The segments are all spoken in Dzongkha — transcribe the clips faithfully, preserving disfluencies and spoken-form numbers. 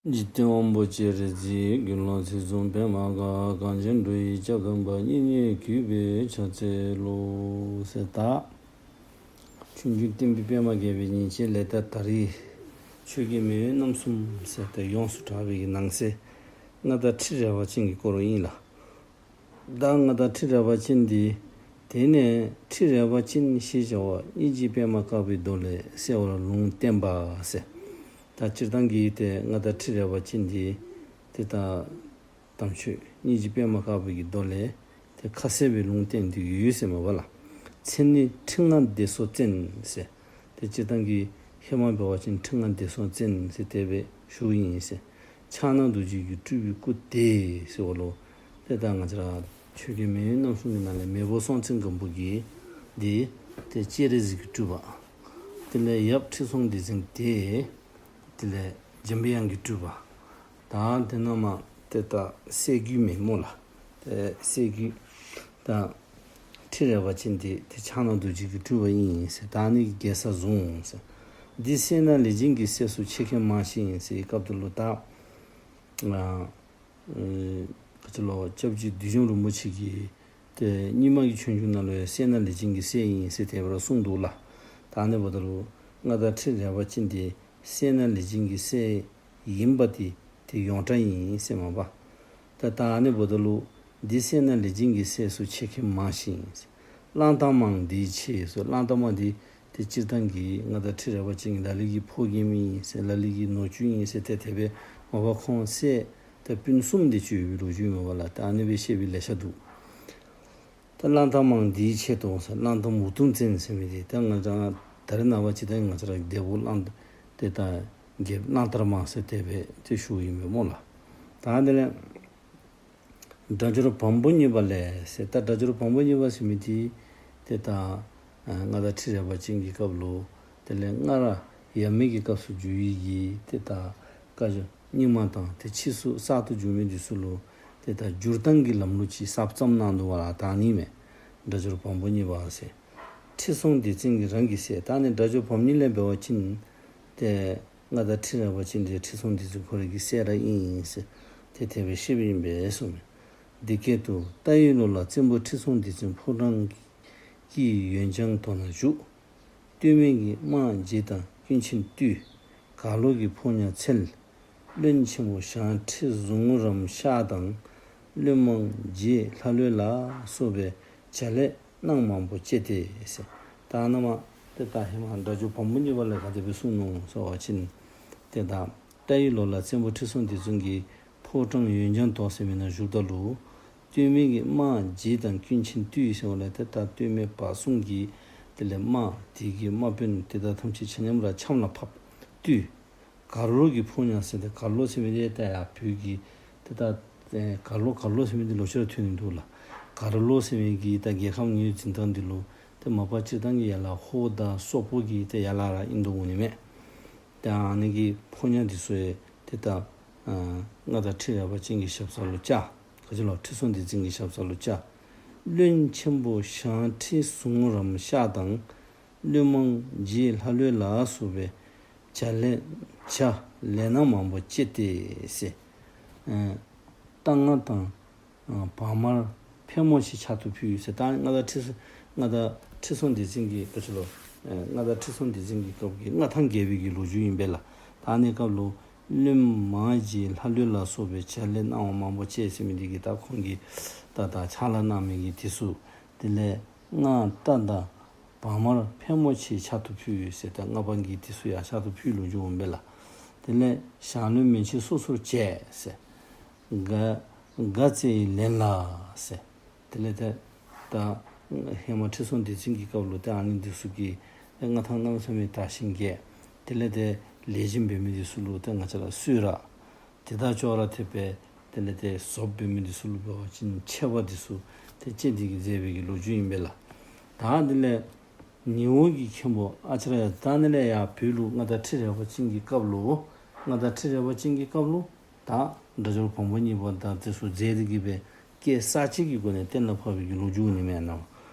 འཇིག་རྟེན་དབང་པོ་སྤྱན་རས་གཟིགས། དགེ་སློང་ཚེ་བཟུང་པདྨ་དཀར། གངས་ཅན་འགྲོ་བའི་སྐྱབས་དམ་པ། སྙིང་ནས་གུས་པས་ཕྱག་འཚལ་ལོ། ཟེར་ད། ཆོས་འབྱུང་བསྟན་པའི་པདྨ་རྒྱས་པའི་ཉིན་བྱེད་ལས། ད་ད་རིས་ཆོས་རྒྱལ་མེས་དབོན་རྣམ་གསུམ་ཟེར་ཏེ་ཡོངས་སུ་གྲགས་པའི་ནང་གསེས་མངའ་བདག་ཁྲི་རལ་པ་ཅན་གྱི་སྐོར་ཨིན་ལགས། ད་མངའ་བདག་ཁྲི་རལ་པ་ཅན་འདི། དེ་ནས་ཁྲི་རལ་པ་ཅན་ཞེས་བྱ་བ། སྙིང་རྗེ་པདྨ་དཀར་པོའི་མདོ་ལས། གསལ་བར་ལུང་བསྟན་པ་ཟེར། ད་སྤྱིར་བཏང་གི་ཏེ་མངའ་བདག་ཁྲི་རལ་པ་ཅན་འདི་ཏེ་ད་དམ་ཆོས་སྙིང་རྗེ་པདྨ་དཀར་པོ་གི་མདོ་ལས་ཏེ་ཁ་གསལ་བའི་ལུང་བསྟན་ཏེ་ཡོད་ཟེར་མས་པ་ལགས། མཚན་ནི་ཁྲི་མངའ་བདེ་སོགས་བཙན་ཟེར། ཏེ་སྤྱིར་བཏང་གི་ཧེ་མ་འབད་བ་ཅིན་ཁྲི་མངའ་བདེ་སོགས་བཙན་ཟེར་དེ་སྦེ་ཞུཝ་ཨིན་ཟེར། ཕྱག་ན་རྡོ་རྗེ་གི་སྤྲུལ་པའི་སྐུ་སྟེ་ཟེར་བ་ལུ། ཏེ་ད་ང་བཅས་ར་ཆོས་རྒྱལ་མེས་དབོན་རྣམ་གསུམ་གྱི་ནང་ལས་མེས་པོ་སྲོང་བཙན་སྒམ་པོ་གི་འདི་ཏེ་སྤྱན་རས་གཟིགས་ཀྱི་སྤྲུལ་པ། དེ་ལས་ཡབ་ཁྲི་སྲོང་ལྡེ་བཙན་ཏེ། དེ་ལས་འཇམ་པའི་དབྱངས་ཀྱི་སྤྲུལ་པ། ད་དེ་ནང་མ་ཏེ་ད་སྲས་རྒྱུད་མེན་སྨོ་ལགས། ཏེ་སྲས་རྒྱུད་ད་ཁྲི་རལ་པ་ཅན་འདི་ཏེ་ཕྱག་ན་རྡོ་རྗེ་གི་སྤྲུལ་པ་ཨིན་ཟེར། ད་ཨ་ནི་གི་རྒྱལ་ས་བཟུང་ཟེར། འདི་སད་ན་ལེགས་མཇིང་གི་སྲས་སུ་ཆེ་མཁན་མང་ཞིང་ཟེར་བའི་སྐབས་དེ་ལུ་ད། ཨ་ཨེ་ག་ཅི་ལོ། སྐྱབས་རྗེ་བདུད་འཇོམས་རིན་པོ་ཆེ་གིས་ཏེ་རྙིང་མ་གི་ཆོས་འབྱུང་ནང་ལུ་ཡང་སད་ན་ལེགས་མཇིང་གི་སྲས་ཨིན་ཟེར་དེ་སྦེ་ར་གསུངས་འདུག་ལགས། ད་ཨ་ནི་འབདཝ་ད་ལུ་མངའ་བདག་ཁྲི་རལ་པ་ཅན་འདི་སད་ན་ལེགས་མཇིང་གི་སྲས་ཨིན་པ་འདི་ཏེ་ཡོངས་གྲགས་ཨིན་ཟེར་མས་པ། ད་ད་ཨ་ནི་འབདཝ་ད་ལུ་འདི་སད་ན་ལེགས་མཇིང་གི་སྲས་སུ་ཆེ་མཁན་མང་ཞིང་། གླང་དར་མ་འདིའི་ཆེད་ཟེར། གླང་དར་མ་འདི་ཏེ་སྤྱིར་བཏང་གི་མངའ་བདག་ཁྲི་རལ་པ་ཅན་གྱི་ལ་ལུ་གི་ཕོ་རྒནམ་ཨིན་ཟེར། ལ་ལུ་གི་ནུ་གཅུང་ཨིན་ཟེར་ཏེ་དེ་སྦེ་མ་པ་ཁོང་སྲས་ཏེ་སྤུན་གསུམ་དེ་ཅིག་ཡོད་པའི་ལོ་རྒྱུས་ཨིན་པས་ལགས། ད་ཨ་ནི་སྦེ་བཤད་པའི་ལེ་ཤ་འདུག། ད་གླང་དར་མ་འདིའི་ཆེད་དུ་ཟེར། གླང་དར་མ་འུ་དུམ་བཙན་ཟེར་མི་འདི་ད་ང་བཅས་ད་རེས་ནངས་པ་ཅིག་ད་ང་བཅས་ར་འདས་པོ་གླང་ཏེ་ད་རྒྱལཔོ་གླང་དར་མ་ཟེར་དེ་སྦེ་ཏེ་ཞུཝ་ཨིན་པས་སྨོ་ལགས། ད་དེ་ལས་སྒྲ་སྦྱོར་བམ་པོ་གཉིས་པ་ལས་ཟེར། ད་སྒྲ་སྦྱོར་བམ་པོ་གཉིས་པ་ཟེར་མི་འདི་ཏེ་ད་ཨ་མངའ་བདག་ཁྲི་རལ་པ་ཅན་གྱི་སྐབས་ལུ་དེ་ལས་སྔར་ཡབ་མེས་ཀྱི་སྐབས་སུ་བསྒྱུར་བའི་གི་ཏེ་ད་བཀའ་འགྱུར་རྙིང་མ་དང་ཏེ་ཕྱིས་སུ་གསར་དུ་བསྒྱུར་མི་འདི་ཚུ་ལུ་ཏེ་ད་བསྒྱུར་སྟངས་ཀྱི་ལམ་ལུགས་ཅིག་གསརཔ་བརྩམས་གནང་འདུག་པ་ལགས། ད་ཨ་ནི་མས། སྒྲ་སྦྱོར་བམ་པོ་གཉིས་པ་ཟེར། ཁྲི་སྲོང་ལྡེ་བཙན་གྱི་རང་གི་སྲས། ད་ཨ་ནི་སྒྲ་སྦྱོར་བམ་གཉིས་ལས་འབད་བ་ཅིན་ཏེ་མངའ་བདག་ཁྲི་རལ་པ་ཅན་འདི་ཁྲི་སྲོང་ལྡེ་བཙན་ཁོ་རའི་གི་སྲས་ར་ཨིན་ཟེར་ཏེ་དེ་སྦེ་བཤདཔ་ཨིན་པས་གསུངས་མས། འདི་སྐད་དུ་རྟ་ཡི་ལོ་ལ་བཙན་པོ་ཁྲི་སྲོང་ལྡེ་བཙན་ཕོ་བྲང་གི་གཡོན་བརྐྱང་དོ་ན་བཞུགས། སྟོད་སྨད་ཀྱི་དམག་རྗེ་དང་ཀུན་མཁྱེན་བཏུལ། གར་ལོག་གི་ཕོ་ཉ་འཚལ། བློན་ཆེན་པོ་ཞང་ཁྲི་ཟུང་རམ་ཤག་དང་། བློན་དམག་རྗེ་ལྷ་ལོད་ལ་སོགས་པའི་བྱ་ལས་སྣང་མང་པོ་སྤྱད་དེ་ཟེར། ད་ཨ་ནཱ་མ་ཏེ་ད་ཧེ་མ་སྒྲ་སྦྱོར་བམ་པོ་གཉིས་པ་ལས་ག་དེ་སྦེ་གསུངས་ནུག་ཟེར་བ་ཅིན་ཏེ་ད་རྟ་ཡི་ལོ་ལ་བཙན་པོ་ཁྲི་སྲོང་ལྡེ་བཙན་གྱི་ཕོ་བྲང་གཡོན་བརྐྱང་དོ་ཟེར་མི་ནང་བཞུགསཔ་ད་ལུ་སྟོད་སྨད་ཀྱི་དམག་རྗེ་དང་ཀུན་མཁྱེན་བཏུལ་ཟེར་བ་ལས་ཏེ་ད་སྟོད་སྨད་བར་གསུམ་གྱི་དེ་ལས་དམག་དེ་གི་དམག་དཔོན་དེ་དག་ཐམས་ཅད་ཆ་མཉམ་ར་ཆམ་ལ་ཕབ། བཏུལ། གར་ལོག་གི་ཕོ་ཉ་ཟེར་ཏེ་གར་ལོག་ཟེར་མི་འདི་ད་ཡར་བོད་ཀྱི་ཏེ་ད་ཨེ་གར་ལོག་གར་ལོག་ཟེར་མི་འདི་ལོག་ཅི་ར་ཐོན་ནི་འདུག་ལགས། གར་ལོག་ཟེར་མི་གི་ད་རྒྱལ་ཁམས་ངོས་འཛིན་སྟངས་འདི་ལུ་ཏེ་མ་པ་སྤྱིར་བཏང་གི་ཡར་ལ་ཧོར་དང་སོག་པོ་གི་ཏེ་ཡར་ལ་ར་ཨིན་དོ་འོང་ནི་མས། ཏེ་ཨ་ནི་གི་ཕོ་ཉ་འདི་ཚུ་ཡང་ཏེ་ད་ཨ་མངའ་བདག་ཁྲི་རལ་པ་ཅན་གྱི་ཞབས་ས་ལུ་བཅར། ག་ཅི་ལོ། ཁྲི་སྲོང་ལྡེ་བཙན་གྱི་ཞབས་ས་ལུ་བཅར། བློན་ཆེན་པོ་ཞང་ཁྲི་ཟུང་རམ་ཤག་དང་། བློན་དམག་རྗེ་ལྷ་ལོད་ལ་སོགས་པའི་བྱ་ལས་བྱ་ལས་སྣང་མང་པོ་སྤྱད་དེ་ཟེར། ཨ་རྟ་རྔ་དང་ཨ་བག་མར་ཕལ་མོ་ཆེ་ཕྱག་ཏུ་ཕུལ་ཟེར། ད་མངའ་བདག་ཁྲི་སྲོང་མངའ་བདག་ཁྲི་སྲོང་ལྡེ་བཙན་གྱི་སྐབས་སུ་ལུ་ཨ་མངའ་བདག་ཁྲི་སྲོང་ལྡེ་བཙན་གྱི་སྐབས་ཀྱི་མངའ་ཐང་རྒྱས་པའི་གི་ལོ་རྒྱུས་ཨིན་པས་ལགས། ད་ཨ་ནི་སྐབས་ལུ་བློན་དམག་རྗེ་ལྷ་ལོད་ལ་སོགས་པའི་བྱ་ལས་སྣང་བ་མང་པོ་སྤྱད་ཟེར་མི་འདི་གིས་ད་ཁོང་གིས་ད་ད་ཕྱག་ལཱ་གནང་མི་གི་དེ་ཚུ། དེ་ལས་རྔ་རྟ་དང་བག་མར་ཕལ་མོ་ཆེ་ཕྱག་ཏུ་ཕུལ་ཟེར། ད་མངའ་འབངས་ཀྱི་དེ་ཚུ་ཡང་ཕྱག་ཏུ་ཕུལ་ལོ་རྒྱུས་འོང་པས་ལགས། དེ་ལས་ཞང་བློན་མན་ཆད་སོ་སོར་བཅད་ཟེར། དགའ་དགའ་བརྩེ་ཡི་ལན་ལ་ཟེར། དེ་ལས་ཏེ་ད་ཧེ་མ་ཁྲི་སྲོང་ལྡེ་བཙན་གྱི་སྐབས་ལུ་ཏེ་ཨ་ནི་འདི་ཚུ་གིས་ཏེ་མངའ་ཐང་གནམ་མེད་ས་མེད་དར་ཞིང་རྒྱས། དེ་ལས་ཏེ་ལས་སྦྱིན་འབད་མི་འདི་ཚུ་ལུ་ཏེ་ང་བཅས་ར་གསོལ་རས་དེ་དག་ཅོག་ར་འཐདཔ་སྦེ་དེ་ལས་ཏེ་ཟོགཔ་འབད་མི་འདི་ཚུ་ལུ་འབད་བ་ཅིན་ཆས་པ་འདི་ཚུ་ཏེ་སྤྱན་འདི་གིས་མཛད་པའི་གི་ལོ་རྒྱུས་ཨིན་པས་ལགས། ད་དེ་ལས་ཉི་འོག་གི་མཁན་པོ་ཨ་ཙརྱ་ད་ཨ་ནི་ལས་ཡར་བོད་ལུ་མངའ་བདག་ཁྲི་རལ་པ་ཅན་གྱི་སྐབས་ལུ་མངའ་བདག་ཁྲི་རལ་པ་ཅན་གྱི་སྐབས་ལུ་ད་སྒྲ་སྦྱོར་བམ་པོ་གཉིས་པ་དང་དེ་ཚུ་མཛད་དེ་གི་སྦེ་སྐད་གསར་བཅད་ཀྱི་སྒོ་ནས་གཏན་ལ་ཕབ་པའི་གི་ལོ་རྒྱུས་ཨིན་མས་ན།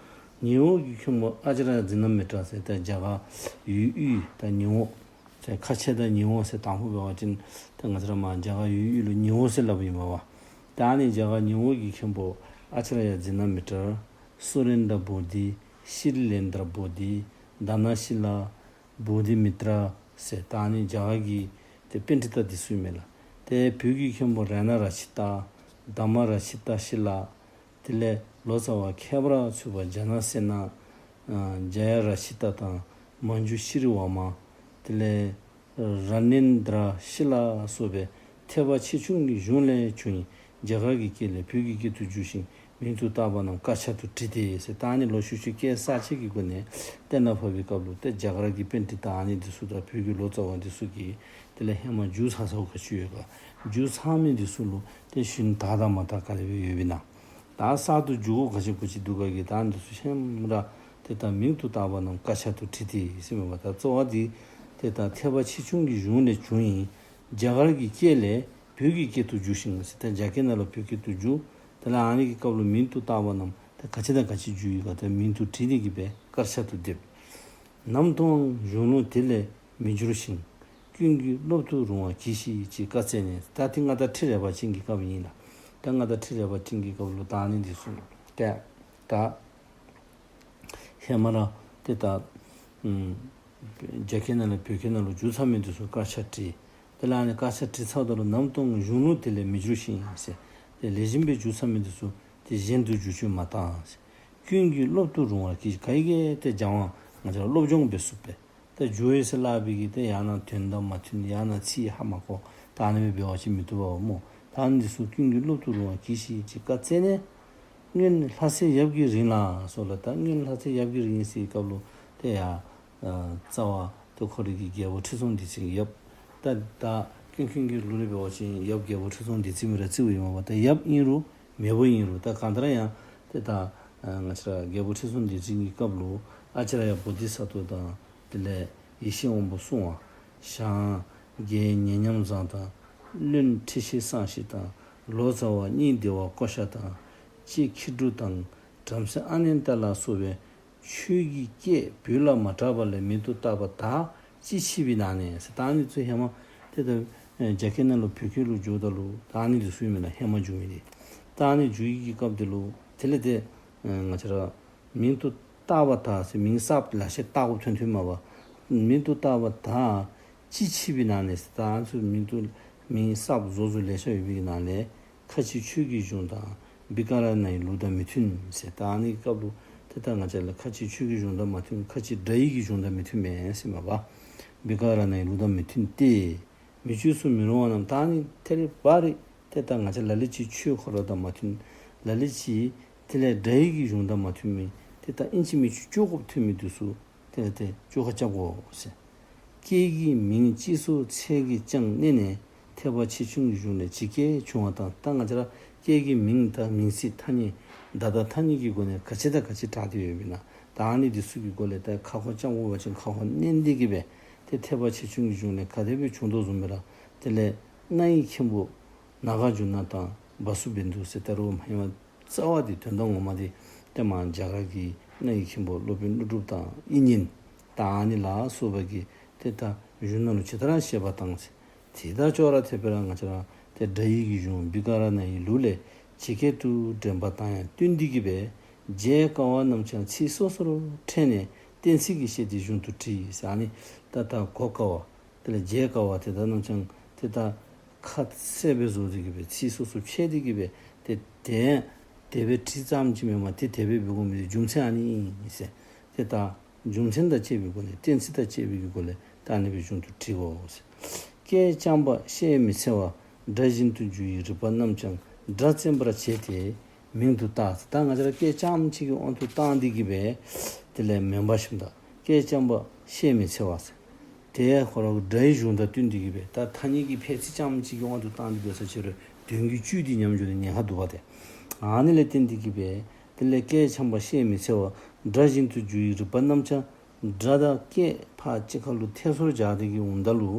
ཉི་འོག་གི་མཁན་པོ་ཨ་ཙརྱ་འཛིན་རྣམ་མི་དྲག་ཟེར་ད་རྒྱ་གར་ཡུལ་དབུས་ད་ཉི་འོག་ ཁ་ཆེ་དང་ཉི་འོད་ཟེར། དང་ཕུ་འབད་བ་ཅིན་ཏེ་ང་བཅས་ར་མར་རྒྱ་གར་ཡུལ་ཡུལ་ལུ་ཉི་འོད་ཟེར་སླབ་ཨིན་པས་པ། ཏེ་ཨ་ནི་རྒྱ་གར་ཉི་འོད་ཀྱི་མཁན་པོ་ཨ་ཙརྱ་ཛི་ན་མི་ཏྲ། སུ་རེན་དྲ་བོ་དྷི། ཤྲི་ལེན་དྲ་བོ་དྷི། དཱ་ན་ཤི་ལ། བོ་དྷི་མི་ཏྲ་ཟེར། ད་ཨ་ནི་རྒྱ་གར་གྱི་ཏེ་པཎྜི་ཏ་འདི་ཚུ་ཨིན་མས་ལགས། ཏེ་བོད་ཀྱི་མཁན་པོ་རཏྣ་རཀྵི་ཏ། དྷརྨ་རཀྵི་ཏ་ཤཱི་ལ། དེ་ལས་ལོ་ཙཱ་བ་མཁས་པར་ཚུད་པ་ཛྙཱ་ན་སེ་ན། ཨ་ཛ་ཡ་རཀྵི་ཏ་དང་མཉྫུ་ཤྲཱི་ཝརྨ། དེ་ལས་རཏྣེནྡྲ་ཤཱི་ལ་སོགས་པའི་ཐེག་པ་ཆེ་ཆུང་གི་གཞུང་ལས་བྱུང་ཡི། རྒྱ་གར་གྱི་སྐད་ལས་བོད་ཀྱི་སྐད་དུ་བསྒྱུར་ཞིང་མིང་དུ་བཏགས་པ་རྣམས་དཀར་ཆག་ཏུ་བྲིས་ཏེ་ཟེར། ད་ཨ་ནི་ལོག་ཤུལ་ཤུལ་སྐད་གསར་བཅད་ཀྱི་སྒོ་ནས་གཏན་ལ་ཕབ་པའི་སྐབས་ལུ་ཏེ་རྒྱ་གར་གྱི་པཎྜི་ཏ་ཨ་ནི་འདི་ཚུ་དང་བོད་ཀྱི་ལོ་ཙཱ་བ་འདི་ཚུ་གིས་དེ་ལས་ཧེ་མ་བསྒྱུར་ཚར་ཚརཝ་ག་ཅི་ཡོད་ག་བསྒྱུར་ཚར་མི་འདི་ཚུ་ལུ་ཏེ་ཞུན་དག་དང་མ་དག་ག་དེ་སྦེ་ཡོདཔ་ཨིན་ན། ད་གསར་དུ་བསྒྱུར་དགོཔ་ག་ཅི་ག་ཅི་འདུག་ག་གི་ད་འདི་ཚུ་ཧེ་མ་ར་ཏེ་ད་མིང་དུ་བཏགས་པ་རྣམས་དཀར་ཆག་ཏུ་བྲིས་ཏེ་ཟེར་མས་པ། ད་གཙོ་བོ་འདི་ཏེ་ད་ཐེག་པ་ཆེ་ཆུང་གི་གཞུང་ལས་བྱུང་ཡི། རྒྱ་གར་གྱི་སྐད་ལས་བོད་ཀྱི་སྐད་དུ་བསྒྱུར་ཞིང་ཟེར། ད་རྒྱ་སྐད་ནང་ལུ་བོད་སྐད་དུ་བསྒྱུར། དེ་ལས་ཨ་ནི་གི་སྐབས་ལུ་མིང་དུ་བཏགས་པ་རྣམས་ད་ག་ཅི་དང་ག་ཅི་བསྒྱུར་ཡི་ག་ད་མིང་དུ་བྲིས་ཏེ་གི་སྦེ་དཀར་ཆག་ཏུ་བསྡེབས། ནམ་དུའང་གཞུང་ལུགས་དེ་ལས་མི་འགྱུར་ཞིང་། ཀུན་གྱིས་སློབ་ཏུ་རུང་བར་གྱིས་ཤིག་ཅེས་བཀའ་སྩལ་ནས། ད་འདི་མངའ་བདག་ཁྲི་རལ་པ་ཅན་གྱི་སྐབས་ཨིན་ལགས། ད་མངའ་བདག་ཁྲི་རལ་པ་ཅན་གྱི་སྐབས་ལུ་ད་ཨ་ནི་འདི་ཚུ་ཏེ་ད་ཧེ་མ་ར་ཏེ་ད་ཨམ་རྒྱ་སྐད་ནང་ལས་བོད་སྐད་ནང་ལུ་བསྒྱུར་ཚར་མི་འདི་ཚུ་དཀར་ཆག་བྲིས། དེ་ལས་ཨ་ནི་དཀར་ཆག་བྲིས་ཚརཝ་ད་ལུ་ནམ་དུའང་གཞུང་ལུགས་དེ་ལས་མི་འགྱུར་ཞིང་ཟེར། ཏེ་ལེགས་ཤོམ་སྦེ་བསྒྱུར་ཚར་མི་འདི་ཚུ་ཏེ་གཞན་དུ་བསྒྱུར་བཅོས་མ་བཏང་ཟེར། ཀུན་གྱིས་སློབ་ཏུ་རུང་བར་གྱིས། ག་གིས་ཏེ་སྦྱང་བ་ང་བཅས་ར་སློབ་སྦྱོང་འབད་ཚུགསཔ་སྦེ། ཏེ་བསྒྱུར་ཡི་ཟེར་སླབ་པའི་གི་ཏེ་ཡང་ན་དོན་དང་མ་མཐུན་ཡང་ན་ཚིག་ཧ་མ་གོ། ད་ཨ་ནི་སྦེ་འབད་བ་ཅིན་མི་བཏུབ་པས་སྨོ། ད་ཨ་ནི་འདི་ཚུ་ཀུན་གྱིས་སློབ་ཏུ་རུང་བར་གྱིས་ཤིག་ཅེས་བཀའ་སྩལ་ནས། སྔོན་ལྷ་སའི་ཡབ་ཀྱིས་རིང་ལ་སོགས་ལ། ད་སྔོན་ལྷ་སའི་ཡབ་ཀྱིས་རིང་ཟེར་བའི་སྐབས་ལུ་ཏེ་ཡ་ཨ་རྩ་བ་ཏེ་ཁོ་རའི་གི་རྒྱལ་པོ་ཁྲི་སྲོང་ལྡེ་བཙན་གྱི་ཡབ། ད་ད་ཀུན་མཁྱེན་གྱི་ལུགས་ལས་འབད་བ་ཅིན་ཡབ་རྒྱལ་པོ་ཁྲི་སྲོང་ལྡེ་བཙན་མི་ར་རྩིཝ་ཨིན་མས་པ། ད་ཡབ་ཨིན་རུང་མེས་པོ་ཨིན་རུང་ད་གང་ལྟར་ཡང་ཏེ་ད་ཨ་ང་བཅས་ར་རྒྱལ་པོ་ཁྲི་སྲོང་ལྡེ་བཙན་གྱི་སྐབས་ལུ་ཨ་ཙརྱ་བོ་དྷི་ས་ཏྭ་དང་དེ་ལས་ཡེ་ཤེས་དབང་པོ་གསུང་བ། ཞང་རྒྱལ་ཉེ་ཉམས་བཟང་དང་། བློན་ཁྲི་ཤེས་སང་ཤི་དང་། ལོ་ཙཱ་བ་སྙིང་བདེ་བ་ཀོ་ཤ་དང་། ལྕེ་ཁྱི་འབྲུག་དང་། བྲམ་ཟེ་ཨ་ནན་ཏ་ལ་སོགས་པའི་ཆོས་ཀྱི་སྐད་བོད་ལ་མ་གྲགས་པ་ལས་མིང་དུ་བཏགས་པ་དག་ཅི་མཆིས་པའི་ནང་ནས་ཟེར། ད་ཨ་ནི་ཚུ་ཧེ་མ་ཏེ་ད་ཨེ་རྒྱ་སྐད་ནང་ལུ་བོད་སྐད་ལུ་བསྒྱུརཝ་ད་ལུ་ད་ཨ་ནི་འདི་ཚུ་ཨིན་མས་ལགས། ཧེ་མ་བསྒྱུར་མི་འདི། ད་ཨ་ནི་བསྒྱུར་ཡི་གི་སྐབས་འདི་ལུ་དེ་ལས་ཏེ་ཨེ་ང་བཅས་ར་མིང་དུ་བཏགས་པ་དག་ཟེར་མིང་གསརཔ་ལེ་ཤ་བཏགས་དགོཔ་ཐོན་ཐོནམ་མས་པ། མིང་དུ་བཏགས་པ་དག་ཅི་མཆིས་པའི་ནང་ནས་ཟེར། ད་ཨ་ནི་ཚུ་མིང་དུ་མིང་གསརཔ་བཟོ་བཟོཝ་ལེ་ཤ་ཡོད་པའི་ནང་ལས་ཁ་ཅིག་ཆོས་ཀྱི་གཞུང་དང་བི་ཀ་ར་ཎ་ཡི་ལུགས་དང་མི་མཐུན་ཟེར། ད་ཨ་ནི་སྐབས་ལུ་ཏེ་ད་ང་བཅས་ལུ་ཁ་ཅིག་ཆོས་ཀྱི་གཞུང་དང་མ་མཐུན། ཁ་ཅིག་སྒྲ་ཡི་གི་གཞུང་དང་མི་མཐུནམ་མས་ཟེར་མས་པ། བི་ཀ་ར་ཎ་ཡི་ལུགས་དང་མི་མཐུན་ཏེ། མི་བཅོས་སུ་མི་རུང་བ་རྣམས། ད་ཨ་ནི་ཐད་རི་བ་རི་ཏེ་ད་ང་བཅས་ལ་ལུ་ཅིག་ཆོས་ཁོ་ར་དང་མ་མཐུན། ལ་ལུ་ཅིག་དེ་ལས་སྒྲ་ཡི་གི་གཞུང་དང་མ་མཐུནམ་མས། ཏེ་ད་ཨིན་ཅི་མིན་ཅི་བཅོས་དགོཔ་ཐོན་མི་འདི་ཚུ་དེ་ལས་ཏེ་བཅོས་ཁ་རྐྱབ་དགོ་ཟེར། སྐད་ཀྱི་མིང་སྤྱི་སོགས་ཚད་ཀྱིས་ཀྱང་གནས་ནས། ཐེག་པ་ཆེ་ཆུང་གི་གཞུང་ལས་ཇི་སྐད་བྱུང་བ་དང་། ད་ང་བཅས་ར་སྐད་ཀྱི་མིང་དང་མིང་ཚིག་ཐ་སྙད་བརྡ་དང་ཐ་སྙད་ཀྱི་སྒོ་ནས་ག་ཅི་དང་ག་ཅི་གྲགས་ཏེ་ཡོདཔ་ཨིན་ན། ད་ཨ་ནི་འདི་ཚུ་གི་སྒོ་ལས་ད་ཁ་སྐོང་རྐྱབ་དགོ་པ་ཅིན་ཁ་སྐོང་བསྣན་ཏེ་གི་སྦེ་ཏེ་ཐེག་པ་ཆེ་ཆུང་གི་གཞུང་ལས་ག་དེ་སྦེ་བྱུང་དོ་བཟུམ་སྦེ་ར་དེ་ལས་རཏྣ་ཡི་མཁན་པོ་ནཱ་གཱརྫུ་ན་དང་བ་སུ་བནྡྷུ་ཟེར། ད་རུང་ཧེ་མ་རྩ་བ་འདི་དོན་དག་ངོ་མ་འདི་ཏེ་མར་རྒྱ་གར་གྱི་རཏྣ་ཡི་མཁན་པོ་སློབ་དཔོན་ཀླུ་སྒྲུབ་དང་དབྱིག་གཉེན་ད་ཨ་ནི་ལ་སོགས་པ་གིས་ཏེ་ད་གཞུང་ནང་ལུ་ཇི་ལྟར་བཤད་པ་དང་ཟེར། དེ་དང་ཅོག་ར་འཐདཔ་སྦེ་ར་ང་བཅས་ར་ཏེ་སྒྲ་ཡི་གི་གཞུང་བི་ཀ་ར་ཎ་ཡི་ལུགས་ལས་ཇི་སྐད་དུ་འདྲེན་པ་དང་ཡང་བསྟུན་ཏེ་གི་སྦེ་རྒྱས་དཀའ་བ་རྣམས་ཀྱང་ཚིག་སོ་སོར་ཕྲལ་ནས་གཏན་ཚིགས་ཀྱིས་བཤད་དེ་གཞུང་དུ་བྲིས་ཟེར། ཨ་ནི་ད་ད་གོ་དཀའ་བ་དེ་ལས་རྒྱས་དཀའ་བ་དེ་དག་རྣམས་ཀྱང་ཏེ་ད་ཁ་གསལ་སྦེ་བཟོ་སྟེ་གི་སྦེ་ཚིག་སོ་སོ་ཕྱེ་སྟེ་གི་སྦེ་ཏེ་དེ་དེ་སྦེ་བྲིས་ཙམ་ཅིག་མེན་པར་ཏེ་དེ་སྦེ་འབད་དགོ་མི་འདི་རྒྱུ་མཚན་ཨ་ནི་ཨིན་ཟེར། ཏེ་ད་རྒྱུ་མཚན་དང་བཅས་པའི་སྒོ་ནས་གཏན་ཚིགས་དང་བཅས་པའི་གི་སྒོ་ལས་ད་ཨ་ནི་སྦེ་གཞུང་དུ་བྲིས་དགོ་ཟེར། སྐད་རྐྱང་པ་བཤད་མི་འཚལ་བ། སྒྲ་བཞིན་དུ་བསྒྱུར་བའི་རིག་པ་རྣམས་ཀྱང་སྒྲ་བཙན་པར་བྱས་ཏེ་མིང་དུ་བཏགས་ཟེར། ད་ང་བཅས་ར་སྐད་རྐྱངམ་ཅིག་གི་དབང་དུ་བཏང་སྟེ་གི་སྦེ་དེ་ལས་མེན་པར་ཞིནམ་ད་སྐད་རྐྱང་པ་བཤད་མི་འཚལ་བ་ཟེར། དེ་ཁོ་ར་སྒྲའི་གཞུང་དང་བསྟུན་ཏེ་གི་སྦེ་ད་ཐ་སྙད་ཀྱི་ཕལ་ཚིག་རྐྱངམ་ཅིག་གི་དབང་དུ་བཏང་སྟེ་སྦེ་ས་ཕྱི་རོལ་དོན་གྱི་བཅུད་འདི་ཉམས་འགྱོ་ནི་ཉེན་ཁ་འདུག་པ་ཏེ། ཨ་ནི་ལས་བརྟེན་ཏེ་གི་སྦེ་དེ་ལས་སྐད་རྐྱང་པ་བཤད་མི་འཚལ་བ། སྒྲ་བཞིན་དུ་བསྒྱུར་བའི་རིག་པ་རྣམས་ཀྱང་སྒྲ་དང་སྐད་ཕར་གཅིག་ཁར་ལུ་ཐད་སོར་སྦྱར་ཏེ་གི་འོངམ་ད་ལུ་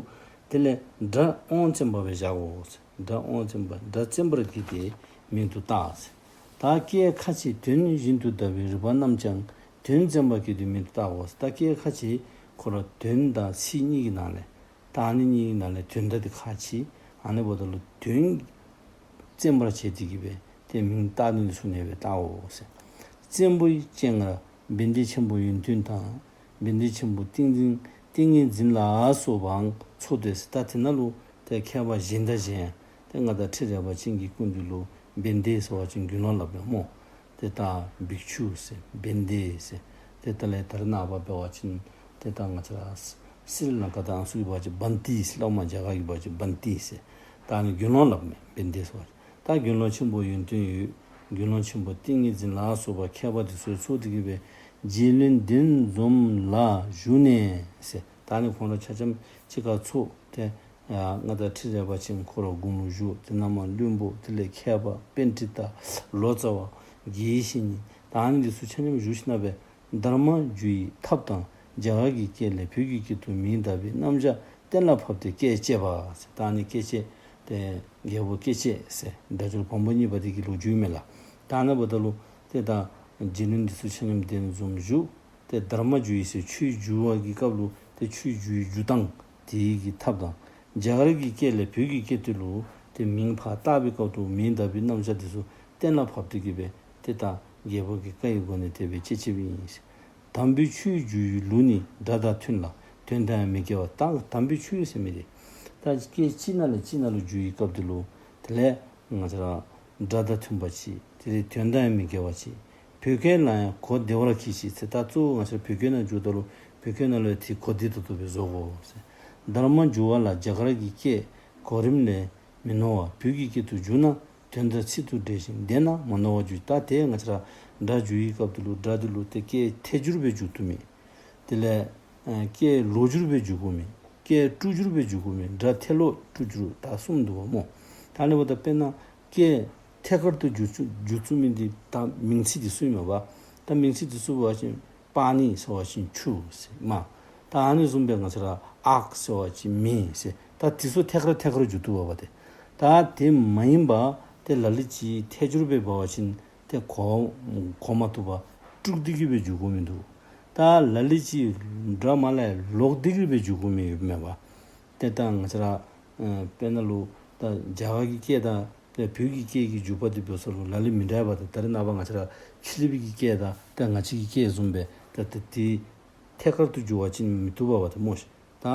དེ་ལས་སྒྲ་དབང་བཙན་པ་སྦེ་བཞག་དགོ་ཟེར། སྒྲ་དབང་བཙན་པ་སྒྲ་བཙན་པར་བགྱིས་ཏེ་མིང་དུ་བཏགས་ཟེར། ད་སྐད་ཁ་ཅིག་དོན་བཞིན་དུ་གདབ་པའི་རིག་པ་རྣམས་ཀྱང་དོན་བཙན་པར་བགྱིས་ཏེ་མིང་དུ་བཏགས་དགོ་ཟེར། ད་སྐད་ཁ་ཅིག་ཁོ་ར་དོན་དང་ཚིག་གཉིས་ཀྱི་ནང་ལས་ ད་ཨ་ནི་གཉིས་ནང་ལས་དོན་དག་འདི་ཁག་ཆེ། ཨ་ནི་འབདཝ་ད་ལུ་དོན་བཙན་པར་བྱས་ཏེ་གི་སྦེ་ཏེ་མིང་བཏགས་ནི་འདི་ཚུ་ནི་སྦེ་བཏགས་འོང་ཟེར། བཙན་པོའི་སྤྱན་སྔར་བན་དེ་ཆེན་པོ་ཡོན་ཏན་དང་། བན་དེ་ཆེན་པོ་ཏིང་འཛིན་ཏིང་ངེ་འཛིན་ལ་སོགས་པའང་འཚོགས་ཏེ་ཟེར། ད་དེ་ནང་ལུ་ཏེ་མཁས་པ་གཞན་དང་གཞན་ཏེ་མངའ་བདག་ཁྲི་རལ་པ་ཅན་གྱི་སྐུ་མདུན་ལུ་བན་དེ་ཟེར་བ་ཅིན་དགེ་སློང་སླབ་ཨིན་སྨོ། ཏེ་ད་བིཀྵུ་ཟེར་བན་དེ་ཟེར། ཏེ་ད་ལས་ད་རེས་ནངས་པ་འབད་བ་ཅིན་ཏེ་ད་ང་བཅས་ར་སི་རི་ལང་ཀ་དང་ཨ་ནི་ཚུ་གི་འབད་བ་ཅིན་བན་ཏི་ཟེར་སླབ་མས། རྒྱ་གར་གྱི་འབད་བ་ཅིན་བན་ཏི་ཟེར། ད་ཨ་ནི་དགེ་སློང་སླབ་མས། བན་དེ་ཟེར་བ་ཅིན། ད་དགེ་སློང་ཆེན་པོ་ཡོན་ཏན་འོད། དགེ་སློང་ཆེན་པོ་ཏིང་ངེ་འཛིན་ལ་སོགས་པ་མཁས་པ་འདི་ཚུ་འཚོགས་ཏེ་གི་སྦེ་རྗེ་བློན་འདན་འཛོམས་ལ་བཞུགས་ནས་ཟེར། ད་ཨ་ནི་ཁོང་ར་ཆ་མཉམ་གཅིག་ཁར་འཚོགས་ཏེ་ཡ་མངའ་བདག་ཁྲི་རལ་པ་ཅན་ཁོ་ར་དགུང་ལུ་བཞུགས། ཏེ་ན་མ་བློན་པོ་དེ་ལས་མཁས་པ་པཎྜི་ཏ་ལོ་ཙཱ་བ་དགེ་བཤེས་གཉེན་ད་ཨ་ནི་འདི་ཚུ་ཆ་མཉམ་བཞུགས་ཞིནམ་ལས་སྦེ་དྷརྨ་བསྒྱུར་བའི་ཐབས་དང་རྒྱ་གར་གྱི་སྐད་ལས་བོད་ཀྱི་སྐད་དུ་མིང་བཏགས་པའི་རྣམ་གཞག་གཏན་ལ་ཕབ་སྟེ་བཀས་བཅད་པ་ཟེར། ད་ཨ་ནི་བཀས་བཅད་ཏེ་རྒྱལ་པོ་བཀས་བཅད་ཟེར་སྒྲ་སྒྱུར་བམ་པོ་གཉིས་པ་དེ་གི་ལོ་རྒྱུས་མས་ལགས། ད་ཨ་ནི་འབདཝ་ད་ལུ་ཏེ་ད་རྗེ་བློན་འདི་ཚུ་ཆ་མཉམ་འདན་འཛོམས་བཞུགས། ཏེ་དྷརྨ་བསྒྱུར་བའི་ཟེར་ཆོས་བསྒྱུར་བ་གི་སྐབས་ལུ་ཏེ་ཆོས་བསྒྱུར་བའི་བསྒྱུར་སྟངས་དེ་གི་ཐབས་དང་རྒྱ་གར་གྱི་སྐད་ལས་བོད་ཀྱི་སྐད་དེ་ལུ་ཏེ་མིང་ཕར་བཏགས་པའི་སྐབས་དུ་མིང་བཏགས་པའི་རྣམ་གཞག་འདི་ཚུ་གཏན་ལ་ཕབ་སྟེ་གི་སྦེ་ཏེ་ད་རྒྱལ་པོ་གི་བཀའ་ཡི་སྒོ་ནས་དེ་སྦེ་བཅད་བཅདཔ་ཨིན་ཟེར། དམ་པའི་ཆོས་བསྒྱུར་བའི་ལུགས་ནི་སྒྲ་དང་མཐུན་ལ་དོན་དང་མི་འགལ་བ། ད་དམ་པའི་ཆོས་ཟེར་མི་དེ་ད་སྐད་གཅིག་ནང་ལས་གཅིག་ནང་ལུ་བསྒྱུར་བའི་སྐབས་དེ་ལུ་དེ་ལས་ང་བཅས་ར་སྒྲ་དང་མཐུན་པ་ཅིག་དེ་ལས་དོན་དང་མི་འགལ་བ་ཅིག་བོད་སྐད་ལ་ཡང་གོ་བདེ་བར་གྱིས་ཤིག་ཟེར། ད་གཙོ་བོ་ང་བཅས་ར་བོད་སྐད་ནང་བསྒྱུརཝ་ད་ལུ་བོད་སྐད་ནང་ལུ་དེ་གོ་བདེ་ཏོག་ཏོ་སྦེ་བཟོ་དགོ་ཟེར། དྷརྨ་བསྒྱུར་བ་ལ་རྒྱ་གར་གྱི་སྐད་གོ་རིམ་ལས་མི་ནོར་བར་བོད་ཀྱི་སྐད་དུ་བསྒྱུར་ན་དོན་དང་ཚིག་ཏུ་འབྲེལ་ཞིང་ལྡན་ན་མ་ནོར་བར་བསྒྱུར། ད་དེ་ང་བཅས་ར་སྒྲ་བསྒྱུར་བའི་སྐབས་དེ་ལུ་སྒྲ་དེ་ལུ་ཏེ་སྐད་ཐད་སྒྱུར་སྦེ་བསྒྱུར་བཏུབ་མས། དེ་ལས་ཨ་སྐད་ལོག་སྒྱུར་སྦེ་བསྒྱུར་དགོ་མི། སྐད་དཀྲུག་སྒྱུར་སྦེ་བསྒྱུར་དགོ་མི། སྒྲ་ཐད་ལོག་དཀྲུག་སྒྱུར་ད་གསུམ་འདུག་པ་སྨོ། ད་ཨ་ནི་འབདཝ་ད་དཔེར་ན་སྐད་ཐད་ཀར་དུ་བསྒྱུར་ཚུགས་བསྒྱུར་ཚུགས་མི་འདི་ད་མིང་ཚིག་འདི་ཚུ་ཨིན་མས་པ། ད་མིང་ཚིག་འདི་ཚུ་འབད་བ་ཅིན་པཱ་ནི་ཟེར་བ་ཅིན་ཆུ་ཟེར་མས། ད་ཨ་ནི་བཟུམ་སྦེ་ང་བཅས་ར་ཨག་ཟེར་བ་ཅིན་མེ་ཟེར། ད་འདི་ཚུ་ཐད་ཀར་ཐད་ཀར་བསྒྱུར་བཏུབ་པ་པ་ཏེ། ད་དེ་མ་ཡིན་པ་ཏེ་ལ་ལུ་ཅིག་ཐད་སྒྱུར་སྦེ་འབད་བ་ཅིན་ཏེ་གོ་གོ་མ་བཏུབ་པར་དཀྲུགས་ཏེ་གི་སྦེ་བསྒྱུར་དགོ་མི་འདུག། ད་ལ་ལུ་ཅིག་སྒྲ་མར་ལས་ལོག་སྟེ་གི་སྦེ་བསྒྱུར་དགོ་མི་ཡོདཔ་མས་པ། ཏེ་ད་ང་བཅས་ར་ཨ་དཔེར་ན་ལུ་ད་རྒྱ་གར་གྱི་སྐད་དང་ཏེ་བོད་ཀྱི་སྐད་ཀྱི་བསྒྱུར་བ་དེ་འབད་ས་ལུ་ལ་ལུ་མི་འདྲ་བ་དེ། ད་རེས་ནངས་པ་ང་བཅས་ར་ཕྱི་གླིང་པའི་གི་སྐད་དང་ཏེ་ང་བཅས་ཀྱི་སྐད་བཟུམ་སྦེ་ད་ཏེ་དེ་ཐད་ཀར་དུ་བསྒྱུར་བ་ཅིན་མི་བཏུབ་པ་པ་ཏེ་སྨོ་ཤིག། ད་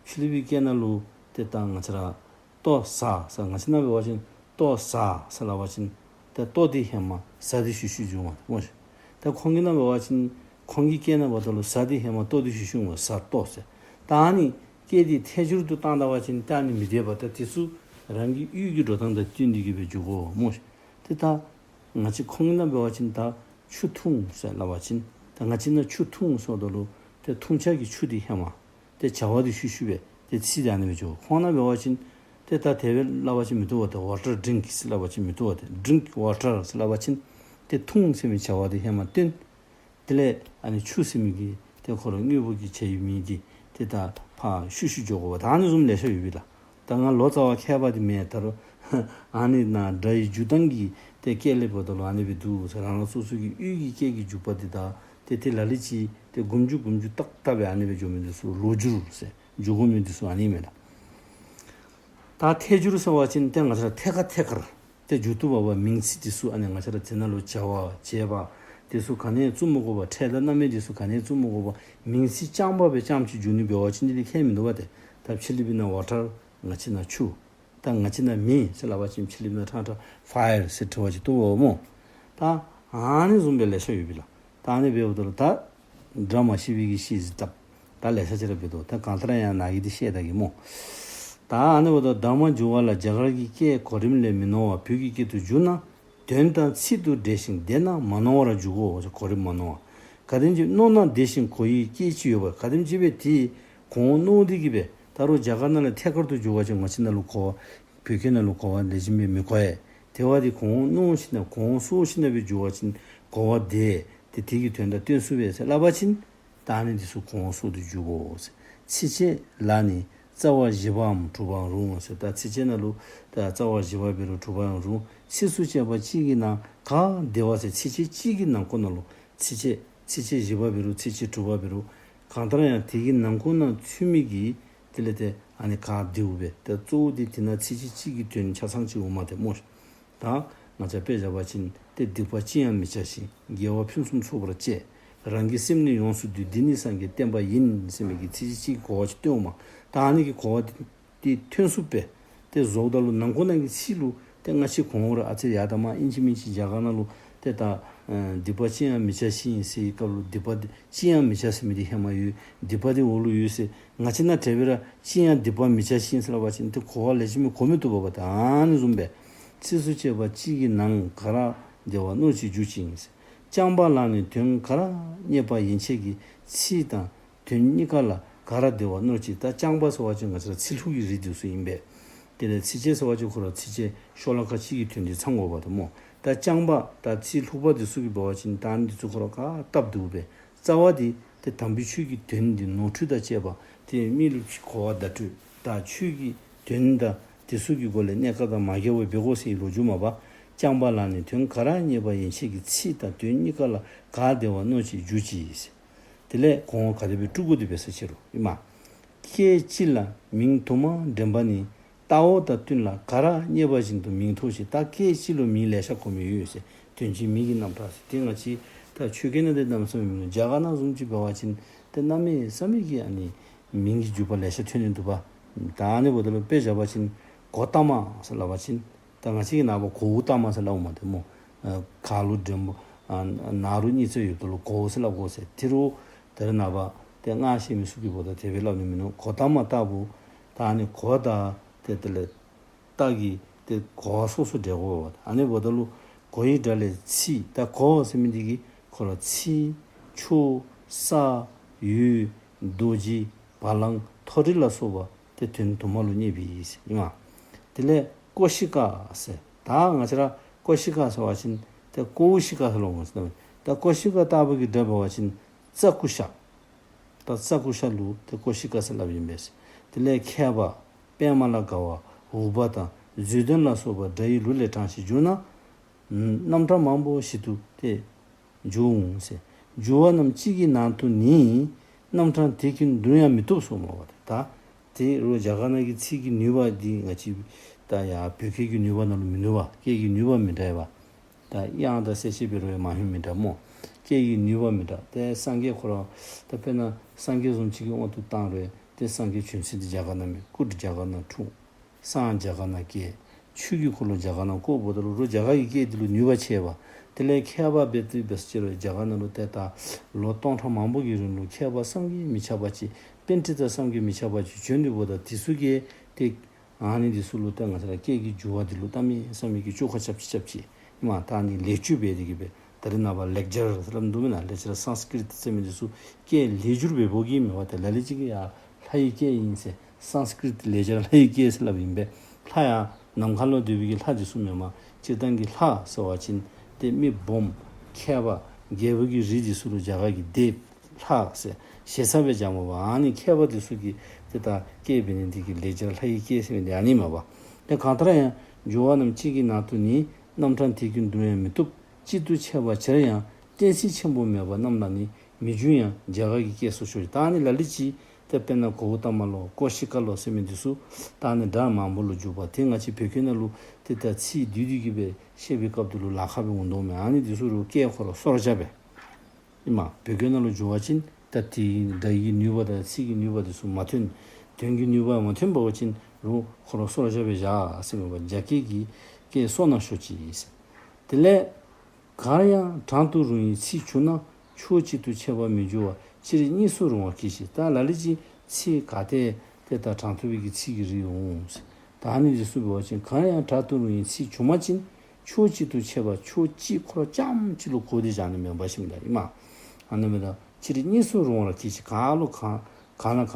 ཕྱི་གླིང་པའི་སྐད་ནང་ལུ་ཏེ་ད་ང་བཅས་ར་ལྟོ་ཟ་ཟེར་ང་བཅས་ནང་འབད་བ་ཅིན་ལྟོ་ཟ་ཟེར་སླབ་པ་ཅིན་ཏེ་ལྟོ་འདི་ཧེ་མ་ཟ་འདི་ཤུལ་ཤུལ་འགྱོཝ་མས་སྨོ་ཤིག། ཏེ་ཁོང་གི་ནང་འབད་བ་ཅིན་ཁོང་གི་སྐད་ནང་འབདཝ་ད་ལུ་ཟ་འདི་ཧེ་མ་ལྟོ་འདི་ཤུལ་ཤུལ་འོང་། ཟ་ལྟོ་ཟེར། ད་ཨ་ནི་སྐད་འདི་ཐད་སྒྱུར་དུ་བཏང་ད་པ་ཅིན་ད་ཨ་ནི་མི་བདེ་བ། ད་འདི་ཚུ་རང་གི་ཡུལ་གྱི་འགྲོ་སྟངས་དང་བསྟུན་ཏེ་གི་སྦེ་བསྒྱུར་དགོ་སྨོ་ཤིག། ཏེ་ད་ང་བཅས་ཁོང་གི་ནང་འབད་བ་ཅིན་ད་ཆུ་འཐུང་ཟེར་སླབ་པ་ཅིན་ད་ང་བཅས་ནང་ཆུ་འཐུང་ཟེརཝ་ད་ལུ་ཏེ་འཐུང་བྱ་གི་ཆུ་འདི་ཧེ་མ་ཏེ་བྱ་བ་འདི་ཤུལ་ཤུལ་སྦེ་ཏེ་ཚིག་འདི་ཨ་ནི་སྦེ་འགྱོ། ཁོང་ནང་འབད་བ་ཅིན་ཏེ་ད་དེ་སྦེ་སླབ་པ་ཅིན་མི་བཏུབ་པ་ཏེ། ཝ་ཊར་ཌིང་ཀི་ཟེར་སླབ་པ་ཅིན་མི་བཏུབ་པ་ཏེ། ཌིང་ཀི་ཝ་ཊར་ཟེར་སླབ་པ་ཅིན་ཏེ་འཐུང་ཟེར་མི་བྱ་བ་འདི་ཧེ་མ་སྟོན། དེ་ལས་ཨ་ནི་ཆུ་ཟེར་མི་གི་ཏེ་ཁོ་ར་དངོས་པོ་གི་བྱ་བའི་མིང་འདི་ཏེ་ད་ཕར་ཤུལ་ཤུལ་འགྱོ་དགོ་པ་ཏེ། ཨ་ནི་བཟུམ་ལེ་ཤ་ཡོད་པས་ལགས། ད་ང་ལོ་ཙཱ་བ་མཁས་པ་འདི་མེན། ད་རུང་ཨ་ནི་ནང་སྒྲ་ཡི་འཇུག་སྟངས་ཀྱི་ཏེ་སྐད་ལས་འབདཝ་ད་ལུ་ཨ་ནི་སྦེ་འདུག་ཟེར། རང་རང་སོ་སོ་གི་ཡུལ་གྱི་སྐད་ཀྱི་འཇུག་པ་འདི་དང་ཏེ་ཏེ་ལ་ལུ་ཅིག་ཏེ་སྒོམ་རྒྱུ་སྒོམ་རྒྱུ་ཏག་ཏག་སྦེ་ཨ་ནི་སྦེ་འགྱོ་མི་འདི་ཚུ་ལོག་སྒྱུར་ཟེར་འགྱོ་དགོ་མི་འདི་ཚུ་ཨ་ནི་མས་ལགས། ད་ཐད་སྒྱུར་ཟེར་བ་ཅིན་ཏེ་ང་བཅས་ར་ཐད་ཀར་ཐད་ཀར་ཏེ་འགྱོ་བཏུབ་པ་པ། མིང་ཚིག་འདི་ཚུ་ཨ་ནི་ང་བཅས་ར་དེ་ནང་ལུ་བྱ་བ་བྱེད་པ་འདི་ཚུ་ག་ནི་ཡང་བཙུགས་མི་དགོ་པར་ཕྲད་དང་རྣམ་དབྱེ་འདི་ཚུ་ག་ནི་ཡང་བཙུགས་མི་དགོ་པར་མིང་ཚིག་རྐྱངམ་སྦེ་རྐྱངམ་ཅིག་འགྱོ་ནི་འབད་བ་ཅིན་འདི་ལས་ཁྱད་མིན་འདུག་པ་ཏེ། ད་ཕྱི་གླིང་པའི་ནང་ཝ་ཊར་ང་བཅས་ནང་ཆུ། ད་ང་བཅས་ནང་མེ་ཟེར་སླབ་པ་ཅིན་ཕྱི་གླིང་པའི་ནང་ཕྲང་ཕྲང་ཕ་ཡར་ཟེར་དྲི་བ་ཅིག་བཏུབ་པ་སྨོ། ད་ཨ་ནི་བཟུམ་སྦེ་ལེ་ཤ་ཡོད་པས་ལགས། ད་ཨ་ནི་འབདཝ་ད་ལུ་ད་སྒྲ་མ་ཤེས་པའི་གིས་ཤེས་ཟེར་སླབ། ད་ལེ་ཤ་ཅིག་ར་འབད་དོ། ད་གང་ལྟར་ཡང་ནཱ་གི་འདི་བཤད་ད་གེ་སྨོ། ད་ཨ་ནི་འབདཝ་ད་དྷརྨ་བསྒྱུར་བ་ལ་རྒྱ་གར་གྱི་སྐད་གོ་རིམ་ལས་མི་ནོར་བར་བོད་ཀྱི་སྐད་དུ་བསྒྱུར་ན་དོན་དང་ཚིག་ཏུ་འབྲེལ་ཞིང་ལྡན་ན་མ་ནོར་བར་བསྒྱུར་དགོ། གོ་རིམ་མ་ནོར་བར། ག་དེམ་ཅིག་མནོ་ན་བདེ་ཞིང་གོ་ཡི་སྐད་ཅིག་ཡོད་པར། ག་དེམ་ཅིག་སྦེ་དེ་གོང་འོག་མནོ་སྟེ་གི་སྦེ་ད་རུང་རྒྱ་གར་ནང་ལས་ཐད་ཀར་དུ་བསྒྱུར་བ་ཅིན་ང་བཅས་ནང་ལུ་གོ་བ་བོད་སྐད་ནང་ལུ་གོ་བ་ལེགས་ཤོམ་སྦེ་མི་གོ་ཡ། དེ་བ་དེ་གོང་འོག་མནོ་ཞིནམ་གོང་འོག་སྲོལ་ཞིནམ་སྦེ་བསྒྱུར་བ་ཅིན་གོ་བ་བདེ། ཏེ་དེ་གི་དོན་དག་སྟོན་ཚུགས་པས་ཟེར་སླབ་པ་ཅིན་ད་ཨ་ནི་འདི་ཚུ་གོང་འོག་སྲོལ་དུ་འཇུག་དགོ་ཟེར། ཚིགས་བཅད་ལ་ནི་རྩ་བ་བཞི་པའམ་དྲུག་པའང་རུང་ཟེར། ད་ཚིགས་བཅད་ནང་ལུ་ད་རྩ་བ་བཞི་པ་འབད་རུང་དྲུག་པའང་རུང་། ཚིགས་སུ་བཅད་པ་གཅིག་གི་ནང་ག་དེ་བ་ཟེར། ཚིགས་བཅད་གཅིག་གི་ནང་ཁོ་ན་ལུ་ཚིགས་བཅད་ཚིགས་བཅད་བཞི་པ་འབད་རུང་ཚིགས་བཅད་དྲུག་པ་འབད་རུང་གང་ལྟར་ཡང་དེ་གི་ནང་ཁོ་ན་ཚུད་མི་གི་ དེ་ལས་ཏེ་ཨ་ནི་ག་དེའུ་སྦེ་ཏེ་གཙོ་བོ་འདི་དེ་ནང་ཚིགས་བཅད་གཅིག་གི་དོན་ཆ་ཚང་གཅིག་འོངམ་ཏེ་སྨོ། ད་ང་བཅས་དཔེ་བཞག་པ་ཅིན་ཏེ་སྡིག་པ་ཅི་ཡང་མི་བྱ་ཞིང་། དགེ་བ་ཕུན་སུམ་ཚོགས་པར་སྤྱད། རང་གི་སེམས་ནི་ཡོངས་སུ་འདུལ། འདི་ནི་སངས་རྒྱས་བསྟན་པ་ཡིན། ཟེར་མི་གི་ཚིགས་བཅད་གཅིག་གི་གོ་བ་ཅིག་སྟོནམ། ད་ཨ་ནི་གི་གོ་བ་འདི་ཏེ་ཐོན་ཚུགསཔ་སྦེ་ཏེ་བཟོཝ་ད་ལུ་ནང་ཁོག་ནང་གི་ཚིག་ལུ་ཏེ་སྔ་ཕྱི་གོང་འོག་ར་ཨ་ཙི་ཡར་དང་མར་ཨིན་ཅི་མིན་ཅི་རྒྱ་གར་ནང་ལུ་ཏེ་ད་ཨ་སྡིག་པ་ཅི་ཡང་མི་བྱ་ཞིང་ཟེར་བའི་སྐབས་ལུ་སྡིག་པ་འདི་ཅི་ཡང་མི་བྱ་ཟེར་མི་འདི་ཧེ་མ་ཡོད། སྡིག་པ་འདི་འོག་ལུ་ཡོད་ཟེར། ང་བཅས་ནཱ་དེ་སྦེ་ར་ཅི་ཡང་སྡིག་པ་མི་བྱ་ཞིང་ཟེར་སླབ་པ་ཅིན་ཏེ་གོ་བ་ལེགས་ཤོམ་སྦེ་གོ་མི་བཏུབ་པས། ད་ཨ་ནི་བཟུམ་སྦེ་ཚིགས་སུ་བཅད་པ་གཅིག་གི་ནང་ག་ར་བདེ་བ་ནོར་གྱིས་འཇུ་ཅིང་ཟེར། རྐྱང་པ་ལ་ནི་དོན་ག་ར་རྙེད་པ་ཡན་ཆད་ཀྱི། ཚིག་དང་དོན་གཉིས་ཀ་ལ་ག་ར་བདེ་བ་ནོར་གྱིས། ད་རྐྱང་པ་ཟེར་བ་ཅིན་ང་བཅས་ར་ཚིག་ལྷུག་གི་རིགས་འདི་ཚུ་ཨིན་པས། དེ་ལས་ཚིགས་བཅད་ཟེར་བ་ཅིན་ཁོ་ར་ཚིགས་བཅད་ཤོ་ལོ་ཀ་གཅིག་གི་དོན་འདི་ཚང་དགོ་པས་ད་སྨོ། ད་རྐྱང་པ་ད་ཚིག་ལྷུག་པ་འདི་ཚུ་གིས་འབད་བ་ཅིན་ད་ཨ་ནི་འདི་ཚུ་ཁོ་ར་ག་སྟབས་བདེཝ་སྦེ། རྩ་བ་འདི་ཏེ་དམ་པའི་ཆོས་ཀྱི་དོན་འདི་ནོར་འཁྲུལ་དང་བཅས་པ་ཏེ་མི་ལུ་གོ་བ་བརྡ་སྤྲོད་དང་ཆོས་ཀྱི་དོན་དང་དེ་ཚུ་གི་སྒོ་ལས་གནད་ཀ་དང་མ་འགལ་བ་འབད་དགོ་ཟེར་བའི་ལོ་རྒྱུས་མ་པ། རྐྱང་པ་ལ་ནི་དོན་ག་ར་རྙེད་པ་ཡན་ཆད་ཀྱི། ཚིག་དང་དོན་གཉིས་ཀ་ལ་ག་བདེ་བ་ནོར་གྱིས་འཇུ་ཅིག་ཟེར། དེ་ལས་གོང་འོག་ག་དེ་སྦེ་དཀྲུག་དགོ་དེ་འབད་ས་ཅི་རུང་ཨིན་མས། སྐད་ཅིག་ལ་མིང་དུ་མ་འདྲེན་པ་ནི། ལྟ་བ་དང་བསྟུན་ལ་ག་ར་རྙེད་པ་བཞིན་དུ་མིང་ཐོབ་ཅིང་། ད་སྐད་ཅིག་ལུ་མིང་ལེ་ཤ་གོ་མི་ཡོད་ཟེར། དོན་གྱི་མིང་གི་རྣམ་གྲངས་ཟེར། ཏེ་ང་བཅས་ད་ཆོས་སྐད་ནང་འདི་གནམ་མེད་ས་མེད་མིན་ནུག། རྒྱ་གར་ནང་བཟུམ་ཅིག་འབད་བ་ཅིན་ཏེ་གནམ་མེད་ས་མེད་ཀྱི་ཨ་ནི་མིང་གི་འཇུག་པ་ལེ་ཤ་ཐོན་ནི་འདུག་པ། ད་ཨ་ནི་འབདཝ་ད་ལུ་དཔེ་བཞག་པ་ཅིན་གོ་ཏ་མ་ཟེར་སླབ་པ་ཅིན་ད་ང་བཅས་ཀྱི་ནངས་པ་གོའུ་ཏ་མ་ཟེར་སླབ་འོང་མས་ཏེ་སྨོ། ཨ་ག་ལུ་འགྲེང་བུ་ཨ་ན་རོ་གཉིས་བརྩེགས་ཡོདཔ་ད་ལུ་གོའུ་ཟེར་སླབ་དགོ་ཟེར། དེ་རུང་ད་རེས་ནངས་པ་ཏེ་སྔགས་ཤེས་མི་ཚུ་གིས་འབདཝ་ད་དེ་སྦེ་སླབ་ནི་མིན་ནུག། གོ་ཏ་མ་ལྟ་བུ། ད་ཨ་ནི་གོ་དང་ཏེ་དེ་ལས་ཏ་གི་ཏེ་གོ་བ་སོ་སོ་འདྲེན་དགོ་པས། ཨ་ནི་འབདཝ་ད་ལུ་གོ་ཡི་སྒྲ་ལས་ཚིག། ད་གོ་ཟེར་མི་འདི་གིས་ཁོ་ར་ཚིག་ཕྱོགས་ས་ཡུལ་རྡོ་རྗེ་བ་ལང་མཐོ་རིས་ལ་སོགས་པ་ཏེ་དོན་དུ་མ་ལུ་རྙེད་པའི་ཡིད་ཟེར་ཨིན་མས། དེ་ལས་ཀོ་ཤི་ཀ་ཟེར། ད་ང་བཅས་ར་ཀོ་ཤི་ཀ་ཟེར་བ་ཅིན་ཏེ་ཀོའུ་ཤི་ཀ་ཟེར་སླབ་འོང་ཟེར། ད་ཀོ་ཤི་ཀ་ལྟ་བུ་གི་སྒྲ་འབད་བ་ཅིན་ཙ་ཀུ་ཤ། ད་ཙ་ཀུ་ཤ་ལུ་ཏེ་ཀོ་ཤི་ཀ་ཟེར་སླབ་ཨིན་པས། དེ་ལས་མཁས་པ། པདྨ་ལ་དགའ་བ། འུག་པ་དང་འཛོལ་དོན་ལ་སོགས་པ་སྒྲ་ཡི་ལུགས་ལས་དྲངས་ཤིང་བསྒྱུར་ན། རྣམ་གྲངས་མང་པོ་ཞིག་ཏུ་ཏེ་འགྱུར་འོང་ཟེར། འགྱུར་བ་རྣམས་གཅིག་གི་ནང་དུ་ནི། རྣམ་གྲངས་དེ་ཀུན་བསྡུར་ཡང་མི་བཏུབ་གསུངས་པ་ད། ད་དེ་རུང་རྒྱ་གར་ནང་གི་ཚིག་གི་ནུས་པ་འདི་ང་བཅས་ད་ཡར་བོད་སྐད་ཀྱི་ནུས་པ་ནང་ལུ་མིན་ནུག་པ། སྐད་ཀྱི་ནུས་པ་མི་འདྲ་བས། ད་དབྱངས་དང་གསལ་བྱེད་འབད་རུང་ཡང་མ་ཧེ་མི་འདྲ་སྨོ། སྐད་ཀྱི་ནུས་པ་མི་འདྲ། ཏེ་སངས་རྒྱས་ཁོ་ར་ད་དཔེར་ན་སངས་རྒྱས་བཟུམ་ཅིག་གི་དབང་དུ་བཏང་རུང་ཏེ་སངས་རྒྱས་བྱོན་ས་འདི་རྒྱ་གར་ནང་མས། སྐུ་རྒྱ་གར་ནང་འཁྲུངས། བསངས་རྒྱ་གར་ནང་བསྐྱལ། ཆོས་ཀྱི་འཁོར་ལོ་རྒྱ་གར་ནང་བསྐོརཝ་ད་ལུ་རྒྱ་གར་གྱི་སྐད་འདི་ལུ་ནུས་པ་ཆེ་བས། དེ་ལས་མཁས་པ་འབད་དེ་འབད་ས་ཅི་རུང་རྒྱ་གར་ནང་ལུ་ཏེ་ད་ལོ་སྟོང་ཕྲག་མང་པོ་གི་རིང་ལུ་མཁས་པ་བསམ་གྱིས་མི་ཁྱབ་པ་ཅིག་པཎྜི་ཏ་བསམ་གྱིས་མི་ཁྱབ་པ་ཅིག་བྱོན་ཏེ་འབདཝ་ད་དེ་ཚུ་གིས་ཏེ་ཨ་ནི་འདི་ཚུ་ལུ་ད་ང་བཅས་ར་སྐད་ཀྱི་འགྱུར་བ་འདི་ལུ་གནམ་མེད་ས་མེད་ཀྱི་བཅོས་ཁ་རྐྱབ་ཅི་རྐྱབ་ཅི། ཨིན་མས། ད་ཨ་ནི་ལེགས་བཅོས་འབད་དེ་གིས་སྦེ་ད་རེས་ནངས་པ་ལེག་ཅར་ཟེར་སླབ་འདུག་མེན་ན། ལེགས་ཅར་སཾསྐྲྀཏ་ཟེར་མི་འདི་ཚུ་སྐད་ལེགས་བསྒྱུར་འབད་འབདཝ་གིས་མེན་པར་ཏེ་ལ་ལུ་ཅིག་གིས་ཡ་ལྷ་ཡི་སྐད་ཨིན་ཟེར་སཾསྐྲྀཏ་ལེགས་ཅར་ལྷ་ཡི་སྐད་ཟེར་སླབ་ཨིན་པས། ལྷ་ཡང་ནམ་མཁའ་ལུ་སྡོད་པའི་གི་ལྷ་འདི་ཚུ་མེན་པར་སྤྱིར་བཏང་གི་ལྷ་ཟེར་བ་ཅིན་ཏེ་མི་སྦོམ་མཁས་པ་རྒྱལ་པོ་གི་རིགས་འདི་ཚུ་ལུ་རྒྱ་གར་གྱིས་སྡེ་པ་ལྷ་ཟེར་ཞེ་ས་སྦེ་སྦྱརཝ་མས་པ། ཨ་ནི་མཁས་པ་འདི་ཚུ་གིས་ཏེ་ད་སྐད་འབད་ནི་འདི་གིས་ལེགས་སྦྱར་ལྷ་ཡི་སྐད་ཟེར་མི་འདི་ཨ་ནི་མས་པ། ཏེ་གང་ལྟར་ཡང་འགྱུར་བ་རྣམས་གཅིག་གི་ནང་དུ་ནི། རྣམ་གྲངས་དེ་ཀུན་བསྡུར་ཡང་མི་བཏུབ། གཅིག་ཏུ་ཆད་པ་ཕྱིར་ཡང་གཏན་ཚིགས་ཆེན་པོ་མེད་པ་རྣམས་ལ་ནི། མི་འགྱུར་ཡང་རྒྱ་གར་གྱི་སྐད་སོགས་ཤོག་ཅིག། ད་ཨ་ནི་ལ་ལུ་ཅིག་ཏེ་དཔེར་ན་གོའུ་ཏ་མ་ལོ་ཀོ་ཤི་ཀ་ལོ་ཟེར་མི་འདི་ཚུ་ད་ཨ་ནི་སྒྲ་མང་པོ་ལུ་འཇུག་པ་དེ་ང་བཅས་བོད་སྐད་ནང་ལུ་ཏེ་ད་ཚིག་བསྡུས་བསྡུས་ཀྱིས་སྦེ་བཤད་པའི་སྐབས་དེ་ལུ་ལཱ་ཁག་སྦེ་འོང་དོ་མས། ཨ་ནི་འདི་ཚུ་རུང་སྐད་ཁོ་ར་སོར་བཞག་སྦེ་ཨིན་མས། བོད་སྐད་ནང་ལུ་འགྱུར་བ་ཅིན་ད་དེའི་སྒྲ་ཡི་ནུས་པ་དང་ཚིག་གི་ནུས་པ་འདི་ཚུ་མ་ཐོན། དོན་གྱི་ནུས་པ་མ་ཐོན་པ་ཅིན་རུང་ཁོ་ར་སོར་བཞག་སྦེ་བཞག་ཟེར་མས་པ། རྒྱ་སྐད་ཀྱི་སྐད་སོར་ན་ཤོག་ཅིག་ཟེར། དེ་ལས་གར་ཡང་གྲངས་དུ་རུང་བའི་ཚིག་བྱུང་ན། ཕྱོགས་གཅིག་ཏུ་ཆད་པར་མི་འགྱུར་བར། སྤྱིར་གཉིས་སུ་རུང་བར་གྱིས་ཤིག། ད་ལ་ལུ་ཅིག་ཚིག་ག་ཏེ་ཏེ་ད་གྲངས་ཐོ་བའི་གི་ཚིག་གི་རིགས་འོང་། ད་ཨ་ནི་འདི་ཚུ་འབད་བ་ཅིན་གར་ཡང་གྲངས་དུ་རུང་བའི་ཚིག་བྱུང་པ་ཅིན། ཕྱོགས་གཅིག་ཏུ་ཆད་པར་ཕྱོགས་གཅིག་ཁོ་ར་རྐྱངམ་གཅིག་ལུ་གོ་སྟེ་བཞག་ནི་མེན་པ་ཞིནམ་ད་ཨིན་མས། ཨ་ནི་མེན་ད་སྤྱིར་གཉིས་སུ་རུང་བར་གྱིས་ཤིག། ག་ལུ་ག་ག་ནང་ག་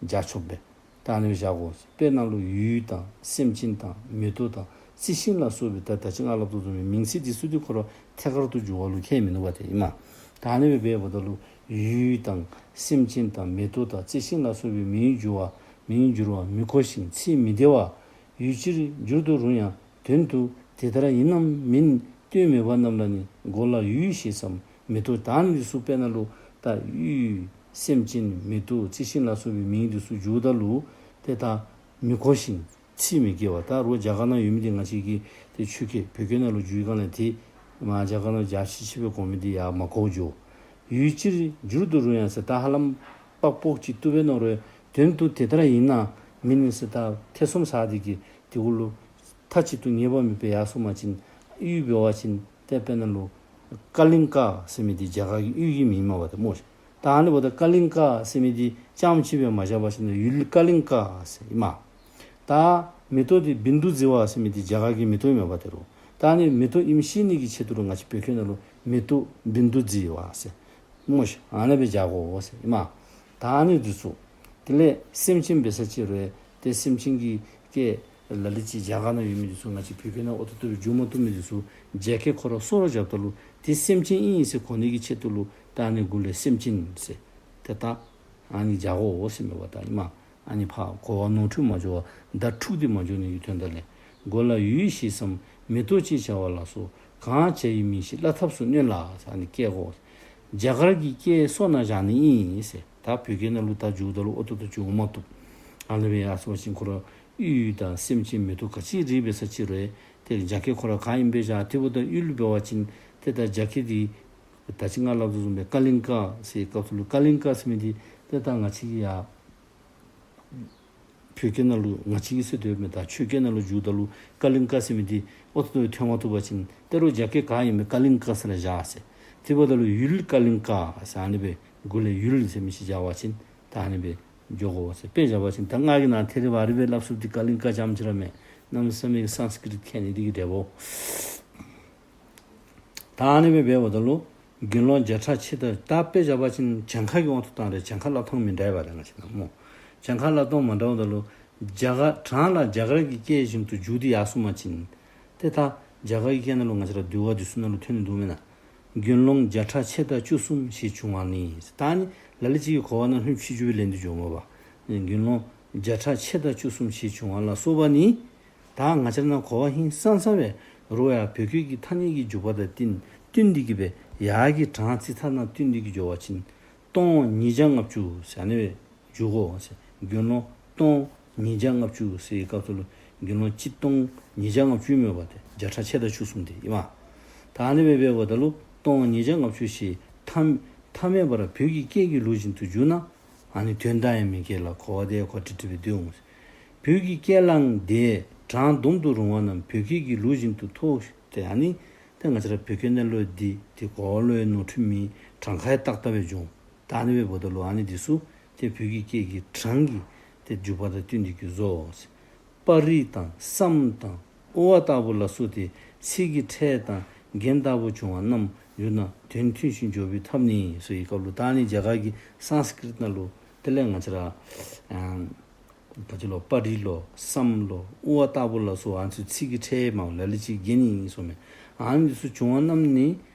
སྦྱར་ཆོག་པས། ད་ཨ་ནི་སྦེ་བཞག་དགོ། དཔེར་ན་ལུ་ཡུལ་དང་སེམས་ཅན་དང་མེ་ཏོག་དང་རྩི་ཤིང་ལ་སོགས་པའི་ད་ད་ཅི་ང་སླབ་དོ་བཟུམ་མའི་མིང་ཚིག་འདི་ཚུ་འདི་ཁོ་ར་ཐད་ཀར་དུ་འགྱུར་བ་ལུ་ཁྱད་མིན་ནུག་པ་ཏེ་ཨིན་མས། ད་ཨ་ནི་སྦེ་འབདཝ་ད་ལུ་ཡུལ་དང་སེམས་ཅན་དང་མེ་ཏོག་དང་རྩི་ཤིང་ལ་སོགས་པའི་མིང་འགྱུར་བ་མིང་འགྱུར་བ་མི་གོ་ཞིང་ཚིག་མི་བདེ་བ། ཡུལ་སྤྱིར་འགྱུར་དུ་རུང་ཡང་དོན་དུ་དེ་ལྟར་ཡིན་ནམ་མིན་སྟོན་མེད་པ་རྣམས་ལ་ནི། མགོ་ལ་ཡུལ་ཞེས་སམ་མེ་ཏོག། ད་ཨ་ནི་འདི་ཚུ་དཔེར་ན་ལུ་ད་ཡུལ་སེམས་ཅན་མེ་ཏོག་རྩི་ཤིང་ལ་སོགས་པའི་མིང་འདི་ཚུ་འགྱུརཝ་ད་ལུ་ ཏེ་ད་མི་གོ་ཞིང་ཚིག་མི་སྐྱེ་བ། ད་རུང་རྒྱ་གར་ནང་ཡོད་མི་འདི་ང་བཅས་ཀྱིས་ཏེ་ཆོས་སྐད་བོད་སྐད་ནང་ལུ་བསྒྱུར་ག་ལས་ཏེ་མར་རྒྱ་གར་ནང་རྒྱ་ཆེ་ཆེ་སྦེ་གོ་མི་འདི་ཡང་མ་གོཝ་འགྱོ། ཡུལ་ཅིར་འགྱུར་དུ་རུང་ཡང་ཟེར། ད་ཧ་ལམ་པག་ཕོག་ཅིག་བཏུབ་པས་མནོ་རུང་དོན་དུ་དེ་ལྟར་ཡིན་ནམ་མེན་ན་ཟེར་ད་ཐེ་ཚོམ་ཟ་སྟེ་གིས་དེ་གུ་ལུ་མཐའ་གཅིག་ཏུ་ངེས་པ་མེད་པར་ཡར་སོང་པ་ཅིན་ཡུལ་འབད་བ་ཅིན་ཏེ་དཔེར་ན་ལུ་ཀ་ལིང་ཀ་ཟེར་མི་འདི་རྒྱ་གར་གྱི་ཡུལ་གྱི་མིང་མས་པ་ཏེ་སྨོ་ཤིག། ད་ཨ་ནི་འབདཝ་ད་ཀ་ལིང་ཀ་ཟེར་མི་འདི་རྐྱངམ་ཅིག་སྦེ་མ་བཞག་པ་ཅིན་ཡུལ་ཀ་ལིང་ཀ་ཟེར་ཨིན་མས། ད་མེ་ཏོག་འདི་བིནྡུ་ཛི་བ་ཟེར་མི་འདི་རྒྱ་གར་གྱི་མེ་ཏོག་ཨིན་མས་པ་ཏེ་རུང་། ད་ཨ་ནི་མེ་ཏོག་ཨིནམ་ཤེས་ནི་གི་ཆེད་དུ་ལུ་ང་བཅས་བོད་སྐད་ནང་ལུ་མེ་ཏོག་བིནྡུ་ཛི་བ་ཟེར་སྨོ་ཤིག། ཨ་ནི་སྦེ་བཞག་དགོ་ཟེར་ཨིན་མས། ད་ཨ་ནི་འདི་ཚུ་དེ་ལས་སེམས་ཅན་འབད་ས་ཅིག་རུང་ཏེ་སེམས་ཅན་གྱི་སྐད་ལ་ལུ་ཅིག་རྒྱ་གར་ནང་ཡོད་མི་འདི་ཚུ་ང་བཅས་བོད་སྐད་ནང་ཨོ་ཏོ་ཏོ་སྦེ་བསྒྱུར་མ་བཏུབ་མི་འདི་ཚུ་རྒྱ་སྐད་ཁོ་ར་སོར་ར་བཞགཔ་ད་ལུ་ཏེ་སེམས་ཅན་ཨིན་ཟེར་གོ་ནི་གི་ཆེད་དུ་ལུ་ད་ཨ་ནི་གུ་ལས་སེམས་ཅན་ཟེར་ཏེ་ད་ཨ་ནི་བཞག་དགོ་ཟེར་མས་པ་ད་ཨིན་མས། ཨ་ནི་ཕར་གོ་བ་ནོར་འཁྲུལ་མ་འགྱོ་བར་བརྡ་འཁྲུགས་ཏེ་མ་འགྱོ་ནི་གི་དོན་དག་ལས། མགོ་ལ་ཡུལ་ཞེས་སམ་མེ་ཏོག་ཅེས་བྱ་བ་ལ་སོགས་གང་བྱ་ཡི་མིང་ཞིག་སླབ་ཐབས་སུ་གནོད་ལ་ཟེར་ཨ་ནི་བཀལ་དགོ། རྒྱ་གར་གྱི་སྐད་སོ་ནང་བཞག་ནི་ཨིན་ཟེར། ད་བོད་སྐད་ནང་ལུ་ད་བསྒྱུརཝ་ད་ལུ་ཨོ་ཏོ་ཏོ་བསྒྱུར་མ་བཏུབ། ཨ་ནི་སྦེ་ཡར་སོང་པ་ཅིན་ཁོ་ར་ཡུལ་དང་སེམས་ཅན་མེ་ཏོག་ག་ཅི་རིགས་འབད་ས་ཅིག་རུང་ཏེ་རྒྱ་སྐད་ཁོ་ར་ག་ཨིནམ་སྦེ་བཞག། དེ་འབདཝ་ད་ཡུལ་འབད་བ་ཅིན་ཏེ་ད་རྒྱ་སྐད་འདི་ད་ཅི་ང་སླབ་དོ་བཟུམ་སྦེ་ཀ་ལིང་ཀ་ཟེར་སྐབས་སུ་ལུ་ཀ་ལིང་ཀ་ཟེར་མི་འདི་ཏེ་ད་ང་བཅས་ཀྱི་ཡ་བོད་སྐད་ནང་ལུ་ང་བཅས་ཀྱིས་ཟེར་དོ་མེན། ད་ཆོས་སྐད་ནང་ལུ་བསྒྱུརཝ་ད་ལུ་ཀ་ལིང་ཀ་ཟེར་མི་འདི་ཨོ་ཏོ་ཏོ་སྦེ་ཐོན་མ་བཏུབ་པ་ཅིན་ཏེ་རུང་རྒྱ་སྐད་ག་ཨིནམ་སྦེ་ཀ་ལིང་ཀ་ཟེར་ར་བཞག་ཟེར། དེ་འབདཝ་ད་ལུ་ཡུལ་ཀ་ལིང་ཀ་ཟེར་ཨ་ནི་སྦེ་གུ་ལས་ཡུལ་ཟེར་མི་ཅིག་བཞག་པ་ཅིན་ད་ཨ་ནི་སྦེ་འགྱོ་དགོ་ཟེར། དཔེ་བཞག་པ་ཅིན་ད་ང་གིས་ནཱ་ཐད་རི་བ་རི་སྦེ་སླབ་ཚུགསཔ་འདི་ཀ་ལིང་ཀ་རྐྱངམ་ཅིག་ར་མེན། གནམ་མེད་ས་མེད་ཀྱི་སཾསྐྲྀཏ་མཁྱེན་ནི་འདི་གིས་འབྲས་བུ། ད་ཨ་ནི་སྦེ་འབདཝ་ད་ལུ་དགེ་སློང་བརྒྱ་ཕྲག་ཕྱེད་དང་ད་དཔེ་བཞག་པ་ཅིན་གྱངས་ཁ་གི་དབང་དུ་བཏང་རུང་གྱངས་ཁ་སླབ་ཐངས་མི་འདྲཝ་ཨིན་པ་ཏེ་ང་བཅས་ནང་སྨོ། གྱངས་ཁ་སླབ་ཐངས་མ་འདྲཝ་ད་ལུ་རྒྱ་གར་གྲངས་ལ་རྒྱ་གར་གྱི་སྐད་བཞིན་དུ་བསྒྱུར་ཏེ་ཡར་སོང་པ་ཅིན་ཏེ་ད་རྒྱ་གར་གྱི་སྐད་ནང་ལུ་ང་བཅས་ར་འདུལ་བ་འདི་ཚུ་ནང་ལུ་ཐོན་ནི་འདུག་མེན་ན། དགེ་སློང་བརྒྱ་ཕྲག་ཕྱེད་དང་བཅུ་གསུམ་ཞེས་འབྱུང་བ་ནི། ད་ཨ་ནི་ལ་ལུ་ཅིག་གིས་གོ་བ་ནང་ལྷོད་ཕྱི་འགྱུར་སྦེ་ལེན་ཏེ་འགྱོཝ་མས་པ། དགེ་སློང་བརྒྱ་ཕྲག་ཕྱེད་དང་བཅུ་གསུམ་ཞེས་འབྱུང་བ་ལ་སོགས་པ་ནི། ད་ང་བཅས་ནང་གོ་བ་ཧིང་སངས་ས་སྦེ་རུང་ཡང་བོད་སྐད་ཀྱི་ཐ་སྙད་ཀྱི་འཇུག་པ་དང་བསྟུན་བསྟུན་ཏེ་གིས་སྦེ་ཡར་གྱི་གྲངས་ཚིག་མཐའ་ནང་བསྟུན་ཏེ་གིས་འགྱོ་བ་ཅིན་སྟོང་ཉིས་བརྒྱ་ལྔ་བཅུ་ཟེར་ཨ་ནི་སྦེ་འགྱོ་དགོ་ཟེར། དགེ་སློང་སྟོང་ཉིས་བརྒྱ་ལྔ་བཅུ་ཟེར་བའི་སྐབས་སུ་ལུ་དགེ་སློང་གཅིག་སྟོང་ཉིས་བརྒྱ་ལྔ་བཅུ་མས་པ་ཏེ་བརྒྱ་ཕྲག་ཕྱེད་དང་བཅུ་གསུམ་འདི་ཨིན་མས། ད་ཨ་ནི་སྦེ་འབདཝ་ད་ལུ་སྟོང་ཉིས་བརྒྱ་ལྔ་བཅུ་ཞེས་ཐ་ཐ་མལ་པར་བོད་ཀྱི་སྐད་ཀྱི་ལུགས་བཞིན་དུ་བསྒྱུར་ན། ཨ་ནི་དོན་དག་ཡང་མི་སྐྱེ་ལ་གོ་བ་དེ་ཡང་གོ་ཏྲིག་ཏྲི་སྦེ་སྡོད་འོང་། བོད་ཀྱི་སྐད་ལའང་དེའི་གྲངས་བསྡོམ་དུ་རུང་བ་རྣམས་བོད་སྐད་ཀྱི་ལུགས་བཞིན་དུ་ཐོགས་ཏེ་ཨ་ནི་ཏེ་ང་བཅས་ར་བོད་སྐད་ནང་ལུ་འདི་ཏེ་གོ་བ་ལུ་ཡང་ནོར་འཁྲུལ་མེད། གྲངས་ཁ་ཡང་ཏག་ཏག་སྦེ་འབྱུང་། ད་ཨ་ནི་སྦེ་འབདཝ་ད་ལུ་ཨ་ནི་འདི་ཚུ་ཏེ་བོད་ཀྱི་སྐད་ཀྱི་གྲངས་ཀྱི་ཏེ་འཇུག་པ་དང་བསྟུན་ཏེ་གིས་བཟོ། པ་རི་དང་སམ་དང་ཨུ་བ་ལྟ་བུ་ལ་སོགས་ཏེ་ཚིག་གི་ཕྲད་དང་རྒྱན་ལྟ་བུ་བྱུང་བ་རྣམས་བསྒྱུར་ན་དོན་མཐུན་ཞིང་འཇོག་པའི་ཐབས་ནི་ཟེར་བའི་སྐབས་ལུ་ད་ཨ་ནི་རྒྱ་གར་གྱི་སཾསྐྲྀཏ་ནང་ལུ་དེ་ལས་ང་བཅས་ར་ཨ་ག་ཅི་ལོ་པ་རི་ལོ་སམ་ལོ་ཨུ་བ་ལྟ་བུ་ལ་སོགས་ཨ་ནི་ཚུ་ཚིག་གི་ཕྲད་མ་ལ་ལུ་ཅིག་རྒྱན་ཨིན་ཟེརཝ་མས། ཨ་ནི་ཚུ་བྱུང་བ་རྣམས་ནི་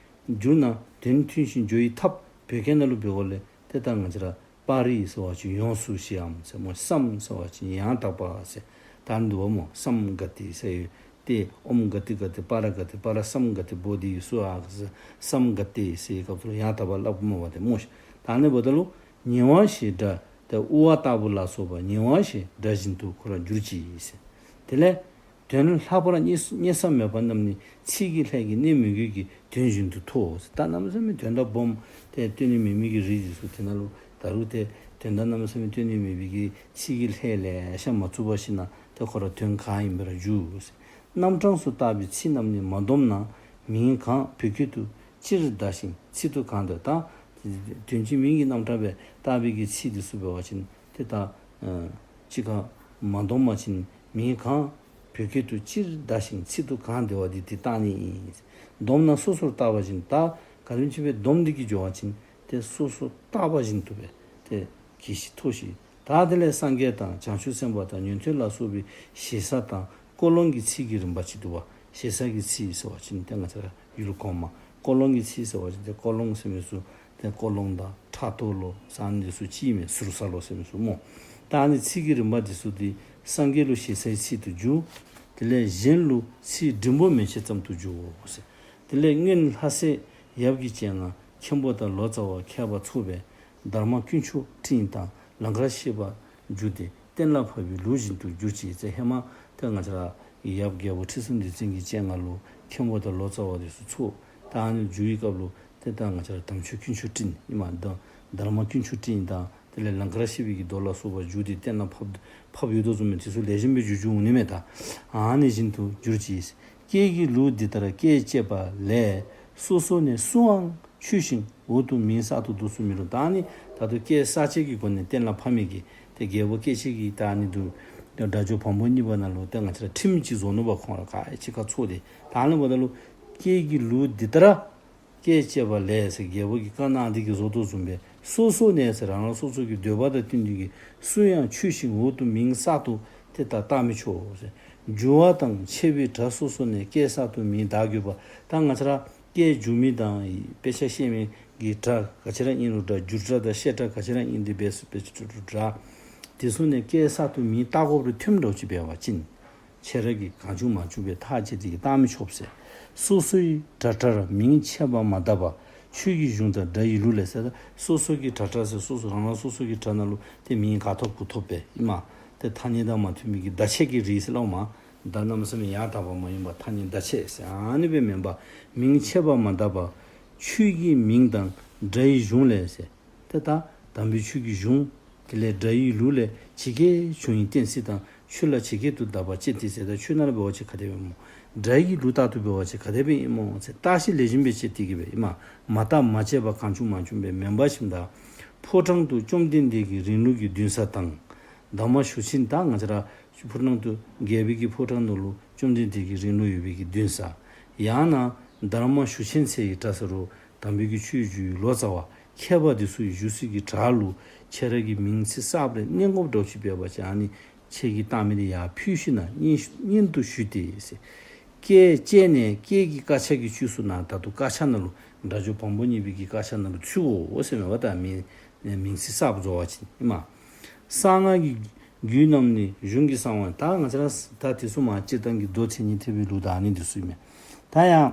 བསྒྱུར་ན་དོན་མཐུན་ཞིང་འཇོག་པའི་ཐབས། བོད་སྐད་ནང་ལུ་འབདཝ་ལས་ཏེ་ད་ང་བཅས་ར་པ་རི་ཟེར་བ་ཅིན་ཡོངས་སུ་ཞི་བའམ་ཟེར་སྨོ། སམ་ཟེར་བ་ཅིན་ཡང་དག་པ་ཟེར། ད་འདུག་པ་སྨོ། སམ་ག་ཏི་ཟེར་ཡོད་དེ། ཨོཾ་ག་ཏི་ག་ཏི་པ་ར་ག་ཏི་པ་ར་སམ་ག་ཏི་བོ་དྷི་སྭཱ་ཧཱ་ཟེར། སམ་ག་ཏི་ཟེར་བའི་སྐབས་སུ་ཡང་དག་པ་སླབ་སྨོ་པ་ཏེ་སྨོ་ཤིག། ད་ཨ་ནི་འབདཝ་ད་ལུ་ཉེ་བ་ཞེས་སྒྲ་ཏེ་ཨུ་བ་ལྟ་བུ་ལ་སོགས་པ་ཉེ་བ་ཞེས་སྒྲ་བཞིན་དུ་ཁོ་ར་འགྱུར་ཅིག་ཟེར། དེ་ལས་དོན་ལྷག་པར་རྙེད་རྙེད་ས་མེད་པ་རྣམས་ནི་ཚིག་གི་ལྷད་ཀྱིས་གནོད་མི་དགོས་ཀྱི་དོན་བཞིན་དུ་ཐོགས། ད་གནམ་མེད་ས་མེད་དོན་དག་སྦོམ་ཏེ་སྟོན་ནི་མེད་མི་གི་རིགས་འདི་ཚུ་དེ་ནང་ལུ་ད་རུང་ཏེ་དོན་དག་གནམ་མེད་ས་མེད་སྟོན་ནི་མེད་པའི་གི་ཚིག་གི་ལྷད་ལེ་ཤ་མ་བཙུགས་པ་ཞིག་ན་ཏེ་ཁོ་ར་དོན་གང་ཡིན་པར་འགྱུར། རྣམ་གྲངས་སུ་བཏགས་པའི་ཚིག་རྣམས་ནི་མ་བསྡོམས་ན་མིང་གང་བོད་སྐད་དུ་སྤྱིར་བཏགས་ཤིང་ཚིག་ཏུ་གང་འདོད། ད་དོན་གཅིག་མིང་གི་རྣམ་གྲངས་སྦེ་བཏགས་པའི་གི་ཚིག་འདི་ཚུ་འབད་བ་ཅིན་ཏེ་ད་ཨ་གཅིག་ཁར་མ་བསྡོམས་པ་ཅིན་མིང་གང་བོད་སྐད་དུ་སྤྱིར་བཏགས་ཤིང་ཚིག་ཏུ་གང་འདོད་པ་འདི་དེ་བཏགས་ནི་ཨིན། བསྡོམས་ན་སོ་སོར་བཏགས་པ་བཞིན། ད་ག་དེམ་ཅིག་སྦེ་བསྡོམས་ཏེ་གིས་འགྱོ་བ་ཅིན་ཏེ་སོ་སོར་བཏགས་པ་བཞིན་དུ་སྦེ་ཏེ་གྱིས་ཤིག་ཐོགས་ཤིག། ད་དེ་ལས་སངས་རྒྱས་དང་བྱང་ཆུབ་སེམས་དཔའ་དང་ཉན་ཐོས་ལ་སོགས་པའི་ཞེ་ས་དང་ཀོ་ལོང་གི་ཚིག་གི་རིམ་པ་ཅིག་འདུག་པ། ཞེ་ས་གི་ཚིག་ཟེར་བ་ཅིན་ཏེ་ང་བཅས་ར་ཡུལ་གོང་མ། ཀོ་ལོང་གི་ཚིག་ཟེར་བ་ཅིན་ཏེ་ཀོ་ལོང་ཟེར་མི་ཚུ་ཏེ་ཀོ་ལོང་དང་ཕྲག་དོག་ལོ་ཟེར་ཨ་ནི་འདི་ཚུ་ཅིག་མས། ཟུར་ཟ་ལོ་ཟེར་མི་ཚུ་སྨོ། ད་ཨ་ནི་ཚིག་གི་རིམ་པ་འདི་ཚུ་འདི་སངས་རྒྱས་ལུ་ཞེ་སའི་ཚིག་ཏུ་འགྱུར། དེ་ལས་གཞན་ལུ་ཚིག་འབྲིང་པོ་མན་ཆད་ཙམ་དུ་འགྱུར་རོ་ཟེར། དེ་ལས་སྔོན་ལྷ་སྲས་ཡབ་ཀྱི་སྤྱན་སྔར་མཁན་པོ་དང་ལོ་ཙཱ་བ་མཁས་པ་ཚོགས་པས་དྷརྨ་དཀོན་མཆོག་སྤྲིན་དང་ལང་ཀར་གཤེགས་པ་བརྒྱུད་དེ་ གཏན་ལ་ཕབ་པའི་ལུགས་བཞིན་དུ་གྱུར་ཅིག་ཟེར། ཧེ་མ་ཏེ་ང་བཅས་ར་ཡབ་རྒྱལ་པོ་ཁྲི་སྲོང་ལྡེ་བཙན་གྱི་སྤྱན་སྔར་ལུ་མཁན་པོ་དང་ལོ་ཙཱ་བ་འདི་ཚུ་ཚོགས། ད་ཨ་ནི་བསྒྱུར་བའི་སྐབས་ལུ་ཏེ་ད་ང་བཅས་ར་དམ་ཆོས་དཀོན་མཆོག་སྤྲིན་ཨིནམ་དང་དྷརྨ་དཀོན་མཆོག་སྤྲིན་དང་དེ་ལས་ལང་ཀར་གཤེགས་པའི་གི་མདོ་ལ་སོགས་པ་བསྒྱུར་ཏེ་གཏན་ལ་ཕབ་ཕབ་ཡོད་དོ་བཟུམ་སྦེ་དེ་ཚུ་ལེགས་ཤོམ་སྦེ་བསྒྱུར་བསྒྱུར་འོང་ནི་མས། ད་ཨ་ནི་བཞིན་དུ་གྱུར་ཅིག། སྐད་ཀྱི་ལུགས་འདི་ལྟར་བཀས་བཅད་པ་ལས་སོ་སོ་ནས་སུའང་ཆོས་བཞིན་འོག་ཏུ་མིང་གསར་དུ་འདོགས་སུ་མི་རུང་། ད་ཨ་ནི་ད་ལྟོ་བཀས་གསར་བཅད་ཀྱི་སྒོ་ནས་གཏན་ལ་ཕབ་མི་གི་ཏེ་རྒྱལ་པོ་སྐྱེས་ཆེན་གྱི་ད་ཨ་ནི་འདུག། སྒྲ་སྦྱོར་བམ་པོ་གཉིས་པ་ནང་ལུ་ཏེ་ང་བཅས་ར་ཁྲིམས་ཅིག་བཟོ་ནུག་པ། ཁོང་ར་ག་ཅི་ཁ་ཚོགས་ཏེ་ད་ཨ་ནི་འབདཝ་ད་ལུ་སྐད་ཀྱི་ལུགས་འདི་ལྟར་བཀས་བཅད་པ་ལས་ཟེར་རྒྱལ་པོ་གིས་བཀའ་གནང་སྟེ་གི་བཟོ་དོ་བཟུམ་སྦེ་སོ་སོ་ནས་ཟེར་རང་རང་སོ་སོ་གི་འདོད་པ་དང་བསྟུན་ཏེ་གི་སུ་ཡང་ཆོས་བཞིན་འོག་ཏུ་མིང་གསར་དུ་ཏེ་ད་བཏགས་མི་ཆོག་ཟེར། འགྱུར་བ་དང་ཕྱེ་བའི་སྒྲ་སོ་སོ་ནས་བཀས་གསར་དུ་མིང་གདགས་དགོས་པ། ད་ང་བཅས་ར་སྐད་སྒྱུར་མི་དང་དཔེ་ཆ་བཤད་མི་གི་སྒྲ་ག་ཅི་ར་ཨིན་རུང་འདྲ། སྒྱུར་སྒྲ་དང་བཤད་སྒྲ་ག་ཅི་ར་ཨིན་ཏེ་འབད་སུ་འབད་ཆུ་འདྲ། དེ་ཚུ་ནས་བཀས་གསར་དུ་མིང་བཏགས་དགོཔ་རེ་ཐོནམ་འདྲཝ་ཅིག་འབད་བ་ཅིན་ཁྱེད་ར་གིས་གང་བྱུང་མང་བྱུང་སྦེ་ཐག་བཅད་དེ་གི་བཏགས་མི་ཆོག་ཟེར། སོ་སོའི་སྒྲ་སྒྲར་མིང་ཆད་པ་མ་བཏགས་པ། ཆོས་ཀྱི་གཞུང་དང་སྒྲ་ཡི་ལུགས་ལས་ཟེར། སོ་སོ་གི་སྒྲ་སྒྲ་ཟེར་སོ་སོ་རང་རང་སོ་སོ་གི་སྒྲ་ནང་ལུ་ཏེ་མིང་ག་ཐོབ་གུ་ཐོབ་སྦེ་ཨིནམ། ཏེ་ཐ་སྙད་དང་མ་མཐུན་མི་གི་བརྡ་ཆད་ཀྱི་རིགས་ཟེར་སླབ་མས། བརྡ་གནམ་མེད་ས་མེད་ཡང་དག་པ་མ་ཡིན་པ་ཐ་སྙད་བརྡ་ཆད་ཟེར་ཨ་ནི་སྦེ་མེན་པར་མིང་ཆད་པ་མ་བཏགས་པ། ཆོས་ཀྱི་མིང་དང་སྒྲ་ཡི་གཞུང་ལས་ཟེར། ཏེ་ད་དམ་པའི་ཆོས་ཀྱི་གཞུང་དེ་ལས་སྒྲ་ཡི་ལུགས་ལས་ཇི་སྐད་བྱུང་ཡི་གཏན་ཚིགས་དང་། ཆོས་ལ་ཇི་སྐད་དུ་གདགས་པ་དཔྱད་དེ་ཟེར། ད་ཆོས་ནང་ལུ་འབད་བ་ཅིན་ག་དེ་སྦེ་ཨིནམ། སྒྲ་ཡི་ལུགས་ལྟར་དུ་འབད་བ་ཅིན་ག་དེ་སྦེ་ཨིནམ་ཟེར་བརྟག་ཞིབ་ལེགས་ཤོམ་སྦེ་དཔྱད་དེ་གི་སྦེ་ཨིནམ། མ་བརྟགས་མ་དཔྱད་པ་གང་བྱུང་མང་བྱུང་སྦེ་མེན་པ་ཞིནམ་ད་ཕོ་བྲང་དུ་བཅོམ་ལྡན་འདས་ཀྱི་རིང་ལུགས་ཀྱི་འདུན་ས་དང་། འདབ་མ་གཞུ་ཆེན། ད་ང་བཅས་ར་ཕོ་བྲང་དུ་རྒྱལ་པོའི་གི་ཕོ་བྲང་ནང་ལུ་བཅོམ་ལྡན་འདས་ཀྱི་རིང་ལུགས་ཡོད་པའི་གི་འདུན་ས། ཡང་ན་དྷརྨ་གཞུ་ཆེན་ཟེར་བའི་གྲྭ་ས་རུ་དམ་པའི་གི་ཆོས་བསྒྱུར་བའི་ལོ་ཙཱ་བ་མཁས་པ་འདི་ཚུ་ཡི་བཞུགས་སའི་གི་བྲག་ལུ་ཁྱེད་ར་གིས་མིང་ཚིག་གསརཔ་རེ་བསྣན་དགོཔ་འདྲཝ་ཅིག་འབད་བ་ཅིན་ཨ་ནི་ཁྱེད་ཀྱིས་བཏགས་མི་འདི་ཡར་ཕུལ་ཞིནམ་ན་སྙན་སྙན་དུ་ཞུས་ཏེ་ཟེར། བཀས་བཅད་ནས་བཀས་ཀྱི་དཀར་ཆག་གི་ཆོས་སུ་ནང་ད་ལྟོ་དཀར་ཆག་ནང་ལུ་སྒྲ་སྦྱོར་བམ་པོ་གཉིས་པའི་གི་དཀར་ཆག་ནང་ལུ་ཚུད་དགོ་ཟེར་མས་པ། ད་མིང་མིང་ཚིག་གསརཔ་བཟོ་བ་ཅིན་ཨིནམ། གསང་སྔགས་ཀྱི་རྒྱུད་རྣམས་ནི་གཞུང་གིས་གསང་བ། ད་ང་བཅས་ར་ད་དེ་ཚུ་མ་སྤྱིར་བཏང་གི་མདོ་མཚན་ཉིད་ཐེག་པའི་ལུགས་ད་ཨ་ནི་འདི་ཚུ་ཨིན་མས། ད་ཡང་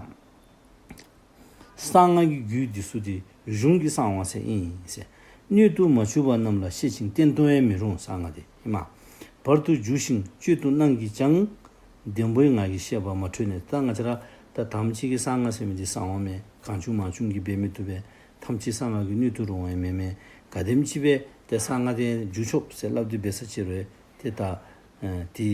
གསང་སྔགས་ཀྱི་རྒྱུད་འདི་ཚུ་དེ་གཞུང་གིས་གསང་བ་ཟེར་ཨིན་ཟེར། སྣོད་དུ་མ་ཆུད་པ་རྣམས་ལ་བཤད་ཅིང་བསྟན་གཏོང་བས་མི་རུང་། གསང་སྔགས་དེ་ཨིནམ། བར་དུ་འཇུག་ཅིང་གཅོད་དུ་རྣམས་ཀྱིས་ཀྱང་། ལྡེམ་པོའི་ངག་གིས་བཤད་པ་མ་འཕྲོད་ནས། ད་ང་བཅས་ར་ད་དམ་ཅིག་གི་གསང་སྔགས་ཟེར་མི་འདི་གསང་བ་མས། གང་བྱུང་མང་བྱུང་གིས་འབད་མི་བཏུབ་པས། ཐམས་ཅད་གསང་སྔགས་ཀྱི་སྣོད་དུ་རུང་བ་ཡང་མེན་མས། ག་དེམ་ཅིག་སྦེ་ཏེ་གསང་སྔགས་དེ་འཇུག་ཆོག་ཟེར་སླབ་སྟེ་འབད་ས་ཅིག་རུང་ཏེ་ད་ཨ་དེ་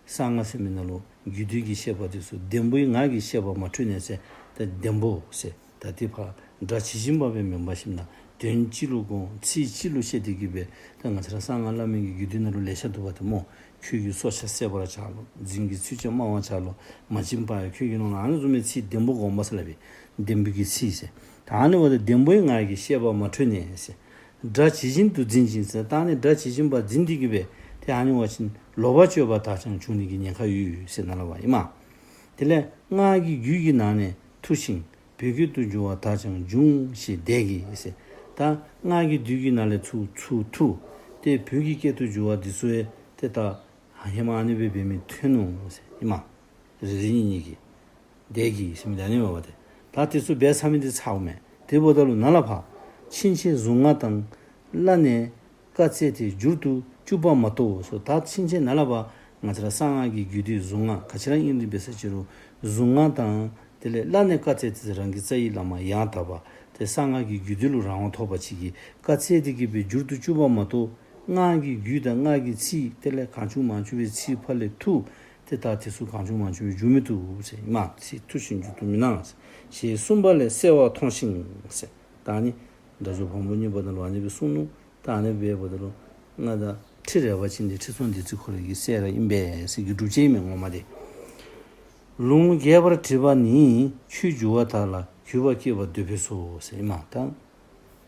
གསང་སྔགས་ཟེར་མི་ནང་ལུ་རྒྱུད་སྡེ་གི་བཤད་པ་དེ་ཚུ་ལྡེམ་པོའི་ངག་གིས་བཤད་པ་མ་འཕྲོད་ནས་ཟེར། ད་ལྡེམ་པོ་ཟེར་ད་དེ་ཕར་སྒྲ་ཇི་བཞིན་པ་སྦེ་མེན་པ་ཞིནམ་ན་དོན་སྤྱི་ལུ་དགོངས་ཚིག་སྤྱི་ལུ་བཤད་དེ་གི་སྦེ། ད་ང་བཅས་ར་གསང་སྔགས་བླ་མེད་ཀྱི་རྒྱུད་སྡེ་ནང་ལུ་ལེ་ཤ་འདུག་པ་དེ་སྨོ། ཁྱོད་ཀྱི་སྲོག་ཆགས་བསད་པར་བྱ་ལོ། རྫུན་གྱི་ཚིག་བཅད་སྨྲ་བར་བྱ་ལོ། མ་བྱིན་པ་ཡང་ཁྱོད་ཀྱི་ནོར་ལོ། ཨ་ནི་བཟུམ་མའི་ཚིག་ལྡེམ་པོ་དགོངས་པ་ཟེར་སླབ་པས། ལྡེམ་པོ་གི་ཚིག་ཟེར། ད་ཨ་ནི་འབདཝ་ད་ལྡེམ་པོའི་ངག་གིས་བཤད་པ་མ་འཕྲོད་ནས་ཟེར། སྒྲ་ཇི་བཞིན་དུ་འཛིན་ཅིང་ཟེར། ད་ཨ་ནི་སྒྲ་ཇི་བཞིན་པ་འཛིན་ཏེ་གི་སྦེ་ཏེ་ཨ་ནི་འབད་བ་ཅིན་ལོག་པར་སྤྱོད་པ་དག་ཀྱང་འབྱུང་ནི་གི་ཉེན་ཁ་ཡོད་ཟེར་ནཱ་ལུ་སླབ་པ་ཨིནམ། དེ་ལས་སྔགས་ཀྱི་རྒྱུད་ཀྱི་ནང་ནས་འཐུ་ཞིང་བོད་སྐད་དུ་བསྒྱུར་བ་དག་ཀྱང་འབྱུང་ཞེས་འདས་ཀྱིས་ཟེར། ད་སྔགས་ཀྱི་རྒྱུད་ཀྱི་ནང་ལས་ཚུར་ཚུར་འཐུ་སྟེ་བོད་ཀྱི་སྐད་དུ་བསྒྱུར་བ་འདི་ཚུ་ཡང་ཏེ་ད་ཧེ་མ་ཨ་ནི་སྦེ་འབད་མི་ཐོན་ནུག་ཟེར་ཨིནམ། རེ་རེ་གཉིས་གཉིས་ཀྱིས་འདས་ཀྱིས་ཟེར་མི་འདི་ཨ་ནི་མས་པ་ཏེ། ད་དེ་ཚུ་འབད་ཚར་མི་འདི་ཚརཝ་མས། དེ་འབདཝ་ད་ལུ་ནཱ་ལས་ཕར་ཕྱིན་ཆད་གཟུངས་སྔགས་དང་བླ་ནས་བཀའ་སྩལ་ཏེ་བསྒྱུར་དུ་བཅུག་པ་མ་གཏོགས་ཟེར། ད་ཕྱིན་ཆད་ནཱ་ལས་ཕར་ང་བཅས་ར་གསང་སྔགས་ཀྱི་རྒྱུད་སྡེ་གཟུངས་སྔགས་ག་ཅི་ར་ཨིན་རུང་འབད་ས་ཅིག་རུང་གཟུངས་སྔགས་དང་དེ་ལས་བླ་ནས་བཀའ་སྩལ་ཏེ་ཟེར་རང་གི་རྩ་བའི་བླ་མ་ཡང་དག་པ་ཏེ་གསང་སྔགས་ཀྱི་རྒྱུད་སྡེ་ལུ་རང་དབང་ཐོབ་པ་ཅིག་གིས་བཀའ་སྩལ་ཏེ་གི་སྦེ་བསྒྱུར་དུ་བཅུག་པ་མ་གཏོགས་སྔགས་ཀྱི་རྒྱུད་དང་སྔགས་ཀྱི་ཚིག་དེ་ལས་གང་བྱུང་མང་བྱུང་སྦེ་ཚིག་ཕར་ལས་འཐུ་སྟེ་ད་དེ་ཚུ་གང་བྱུང་མང་བྱུང་སྦེ་བསྒྱུར་མི་བཏུབ་ཟེར་ཨིནམ། ཚིག་འཐུ་ཞིང་བསྒྱུར་དུ་མི་གནང་ཞེས་གསུངས་པ་ལས་གསལ་བར་མཐོང་ཞིང་ཟེར། ད་ཨ་ནི་སྒྲ་སྦྱོར་བམ་པོ་གཉིས་པ་ནང་ལུ་ཨ་ནི་སྦེ་གསུངས་ནུག། ད་ཨ་ནི་སྦེ་འབདཝ་ད་ལུ་ང་ད་ཁྲི་རལ་པ་ཅན་འདི་ཁྲི་སྲོང་ལྡེ་བཙན་ཁོ་རའི་གི་སྲས་ར་ཨིན་པས་ཟེར་གྱི་སྒྲུབ་བྱེད་ཨིན་མས་ངོ་མ་འདི། ལུང་རྒྱས་པར་བྲིས་པ་ནི་ཆོས་བསྒྱུར་བ་དག་ལ་གུས་པ་བསྐྱེད་པ་འདོད་པས་སོ་ཟེར་ཨིནམ་ད།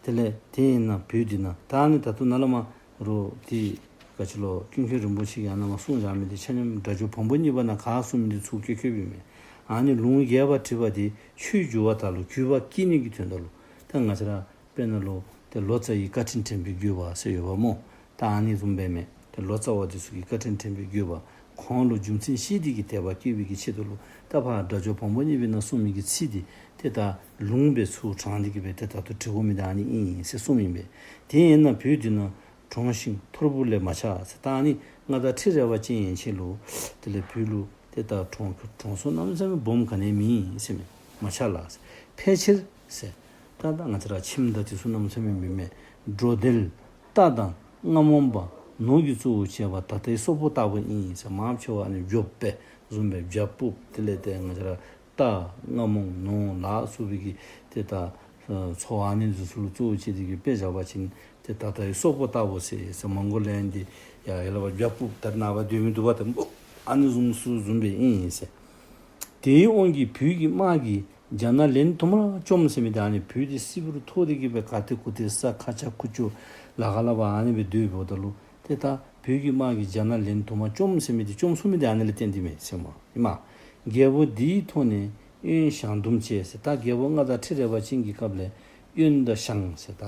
དེ་ལས་དེ་ཡིན་ན་བོད་འདི་ན་ད་ཨ་ནི་ད་ལྟོ་ནཱ་ལས་མར་རོགས་དེ་ག་ཅི་ལོ་ཀུན་མཁྱེན་རིན་པོ་ཆེ་གིས་ཨ་ནཱ་མར་གསུངས་བཞག་མི་འདི་ཆ་མཉམ་སྒྲ་སྦྱོར་བམ་པོ་གཉིས་པ་ནང་ག་གསུངས་མི་འདི་ཚུར་བཀོད་བཀོདཔ་ཨིན་མས། ཨ་ནི་ལུང་རྒྱས་པར་བྲིས་པ་འདི་ཆོས་བསྒྱུར་བ་དག་ལུ་གུས་པ་བསྐྱེད་ནི་གི་དོན་དག་ལུ་ད་ང་བཅས་ར་དཔེར་ན་ལུ་ཏེ་ལོ་ཙཱ་ཡི་བཀའ་དྲིན་དྲན་པའི་དགོས་པ་ཟེར་ཡོདཔ་སྨོ། ད་ཨ་ནི་བཟུམ་སྦེ་མས། ཏེ་ལོ་ཙཱ་བ་འདི་ཚུ་གི་བཀའ་དྲིན་དྲན་པའི་དགོས་པ། ཁོང་ལུ་རྒྱུ་མཚན་ཤེས་ཏེ་གི་དད་པ་བསྐྱེད་པའི་གི་ཆེད་དུ་ལུ་ད་ཕར་སྒྲ་སྦྱོར་བམ་པོ་གཉིས་པའི་ནང་གསུངས་མི་གི་ཚིག་འདི་ཏེ་ད་ལུང་སྦེ་ཚུར་དྲངས་ཏེ་གི་སྦེ་ཏེ་ད་ལྟོ་བྲི་དགོ་མི་འདི་ཨ་ནི་ཨིན་ཟེར་གསུངམ་ཨིན་པས། དེ་ཡིན་ན་བོད་འདི་ན་དྲོངས་ཤིང་ཐོར་བུ་ལས་མ་ཆགས་ཟེར། ད་ཨ་ནི་ མངའ་བདག་ཁྲི་རལ་པ་ཅན་ཡན་ཆད་ལུ་དེ་ལས་བོད་ལུ་ཏེ་ད་གྲོང་གྲོང་སོ་གནམ་མེད་ས་མེད་སྦོམ་ག་ནི་མེད་ཟེར་མས། མ་ཆགས་ལགས་ཟེར། ཕལ་ཆེར་ཟེར། ད་ད་ང་བཅས་ར་ཁྱིམ་དང་དེ་ཚུ་གནམ་མེད་ས་མེད་མེད་མས། འགྲོ་འདེལ་རྟ་དང་རྔ་མོང་པ་ནོར་གྱིས་གཙོ་བོར་བྱས་པ་ད་ལྟའི་སོག་པོ་ལྟ་བུ་ཨིན་ཟེར། མང་ཆེ་བ་ཨ་ནི་འབྱོགཔ་སྦེ་བཟུམ་སྦེ་བྱ་སྤུབས། དེ་ལས་ཏེ་ང་བཅས་ར་རྟ་རྔ་མོང་ནོར་ལ་སོགས་པའི་གི་ཏེ་ད་ཨ་འཚོ་བ་ཨ་ནི་ཚུ་ལུ་གཙོ་བོ་བྱས་ཏེ་གི་དཔེ་བཞག་པ་ཅིན་ཏེ་ད་ལྟའི་སོག་པོ་ལྟ་བུ་ཟེར་ཟེར། མོང་གོ་ལི་ཡན་འདི་ཡ་ཡ་ལ་བ་བྱ་སྤུབས་ད་ནངས་པ་སྡོད་མི་འདུག་པ་ད་ཨ་ནི་བཟུམ་ཚུ་བཟུམ་སྦེ་ཨིན་ཟེར། དེའི་དབང་གིས་བོད་ཀྱི་དམག་གིས་རྒྱ་ནག་ལན་དུ་མར་བཅོམ་ཟེར་མི་འདི་ཨ་ནི་བོད་འདི་སིལ་བུར་འཐོར་ཏེ་གི་སྦེ་ག་ཏེ་གུ་ཏེ་ས་ཁ་ཆག་ཁུ་ཆུ་ལ་ག་ལ་བ་ཨ་ནི་སྦེ་སྡོད་འབདཝ་ད་ལུ་ཏེ་ད་བོད་ཀྱི་དམག་གིས་རྒྱ་ནག་ལན་དུ་མར་བཅོམ་ཟེར་མི་འདི་བཅོམ་ཚུགས་མི་འདི་ཨ་ནི་ལས་བརྟེན་ཏེ་མས་ཟེར་མས། ཨིན་མས། རྒྱལ་པོ་འདིའི་ཐོག་ནས་དབོན་ཞང་དུམ་བཅས་ཟེར། ད་རྒྱལ་པོ་མངའ་བདག་ཁྲི་རལ་པ་ཅན་གྱི་སྐབས་ལས་དབོན་དང་ཞང་ཟེར་ད་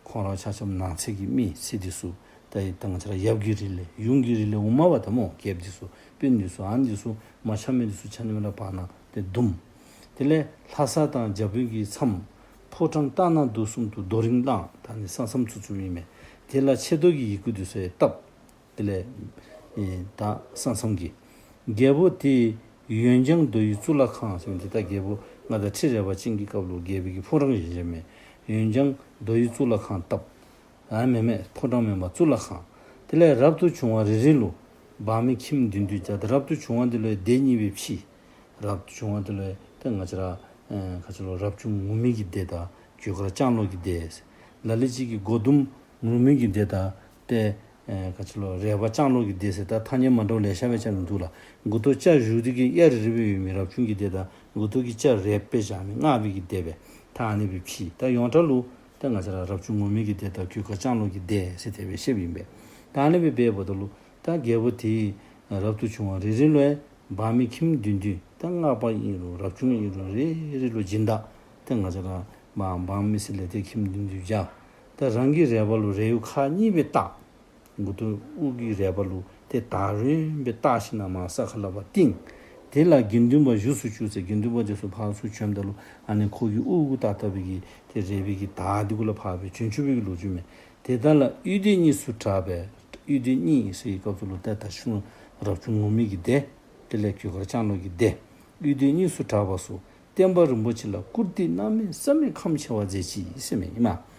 ཁོང་ར་ཆ་ཁྱབ་ནགས་ཚལ་གྱི་མི་སེར་འདི་ཚུ་ད་ཡི་ད་ང་བཅས་ར་ཡབ་ཀྱི་རིགས་ལས་ཡུམ་གྱི་རིགས་ལས་འོངམ་མས་པ་ད་མོ། རྒྱལཔོ་འདི་ཚུ་དཔོན་འདི་ཚུ་ཨ་ནི་འདི་ཚུ་མ་ཆགས་མི་འདི་ཚུ་ཆ་མཉམ་ར་བར་ན་ཏེ་དུམ། དེ་ལས་ལྷ་ས་དང་རྒྱ་བོད་ཀྱི་མཚམས་ཕོ་བྲང་ལྟ་ན་སྡུག་གསུམ་དུ་རྡོ་རིང་བསླངས། ད་ནི་ས་མཚམས་ཚུ་བཙུགས་ཨིན་མས། དེ་ལ་ཆེ་མདོག་གི་ཡི་གུ་འདི་ཚུ་ཡང་བཏབ། དེ་ལས་ཨེ་ད་ས་མཚམས་ཀྱི་རྒྱལ་པོ་དེ་ཡོན་ལྗང་རྡོ་ཡི་གཙུག་ལག་ཁང་ཟེར་མི་འདི་ད་རྒྱལ་པོ་མངའ་བདག་ཁྲི་རལ་པ་ཅན་གྱི་སྐབས་ལུ་རྒྱལ་པོའི་གི་ཕོ་བྲང་ཡོན་ལྗང་མེན། ཡོན་ལྗང་རྡོ་ཡི་གཙུག་ལག་ཁང་བཏབ། ཨ་མེན་མེན་ཕོ་བྲང་མེན་པར་གཙུག་ལག་ཁང་། དེ་ལས་རབ་ཏུ་བྱུང་བ་རེ་རེ་ལུ་འབངས་མི་ཁྱིམ་བདུན་བདུན་བྱ། ཏེ་རབ་ཏུ་བྱུང་བ་འདི་ལུ་སྡེ་གཉིས་སྦེ་ཕྱེ། རབ་ཏུ་བྱུང་བ་འདི་ལུ་ཏེ་ང་བཅས་ར་ཨེ་ག་ཅི་ལོ་རབ་བྱུང་ངུར་སྨྲིག་གི་སྡེ་དང་གོས་དཀར་ལྕང་ལོ་གི་སྡེ། ལ་ལུ་ཅིག་གིས་མགོ་ཟླུམ་ངུར་སྨྲིག་གི་སྡེ་དང་ཏེ་ཨེ་ག་ཅི་ལོ་རལ་པ་ལྕང་ལོ་གི་སྡེ་ཟེར་ད་ཐ་སྙད་མ་འདྲཝ་ལེ་ཤ་སྦེ་བྱ་ནི་འདུག་ལགས། མགུ་ཏོ་སྐྱ་བཞར་ཏེ་གི་གཡའ་རི་རི་སྦེ་ཡོད་མི་རབ་བྱུང་གི་སྡེ་དང་མགུ་ཏོ་གི་སྐྱ་རལ་པ་སྦེ་བཞག་མི་སྔགས་པའི་གི་སྡེ་སྦེ་ད་ཨ་ནི་སྦེ་ཕྱེ། ད་ཡོངས་གྲགས་ལུ་ད་ང་བཅས་ར་རབ་བྱུང་ངུར་སྨྲིག་གི་སྡེ་དང་གོས་དཀར་ལྕང་ལོ་གི་སྡེ་ཟེར་དེ་སྦེ་བཤདཔ་ཨིན་པས། ད་ཨ་ནི་སྦེ་འབདཝ་ད་ལུ་ད་རྒྱལ་པོ་དེ་རབ་ཏུ་བྱུང་བ་རེ་རེ་ལུ་ཡང་འབངས་མི་ཁྱིམ་བདུན་བདུན་ད་སྔགས་པ་ཨིན་རུང་རབ་བྱུང་ཨིན་རུང་རེ་རེ་ལུ་སྦྱིན་བདག་ཏེ་ང་བཅས་ར་འབངས་འབངས་མི་སེར་ལས་ཏེ་ཁྱིམ་བདུན་བདུན་བྱ། ད་རང་གི་རལ་པ་ལུ་རལ་གཡུ་ཁག་གཉིས་སྦེ་བཏགས། མགུ་ཏོ་དབུ་གི་རལ་པ་ལུ་ཏེ་དར་རིངམ་སྦེ་བཏགས་ཞིནམ་ལས་ས་ཁར་ལས་ཕར་བཏིང་། དེ་ལ་དགེ་འདུན་པ་བཞུགས་སུ་བཅུག་ཟེར། དགེ་འདུན་པ་འདི་ཚུ་ཕར་ཚུར་བྱོནམ་ད་ལུ་ཨ་ནི་ཁོ་གི་དབུ་གུ་བཏགས་བཏགས་པའི་གི་ཏེ་རལ་པའི་གི་དར་འདི་གུ་ལས་ཕར་སྦེ་བྱོན་བཅུག་པའི་གི་ལོ་རྒྱུས་མས། དེ་དག་ལ་དབུས་སྡེ་གཉིས་སུ་གྲགས་པས། དབུས་སྡེ་གཉིས་ཟེར་བའི་སྐབས་སུ་ལུ་ཏེ་ད་ཆུང་རབ་བྱུང་ངུར་སྨྲིག་གི་སྡེ་དེ་ལས་གོས་དཀར་ལྕང་ལོ་གི་སྡེ་དབུས་སྡེ་གཉིས་སུ་གྲགས་པ་སོགས་བསྟན་པ་རིན་པོ་ཆེ་ལ་བཀུར་སྟི་གནམ་མེད་ས་མེད་ཁམས་ཆེ་བ་མཛད་ཅི་ཟེར་མས། ཨིན་མས།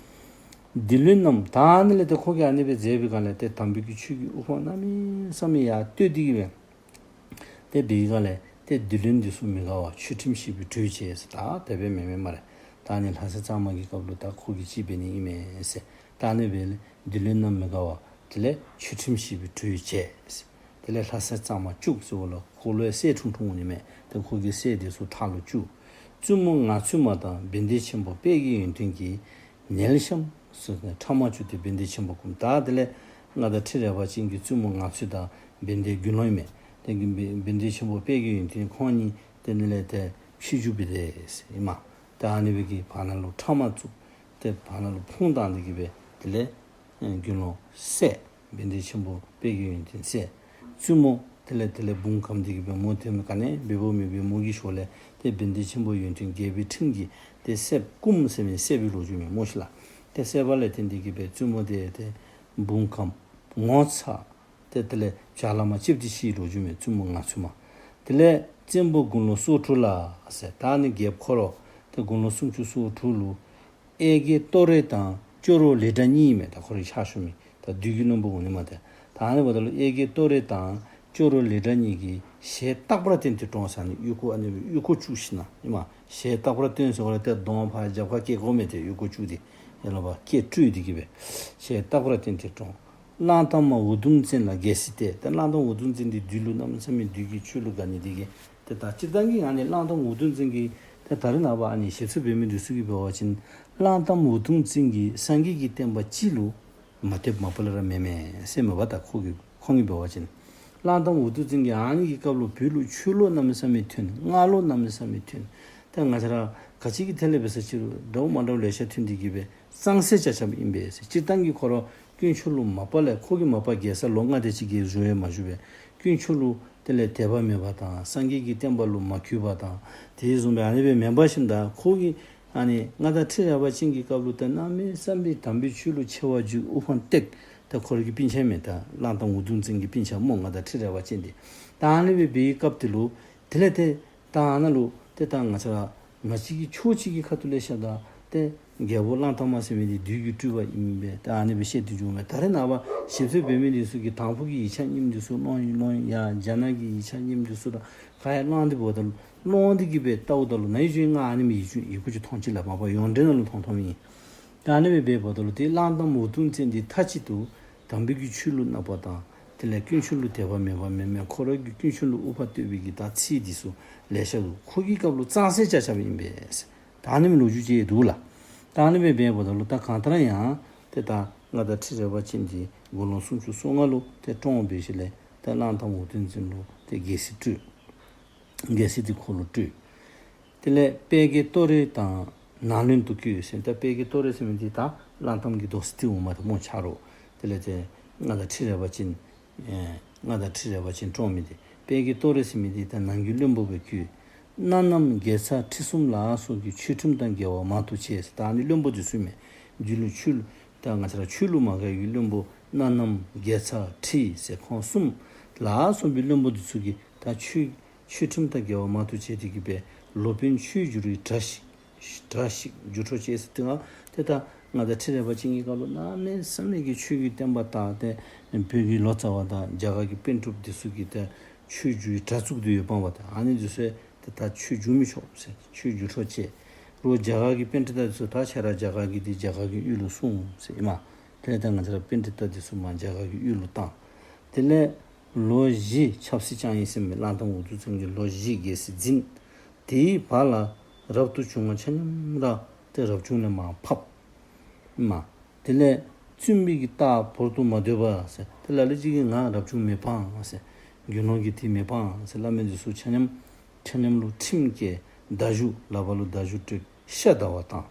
སྡེ་བློན་རྣམས་ད་ཨ་ནི་ལས་ཏེ་ཁོ་གིས་ཨ་ནི་སྦེ་མཛད་པའི་སྒང་ལས་ཏེ་དམ་པའི་གི་ཆོས་ཀྱི་དབུ་འཕང་གནམ་མེད་ས་མེད་ཡར་བསྟོད་དེ་གི་སྦེ་ཏེ་འབད་བའི་སྒང་ལས་ཏེ་སྡེ་བློན་འདི་ཚུ་མི་དགའ་བར་ཆོས་ཁྲིམས་ཞིག་སྦེ་གྲོས་བྱས་ཟེར། ད་དེ་སྦེ་མེན་མས་སྨ་རེ། ད་ཨ་ནི་ལྷ་སྲས་གཙང་མ་གི་སྐབས་ལུ་ད་ཁོ་གིས་ཅིག་འབད་ནི་ཨིན་མས་ཟེར། ད་ཨ་ནི་སྦེ་སྡེ་བློན་རྣམས་མི་དགའ་བར་དེ་ལས་ཆོས་ཁྲིམས་ཞིག་སྦེ་གྲོས་བྱས་ཟེར། དེ་ལས་ལྷ་སྲས་གཙང་མ་བཅུག་ཟེརཝ་ལས་ཁོ་ལུ་ཡང་སྲས་འཁྲུངས་འཁྲུངསམ་འོང་ནི་མས། ཏེ་ཁོ་གི་སྲས་འདི་ཚུ་ཕྲག་ལུ་བཅུག། བཙུན་མོ་ངང་ཚུལ་མ་དང་བན་དེ་ཆེན་པོ་དཔལ་གྱི་ཡོན་ཏན་གྱིས་ནལ་ཤམ་ཟེར་ནི་ཕྲ་མ་བཅུག་སྟེ་བན་དེ་ཆེན་པོ་བཀུམ། ད་དེ་ལས་མངའ་བདག་ཁྲི་རལ་པ་ཅན་གྱི་བཙུན་མོ་ངང་ཚུལ་དང་བན་དེ་དགེ་སློང་ཨིན་མས། ཏེ་བན་དེ་ཆེན་པོ་དཔལ་གྱི་ཡོན་ཏན་ཁོང་གཉིས་དེ་ནི་ལས་ཏེ་ཕྱི་འགྱུར་འབད་དེ་ཟེར་ཨིན་མས། ད་ཨ་ནི་སྦེ་གི་བར་ན་ལུ་ཕྲ་མ་བཅུག་སྟེ་བར་ན་ལུ་ཕུང་བཏང་སྟེ་གི་སྦེ་དེ་ལས་ཨེ་དགེ་སློང་བསད། བན་དེ་ཆེན་པོ་དཔལ་གྱི་ཡོན་ཏན་བསད། བཙུན་མོ་དེ་ལས་དེ་ལས་བུང་ཁམས་འདི་གིས་སྦེ་མོ་དེ་མི་ག་ནི་འབད་འབདཝ་མེད་པའི་མོ་གི་ཞོར་ལས་ཏེ་བན་དེ་ཆེན་པོ་ཡོན་ཏན་རྒྱལ་པོའི་ཁྲིམས་ཀྱིས་ཏེ་བསད་བཀུམ་ཟེར་མི་བསད་པའི་ལོ་རྒྱུས་མས་སྨོ་ཤིག་ལགས། ཏེ་བསད་པ་ལས་བརྟེན་ཏེ་གི་སྦེ་བཙུན་མོ་དེ་ཏེ་བུང་ཁམས་ངོ་ཚ། ཏེ་དེ་ལས་བྱ་ལས་མར་ལྕེབ་སྟེ་ཤི་ལོ་རྒྱུས་མས་བཙུན་མོ་ངང་ཚུལ་མ། དེ་ལས་བཙན་པོ་དགུང་ལོ་སོ་དྲུག་ལ་ཟེར། ད་ནི་རྒྱལཔོ་ཁོ་ར་ཏེ་དགུང་ལོ་སུམ་ཅུ་སོ་དྲུག་ལུ་ཨེ་རྒྱལ་ཏོ་རེ་དང་ཅོག་རོ་ལེ་བྲག་གཉིས་མས། ད་ཁོ་རའི་ཕྱག་ཞུ་མི་ད་བདུད་ཀྱི་བློན་པོ་འོང་ནི་མས། ཏེ་ད་ཨ་ནི་འབདཝ་ད་ལུ་ཨེ་རྒྱལ་ཏོ་རེ་དང་ཅོག་རོ་ལེ་བྲག་གཉིས་ཀྱིས་ཞལ་ལྟག་པར་བསྟན་ཏེ་བཀྲོངས་ཟེར་ནི། ཨོལ་ཀོ་ཨ་ནི་སྦེ་ཨོལ་ཀོ་བཅུག་ཞིནམ་ལས་ཨིན་མས། ཞལ་ལྟག་པར་བསྟན་ཟེརཝ་ལས་ཏེ་གདོང་ཕར་རྒྱབ་ཁར་བཀལ་དགོ་མི་ཏེ་ཨོལ་ཀོ་བཅུག་སྟེ་ཡར་ལས་ཕར་བཀལ་བཀྲོལ་ཏེ་གི་སྦེ་ཞལ་ལྟག་པར་བསྟན་ཏེ་བཀྲོངས། གླང་དར་མ་འུ་དུམ་བཙན་ལ་རྒྱལ་སྲིད་གཏད། ཏེ་གླང་དར་མ་འུ་དུམ་བཙན་འདི་བདུད་ལུ་གནམ་མེད་ས་མེད་བདུད་ཀྱི་ཆོས་ལུ་དགའ་ནི་འདི་གིས་ཏེ་ད་སྤྱིར་བཏང་གི་ཨ་ནི་གླང་དར་མ་འུ་དུམ་བཙན་གྱིས་ཏེ་ད་རེས་ནངས་པ་ཨ་ནི་ཞིབ་འཚོལ་འབད་མི་འདི་ཚུ་གིས་འབད་བ་ཅིན་གླང་དར་མ་འུ་དུམ་བཙན་གྱིས་སངས་རྒྱས་ཀྱི་བསྟན་པ་གཅིག་ལུ་མ་དད་མ་པ་ལས་ར་མེད་མས་ཟེར་མས་པ། ད་ཁོ་གིས་ཁོང་གིས་འབད་བ་ཅིན་གླང་དར་མ་འུ་དུམ་བཙན་གྱིས་ཨ་ནི་གི་སྐབས་ལུ་བོད་ལུ་ཆོས་ལོག་གནམ་མེད་ས་མེད་ཐོན། སྔགས་ལོག་གནམ་མེད་ས་མེད་ཐོན། ཏེ་ང་བཅས་ར་ག་ཅི་གི་ཐད་ལས་འབད་ས་ཅི་རུང་འདྲཝ་མ་འདྲཝ་ལེ་ཤ་ཐོན་ཏེ་གི་སྦེ་གཙང་སེལ་རྐྱབ་རྐྱབ་ཨིན་པས་ཟེར། སྤྱིར་བཏང་གི་ཁོ་ར་དཀོན་མཆོག་ལུ་མ་པ་ལས་ཁོ་གིས་མ་པ་རྒྱལ་ས་ལོ་ལྔ་དེ་ཅིག་གི་བཞུགས་ཡང་མ་བཞུགས་པས། དཀོན་མཆོག་ལུ་དེ་ལས་དད་པ་མེད་པ་དང་སངས་རྒྱས་ཀྱི་བསྟན་པ་ལུ་མ་གུས་པ་དང་དེ་བཟུམ་སྦེ་ཨ་ནི་སྦེ་མེན་པར་ཞིནམ་ད་ཁོ་གིས་ཨ་ནི་མངའ་བདག་ཁྲི་རལ་པ་ཅན་གྱི་སྐབས་ལུ་ཏེ་གནམ་མེད་ས་མེད་དམ་པའི་ཆོས་ལུ་ཆེ་བ་བརྗོད། དབུ་འཕང་བཏེག། ད་ ད་ཁོ་ར་གི་སྤུན་ཆ་མས། ད་གླང་དར་མ་འུ་དུམ་བཙན་གྱི་སྤུན་ཆ་སྨོ། མངའ་བདག་ཁྲི་རལ་པ་ཅན་འདི། ད་ཨ་ནི་སྦེ་འབད་བའི་སྐབས་དེ་ལུ་དེ་ལས་ཏེ་ད་ཨ་ནཱ་ལུ་ཏེ་ད་ང་བཅས་ར་མ་གཅིག་གི་ཕྱོགས་གཅིག་གི་ཁ་ཐུག་ལས་བཤདཔ་ད་ཏེ་རྒྱལ་པོ་གླང་དར་མ་ཟེར་མི་འདི་བདུད་ཀྱི་སྤྲུལ་པ་ཨིན་པས། ད་ཨ་ནི་སྦེ་བཤད་དེ་འགྱོཝ་མས། ད་རེས་ནངས་པ་ཞིབ་འཚོལ་འབད་མི་འདི་ཚུ་གིས་དང་ཕུ་གི་ཡིག་ཆ་རྙིངམ་འདི་ཚུ་ཀློག་ཡི་ཀློག་ཡི་ཡ། རྒྱ་ནག་གི་ཡིག་ཆ་རྙིངམ་འདི་ཚུ་ར་ག་ཡང་བླངས་ཏེ་འབདཝ་ད་ལུ་ཀློག་སྟེ་གི་སྦེ་བལྟཝ་ད་ལུ་ནཱ་ཡི་ཅིག་ང་ཨ་ནི་མི་ཡི་ཅིག་ཡི་གུ་ཅིག་མཐོང་ཅི་ལགས། མ་པ་ཡོངས་འབྲེལ་ནང་ལུ་མཐོང་མཐོངམ་ཨིན། ད་ཨ་ནི་སྦེ་འབདཝ་ད་ལུ་ཏེ་གླང་དར་མ་འུ་དུམ་བཙན་འདི་མཐའ་གཅིག་ཏུ་དམ་པའི་གི་ཆོས་ལུ་གནགཔོ་དང་དེ་ལས་དཀོན་མཆོག་ལུ་དད་པ་མེདཔ་མེན་མས། ཁོ་ར་གི་དཀོན་མཆོག་ལུ་དབུ་འཕང་བསྟོད་པའི་གི་ད་ཚིག་འདི་ཚུ་ལེ་ཤ་འདུག། ཁོ་གི་སྐབས་ལུ་གཙང་སེལ་རྐྱབ་རྐྱབ་ཨིན་པས། ད་ཨ་ནི་མི་ལོ་རྒྱུས་ཅིག་འདུག་ལགས། ད་ཨ་ནི་སྦེ་འབདཝ་ད་ལུ་ད་གང་ལྟར་ཡང་ཏེ་ད་མངའ་བདག་ཁྲི་རལ་པ་ཅན་འདི་དགུང་ལོ་སུམ་ཅུ་སོ་ལྔ་ལུ་ཏེ་བཀྲོངས་འབད་ཞིནམ་ལས་ད་གླང་དར་མ་འུ་དུམ་བཙན་ལུ་ཏེ་རྒྱལ་སྲིད་སྤྲོད། རྒྱལ་སྲིད་འདི་ཁོ་ལུ་སྤྲོད། དེ་ལས་དཔལ་དགེ་གཏོ་རེ་དང་ནང་བློན་དུ་བསྐོས་ཟེར། ད་དཔལ་དགེ་གཏོ་རེ་ཟེར་མི་འདི་ད་གླང་དར་མ་གི་རྡོ་སི་ཏི་འོག་མ་དང་སྨོ་ཆ་རོགས། དེ་ལས་ཏེ་མངའ་བདག་ཁྲི་རལ་པ་ཅན་ཨེ་མངའ་བདག་ཁྲི་རལ་པ་ཅན་བཀྲོངས་མི་འདི་དཔལ་དགེ་གཏོ་རེ་ཟེར་མི་འདི་ད་ནང་གི་བློན་པོ་སྦེ་བསྐོས། སྣ་ནམ་དགེ་ཚར་ཁྲི་གསུམ་ལ་སོགས་ཀྱི་ཆོས་ཁྲིམས་དང་འགལ་བ་མང་དུ་བྱས་ཟེར། ད་ཨ་ནི་བློན་པོ་འདི་ཚུ་མས། འདི་ལུ་ཆོས་ལུ་ད་ང་བཅས་ར་ཆོས་ལུ་མ་དགའ་བའི་བློན་པོ་སྣ་ནམ་དགེ་ཚར་ཁྲི་ཟེར་ཁོང་གསུམ་ལ་སོགས་པའི་བློན་པོ་འདི་ཚུ་གིས་ད་ཆོས་ཆོས་ཁྲིམས་དང་འགལ་བ་མང་དུ་བྱས་ཏེ་གི་སྦེ་ལོ་པཎ་ཆོས་བསྒྱུར་བའི་གྲྭ་ཞིག་གྲྭ་ཞིག་བསྒྱུར་འཕྲོ་བཅད་ཟེར། དེ་སྒང་ཏེ་ད་མངའ་བདག་ཁྲི་རལ་པ་ཅན་གྱི་སྐབས་ལུ་གནམ་མེད་ས་མེད་ཀྱི་ཆོས་ཀྱི་བསྟན་པ་དར་ཏེ་བོད་ཀྱི་ལོ་ཙཱ་བ་དང་རྒྱ་གར་གྱི་པཎ་གྲུབ་འདི་ཚུ་གིས་ཏེ་ཆོས་བསྒྱུར་བའི་གྲྭ་བཙུགས་ཏེ་ཡོདཔ་འབདཝ་ད་ཨ་ནི་འདི་ཚུ་ཏེ་ད་ཆོས་བསྒྱུར་མི་ཆོག་ཟེར་ཆོས་བསྒྱུར་འཕྲོ་བཅད། རོགས་རྒྱ་གར་གྱི་པཎྜི་ཏ་འདི་ཚུ་ད་ཁྱེད་ར་རྒྱ་གར་གྱི་འདི་རྒྱ་གར་གྱི་ཡུལ་ལུ་སོང་ཟེར་ཨིན་མས། དེ་ལས་ད་ང་བཅས་ར་པཎྜི་ཏ་འདི་ཚུ་མར་རྒྱ་གར་གྱི་ཡུལ་ལུ་བཏང་། དེ་ལས་ལོ་བཞི་ཆབ་སྲིད་བསྐྱངས་ཡི་ཟེར་མས། གླང་དར་མ་འུ་དུམ་བཙན་གྱིས་ལོ་བཞི་རྒྱལ་སྲིད་འཛིན། དེའི་བར་ལ་རབ་ཏུ་བྱུང་བ་ཆ་མཉམ་ར་ཏེ་རབ་བྱུང་ལས་མར་ཕབ། མ། དེ་ལས་བཙུན་པའི་གི་རྟགས་བོར་དུ་མ་འདོད་པ་ཟེར། ཏེ་ལ་ལུ་ཅིག་གིས་ང་རབ་བྱུང་མི་ཕངས་ཟེར། དགེ་སློང་གི་དེ་མི་ཕངས་ཟེར་སླབ་མི་འདི་ཚུ་ཆ་མཉམ་ཆ་མཉམ་ལུ་ཁྲིམས་བཀལ། མདའ་གཞུ་ལག་པ་ལུ་མདའ་གཞུ་སྤྲོད། ཤ་བདའ་བ་བཏང་།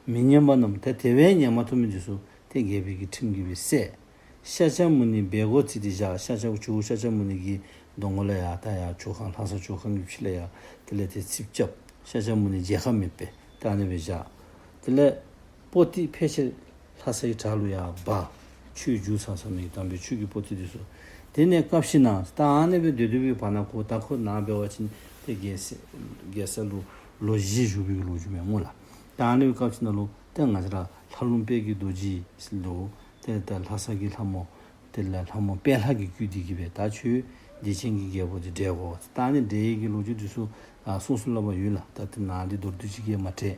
མི་ཉན་པ་རྣམས་ཏེ་དེ་སྦེ་ཉན་མ་བཏུབ་མི་འདི་ཚུ་ཏེ་རྒྱལ་པོའི་གི་ཁྲིམས་ཀྱིས་སྦེ་བསད། ཤཱཀྱ་མུ་ནི་སྦས་སྒོ་བརྩིགས་ཏེ་བཞག། ཤཱཀྱ་ཇོ་བོ་ཤཱཀྱ་མུ་ནི་གི་གདོང་ཁ་ལས་ཡར་ད་ཡར་ཇོ་ཁང་ལྷ་ས་ཇོ་ཁང་གི་ཕྱི་ལས་ཡར་དེ་ལས་ཏེ་རྩིགཔ་རྐྱབ། ཤཱཀྱ་མུ་ནི་མཇལ་ཁ་མེད་པས། ད་ཨ་ནི་སྦེ་བཞག། དེ་ལས་པོ་ཏི་ཕལ་ཆེར་ལྷ་སའི་བྲག་ལུ་ཡར་སྦ། ཆོས་བསྒྱུར་ཚར་ཚར་མི་དམ་པའི་ཆོས་ཀྱི་པོ་ཏི་འདི་ཚུ། དེ་ནས་སྐབས་ཤིག་ན་ད་ཨ་ནི་སྦེ་སྡོད་སྡོད་པའི་བར་ན་ཁོ་ད་ཁོ་ནཱ་འབད་བ་ཅིན་ཏེ་རྒྱལ་ས་རྒྱལ་ས་ལུ་ལོ་བཞི་བཞུགས་པའི་ལོ་རྒྱུས་མས་སྨོ་ལགས། ད་ཨ་ནི་སྐབས་ཤིག་ན་ལུ་ཏེ་ང་བཅས་ར་ལྷ་ལུང་དཔལ་གྱི་རྡོ་རྗེ་ལུ་ཏེ་ད་ལྷ་ས་གི་ལྷ་མོ་དེ་ལས་ལྷ་མོ་དཔལ་ལྷ་གིས་བསྐུལ་ཏེ་གི་སྦེ་ད་ཁྱོད་བདེ་ཆེན་གྱི་རྒྱལ་པོ་འདི་བསྒྲལ་དགོ། ད་ཨ་ནི་བསྒྲལ་ཡས་ཀྱི་ལོ་རྒྱུས་འདི་ཚུ་ཨ་གསུངས་གསུངསམ་སླབ་པ་ཡོད་ལགས། ད་དེ་ནང་འདི་མདོར་བསྡུས་ཅིག་གིས་མ་དྲན།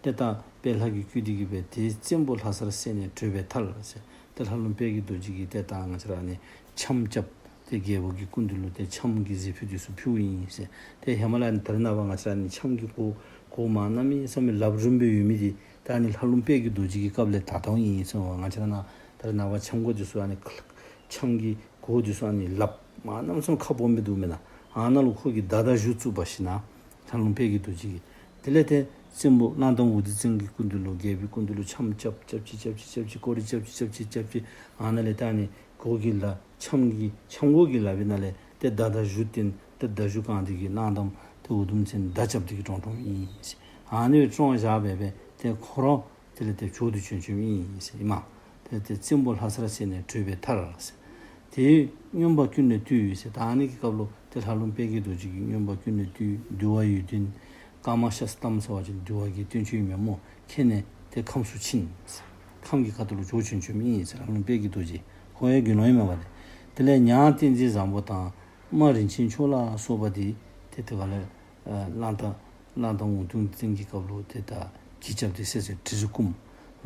ཏེ་ད་དཔལ་ལྷ་གིས་བསྐུལ་ཏེ་གི་སྦེ་དེའི་བཙན་པོ་ལྷ་སར་བསད་ནས་བྲོས་པའི་མཐར་ཟེར། ཏེ་ལྷ་ལུང་དཔལ་གྱི་རྡོ་རྗེ་གིས་ཏེ་ད་ང་བཅས་ར་ཨ་ནི་འཆམ་རྐྱབ། ཏེ་རྒྱལ་པོ་གི་སྐུ་མདུན་ལུ་ཏེ་འཆམ་གྱི་གཟིགས་ཕུད་འདི་ཚུ་ཕུལཝ་ཨིན་ཟེར། ཏེ་ཧེ་མ་ལས་ཨ་ནི་ད་རེས་ནངས་པ་ང་བཅས་ར་ཨ་ནི་འཆམ་གྱི་གོ་གོཝ་མ་གནམ་མེད་ས་མེད་ལགཔ་རིངམོ་སྦེ་ཡོད་མི་འདི་ད་ཨ་ནི་ལྷ་ལུང་དཔལ་གྱི་རྡོ་རྗེ་གི་སྐབས་ལས་དར་དརཝ་ཨིན་ཟེར་བ། ང་བཅས་ར་ནཱ་ད་རེས་ནངས་པ་འཆམ་གོ་འདི་ཚུ་ཨ་ནི་འཆམ་གྱི་གོ་འདི་ཚུ་ཨ་ནི་ལགཔ་མ་གནམ་མེད་ས་མེད་ཁ་སྦོམ་སྦེ་འདུག་མེན་ན། ཨ་ནཱ་ལུ་ཁོ་གིས་མདའ་དང་གཞུ་བཙུགས་པ་ཞིན་ན་ལྷ་ལུང་དཔལ་གྱི་རྡོ་རྗེ་གིས། དེ་ལས་ཏེ་བཙན་པོ་གླང་དར་མ་འུ་དུམ་བཙན་གྱི་སྐུ་མདུན་ལུ་རྒྱལ་པོའི་སྐུ་མདུན་ལུ་འཆམ་རྐྱབ་རྐྱབ་ཅི་རྐྱབ་ཅི་རྐྱབ་ཅི་སྐོར་ར་རྐྱབ་ཅི་རྐྱབ་ཅི་རྐྱབ་ཅི། ཨ་ནཱ་ལས་ད་ཨ་ནི་གོ་གི་ལགཔ་འཆམ་གྱི་འཆམ་གོ་གི་ལགཔ་ཨིན་ན་ལས་ཏེ་མདའ་དང་གཞུ་བཏོན་ཏེ་མདའ་གཞུ་བཀང་སྟེ་གི་གླང་དར་མ་ཏེ་འུ་དུམ་བཙན་མདའ་རྐྱབ་སྟེ་གི་བཀྲོངས་བཀྲོངསམ་ཨིན་ཟེར། ཨ་ནི་སྦེ་བཀྲོངས་བཞག་སྦེ་སྦེ་ཏེ་ཁོ་ར་དེ་ལས་ཏེ་བྱོག་སྟེ་བྱོན་བྱོནམ་ཨིན་ཟེར་ཨིན་མས། ཏེ་ཏེ་བཙན་པོ་ལྷ་སར་བསད་ནས་བྲོས་པའི་མཐར་ཟེར། དེའི་མངོན་པ་ཀུན་ལས་བཏུས་ཟེར། ད་ཨ་ནི་གི་སྐབས་ལུ་ཏེ་ལྷ་ལུང་དཔལ་གྱི་རྡོ་རྗེ་གིས་མངོན་པ་ཀུན་ལས་བཏུས། འདུལ་བ་ཡོན་ཏན་ཀ་མ་ཤཱསྟྲཾ་ཟེར་བ་ཅིན་འདུལ་བ་གི་བསྟན་བཅོས་ཨིན་མས་སྨོ། ཁྱེར་ནས་ཏེ་ཁམས་སུ་ཕྱིན་ཟེར། ཁམས་ཀྱི་ཁ་ཐུག་ལུ་བྱོག་བྱོན་བྱོནམ་ཨིན་ཟེར། ལྷ་ལུང་དཔལ་གྱི་རྡོ་རྗེ་ཁོ་ཡང་དགེ་སློང་ཨིན་མས་པ་ཏེ། དེ་ལས་མྱང་བསྟན་འཛིན་བཟང་པོ་དང་རྨ་རིན་ཆེན་མཆོག་ལ་སོགས་པ་འདི་ཏེ་དེ་ག་ལས་ཨ་གླང་དར་གླང་དར་མ་འུ་དུམ་བཙན་གྱི་སྐབས་ལུ་ཏེ་ད་གྱི་རྐྱབ་སྟེ་བསད་ཟེར་གྲི་རུ་བཀུམ།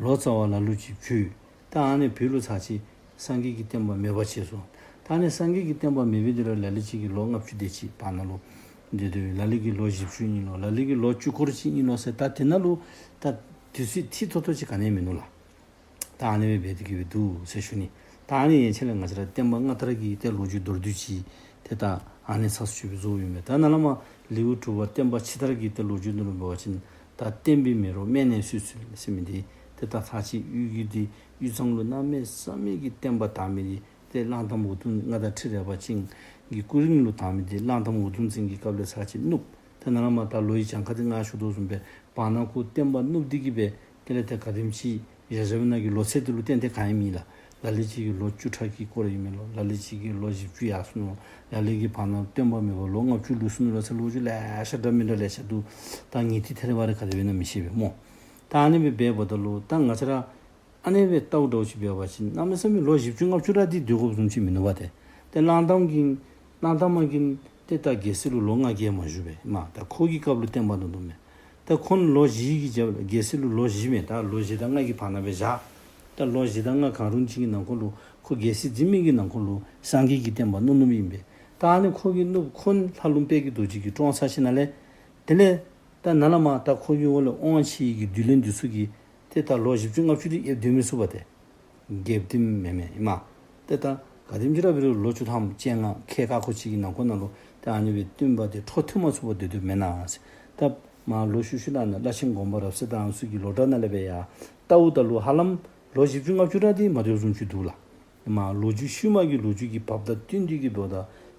ལོ་ཙཱ་བ་ལ་ལུ་ཅིག་བྱོས། ད་ཨ་ནི་བོད་ལུ་ཚར་ཅིག་སངས་རྒྱས་ཀྱི་བསྟན་པ་མེདཔ་བྱས་སོང་། ད་ཨ་ནི་སངས་རྒྱས་ཀྱི་བསྟན་པ་མེད་པའི་དེ་ལུ་ལ་ལུ་ཅིག་གིས་ལོ་ལྔ་བཅུ་དེ་ཅིག་བར་ན་ལུ་འདི་དུས་ལ་ལུ་གིས་ལོ་བཞི་བཅུ་ཨིན་ལོ། ལ་ལུ་གིས་ལོ་བཅུ་སྐོར་ཅིག་ཨིན་ལོ་ཟེར། ད་དེ་ནང་ལུ་ད་དུས་ཚོད་ཐིག་ཐོ་ཐོ་ཅིག་ག་ནི་ཡང་མིན་ནུག་ལགས། ད་ཨ་ནི་སྦེ་འབད་དེ་གི་སྦེ་འདུག་ཟེར་ཞུ་ནི། ད་ཨ་ནི་ཡན་ཆད་ལས་ང་བཅས་ར་བསྟན་པ་སྔ་དར་གྱི་ཏེ་ལོ་རྒྱུས་མདོར་བསྡུས་ཅིག་ཏེ་ད་ཨ་ནི་ཚར་སོང་ཅིག་སྦེ་བཟོ་ཡོད་མས། ད་ནཱ་ལས་མར་ལེའུ་དྲུག་པ་བསྟན་པ་ཕྱི་དར་གྱི་ཏེ་ལོ་རྒྱུས་འདི་ལུ་འབད་བ་ཅིན་ད་བསྟན་པའི་མེ་རོ་སྨད་ནས་གསོས་ཚུལ་ཟེར་མི་འདི་ཏེ་ད་ཚར་ཅིག་དབུས་ཀྱི་འདི་དབུས་གཙང་ལུ་གནམ་མེད་ས་མེད་ཀྱི་བསྟན་པ་དར་མི་འདི་ཏེ་གླང་དར་མ་འུ་དུམ་མངའ་བདག་ཁྲི་རལ་པ་ཅན་གྱི་སྐུ་རིང་ལུ་དར་མི་འདི་གླང་དར་མ་འུ་དུམ་བཙན་གྱི་སྐབས་ལས་ཚར་ཅིག་ནུབ། ཏེ་ནཱ་ལས་མར་ད་ལོ་ཡི་གྱངས་ཁ་འདི་ང་ཞུ་དོ་བཟུམ་སྦེ་བར་ན་ཁོ་བསྟན་པ་ནུབ་སྟེ་གི་སྦེ་དེ་ལས་ཏེ་ག་དེམ་ཅིག་བཞག་བཞགཔ་ཨིན་ན་གི་ལོ་ཚད་འདི་ལུ་ཏན་ཏན་ག་ཡང་མེད་ལགས། ལ་ལུ་ཅིག་གིས་ལོ་བཅུ་ཕྲག་གི་སྐོར་ཨིན་མས་ལོ། ལ་ལུ་ཅིག་གིས་ལོ་བཞི་བཅུ་ཡར་སོ་ནུག། ལ་ལུ་གིས་བར་ན་སྟོན་པ་མེད་པར་ལོ་ལྔ་བཅུ་ལུས་སོ་ནུག་ལོ་ཟེར་ལོ་རྒྱུས་ལེ་ཤ་འདྲ་མི་འདྲ་ལེ་ཤ་འདུག། ད་ངེས་ཏིག་ཐད་རི་བ་རི་ག་དེ་སྦེ་ཨིན་ན་མི་ཤེས་པས་སྨོ། ད་ཨ་ནི་སྦེ་འབདཝ་ད་ལུ་ད་ང་བཅས་ར་ཨ་ནི་སྦེ་ལྟཝ་འདྲཝ་ཅིག་འབད་བ་ཅིན་གནམ་མེད་ས་མེད་ལོ་བཞི་བཅུ་ལྔ་བཅུ་ར་འདི་སྡོད་དགོཔ་བཟུམ་ཅིག་མིན་ནུག་པ་ཏེ། ཏེ་གླང་དར་མ་གིས་གླང་དར་མ་གིས་ཏེ་ད་རྒྱལ་སྲིད་ལུ་ལོ་ལྔ་བརྒལ་མ་བཞུགས་པས་ཨིན་མས། ད་ཁོ་གི་སྐབས་ལུ་བསྟན་པ་ནུབ་ནུབ་མས། ད་ཁོ་ལོ་བཞི་གི་རྒྱབ་རྒྱལ་སྲིད་ལུ་ལོ་བཞི་མས། ད་ལོ་བཞི་དང་ལྔ་གི་བར་ན་སྦེ་བཞག། ད་ལོ་བཞི་དང་ལྔ་གང་རུང་ཅིག་གི་ནང་འཁོད་ལུ་ཁོ་རྒྱལ་སྲིད་འཛིན་མི་གི་ནང་འཁོད་ལུ་སངས་རྒྱས་ཀྱི་བསྟན་པ་ནུབ་ནུབ་ཨིན་པས། ད་ཨ་ནི་ཁོ་གིས་ནུབ་ཁོ་ལྷ་ལུང་དཔལ་གྱི་རྡོ་རྗེ་གིས་བཀྲོངས་ཚར་ཞིནམ་ལས་དེ་ལས་ད་ནཱ་ལས་མར་ད་ཁོ་གི་འོག་ལས་དབང་ཆེ་བའི་གི་བདུད་བློན་འདི་ཚུ་གིས་ཏེ་ད་ལོ་བཞི་བཅུ་ལྔ་བཅུ་འདི་ཨེབ་སྡོད་མི་ཚུགས་པ་ཏེ། རྒྱལཔོ་འདི་མེན་མས་ཨིན་མས། ཏེ་ད་ག་དེམ་ཅིག་ར་འབད་རུང་ལོ་བཅུ་ཐམ་བཅོ་ལྔ་ཁལ་ཁ་ཁོ་ཅིག་གི་ནང་འཁོད་ནང་ལུ་ཏེ་ཨ་ནི་སྦེ་སྟོན་པ་འདི་འཕྲོ་མཐུད་མ་ཚུགས་པར་སྡོད་སྡོདཔ་མེན་ན་ཟེར། ད་མར་ལོག་ཤུལ་ཤུལ་ལས་ནཱ་བླ་ཆེན་དགོངས་པ་རབ་གསལ་དང་ཚུ་གི་ལོ་གྲངས་ནང་ལས་སྦེ་ཡར་བལྟཝ་ད་ལུ་ཧ་ལམ་ལོ་བཞི་བཅུ་ལྔ་བཅུ་ར་འདི་མ་སྡོད་བཟུམ་ཅིག་འདུག་ལགས། མར་ལོ་རྒྱུས་ཤུལ་མ་གི་ལོ་རྒྱུས་ཀྱི་བབས་དང་བསྟུན་ཏེ་གི་འབདཝ་ད་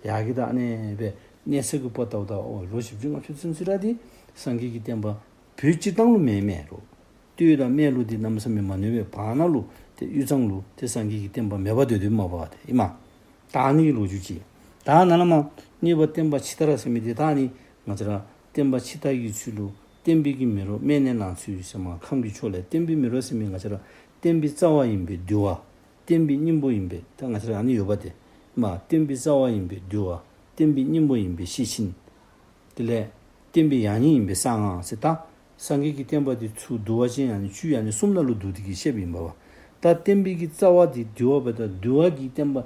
ཡར་གྱི་ད་ཨ་ནི་སྦེ་གནས་ཚུལ་གྱི་བར་བལྟཝ་ད་ཨོ་ལོ་བཞི་བཅུ་ལྔ་བཅུ་ཚུན་ཚོད་ར་འདི་སངས་རྒྱས་ཀྱི་བསྟན་པ་བོད་སྤྱིར་བཏང་ལུ་མེན་མས་རོ། སྟོད་དང་སྨད་ལུ་འདི་གནམ་མེད་ས་མེད་མ་ནུབ་པས། བར་ན་ལུ་ཏེ་དབུས་གཙང་ལུ་ཏེ་སངས་རྒྱས་ཀྱི་བསྟན་པ་མེད་པར་སྡོད་སྡོདཔ་མས་པ་ཏེ་ཨིན་མས། ད་ཨ་ནི་གི་ལོ་རྒྱུས་ཅིག། ད་ནཱ་ལས་མར་གཉིས་པ་བསྟན་པ་ཕྱི་དར་ཟེར་མི་འདི་ད་ཨ་ནི་ང་བཅས་ར་བསྟན་པ་ཕྱི་དར་གྱི་ཚུལ་ལུ་བསྟན་པའི་གི་མེ་རོ་སྨད་ནས་ལངས་ཚུལ་ཟེར་མར་ཁམས་ཀྱི་ཕྱོགས་ལས་བསྟན་པའི་མེ་རོ་ཟེར་མི་ང་བཅས་ར་བསྟན་པའི་རྩ་བ་ཨིན་པའི་འདུལ་བ། བསྟན་པའི་སྙིང་པོ་ཨིན་པའི་ད་ང་བཅས་ར་ཨ་ནི་ཡོད་པ་ཏེ། མར་བསྟན་པའི་རྩ་བ་ཨིན་པའི་འདུལ་བ། བསྟན་པའི་སྙིང་པོ་ཨིན་པའི་ཤེར་ཕྱིན། དེ་ལས་བསྟན་པའི་ཡང་སྙིང་ཨིན་པའི་གསང་སྔགས་ཟེར། ད་སངས་རྒྱས་ཀྱི་བསྟན་པ་འདི་ཚུར་འདུལ་བ་ཅན་ཡང་སྙིང་བཅུད་ཡང་སྙིང་གསུམ་ནང་ལུ་འདུས་ཏེ་གི་བཤདཔ་ཨིན་པས་པ། ད་བསྟན་པའི་གི་རྩ་བ་འདི་འདུལ་བ་འབདཝ་ད་འདུལ་བ་གི་བསྟན་པ་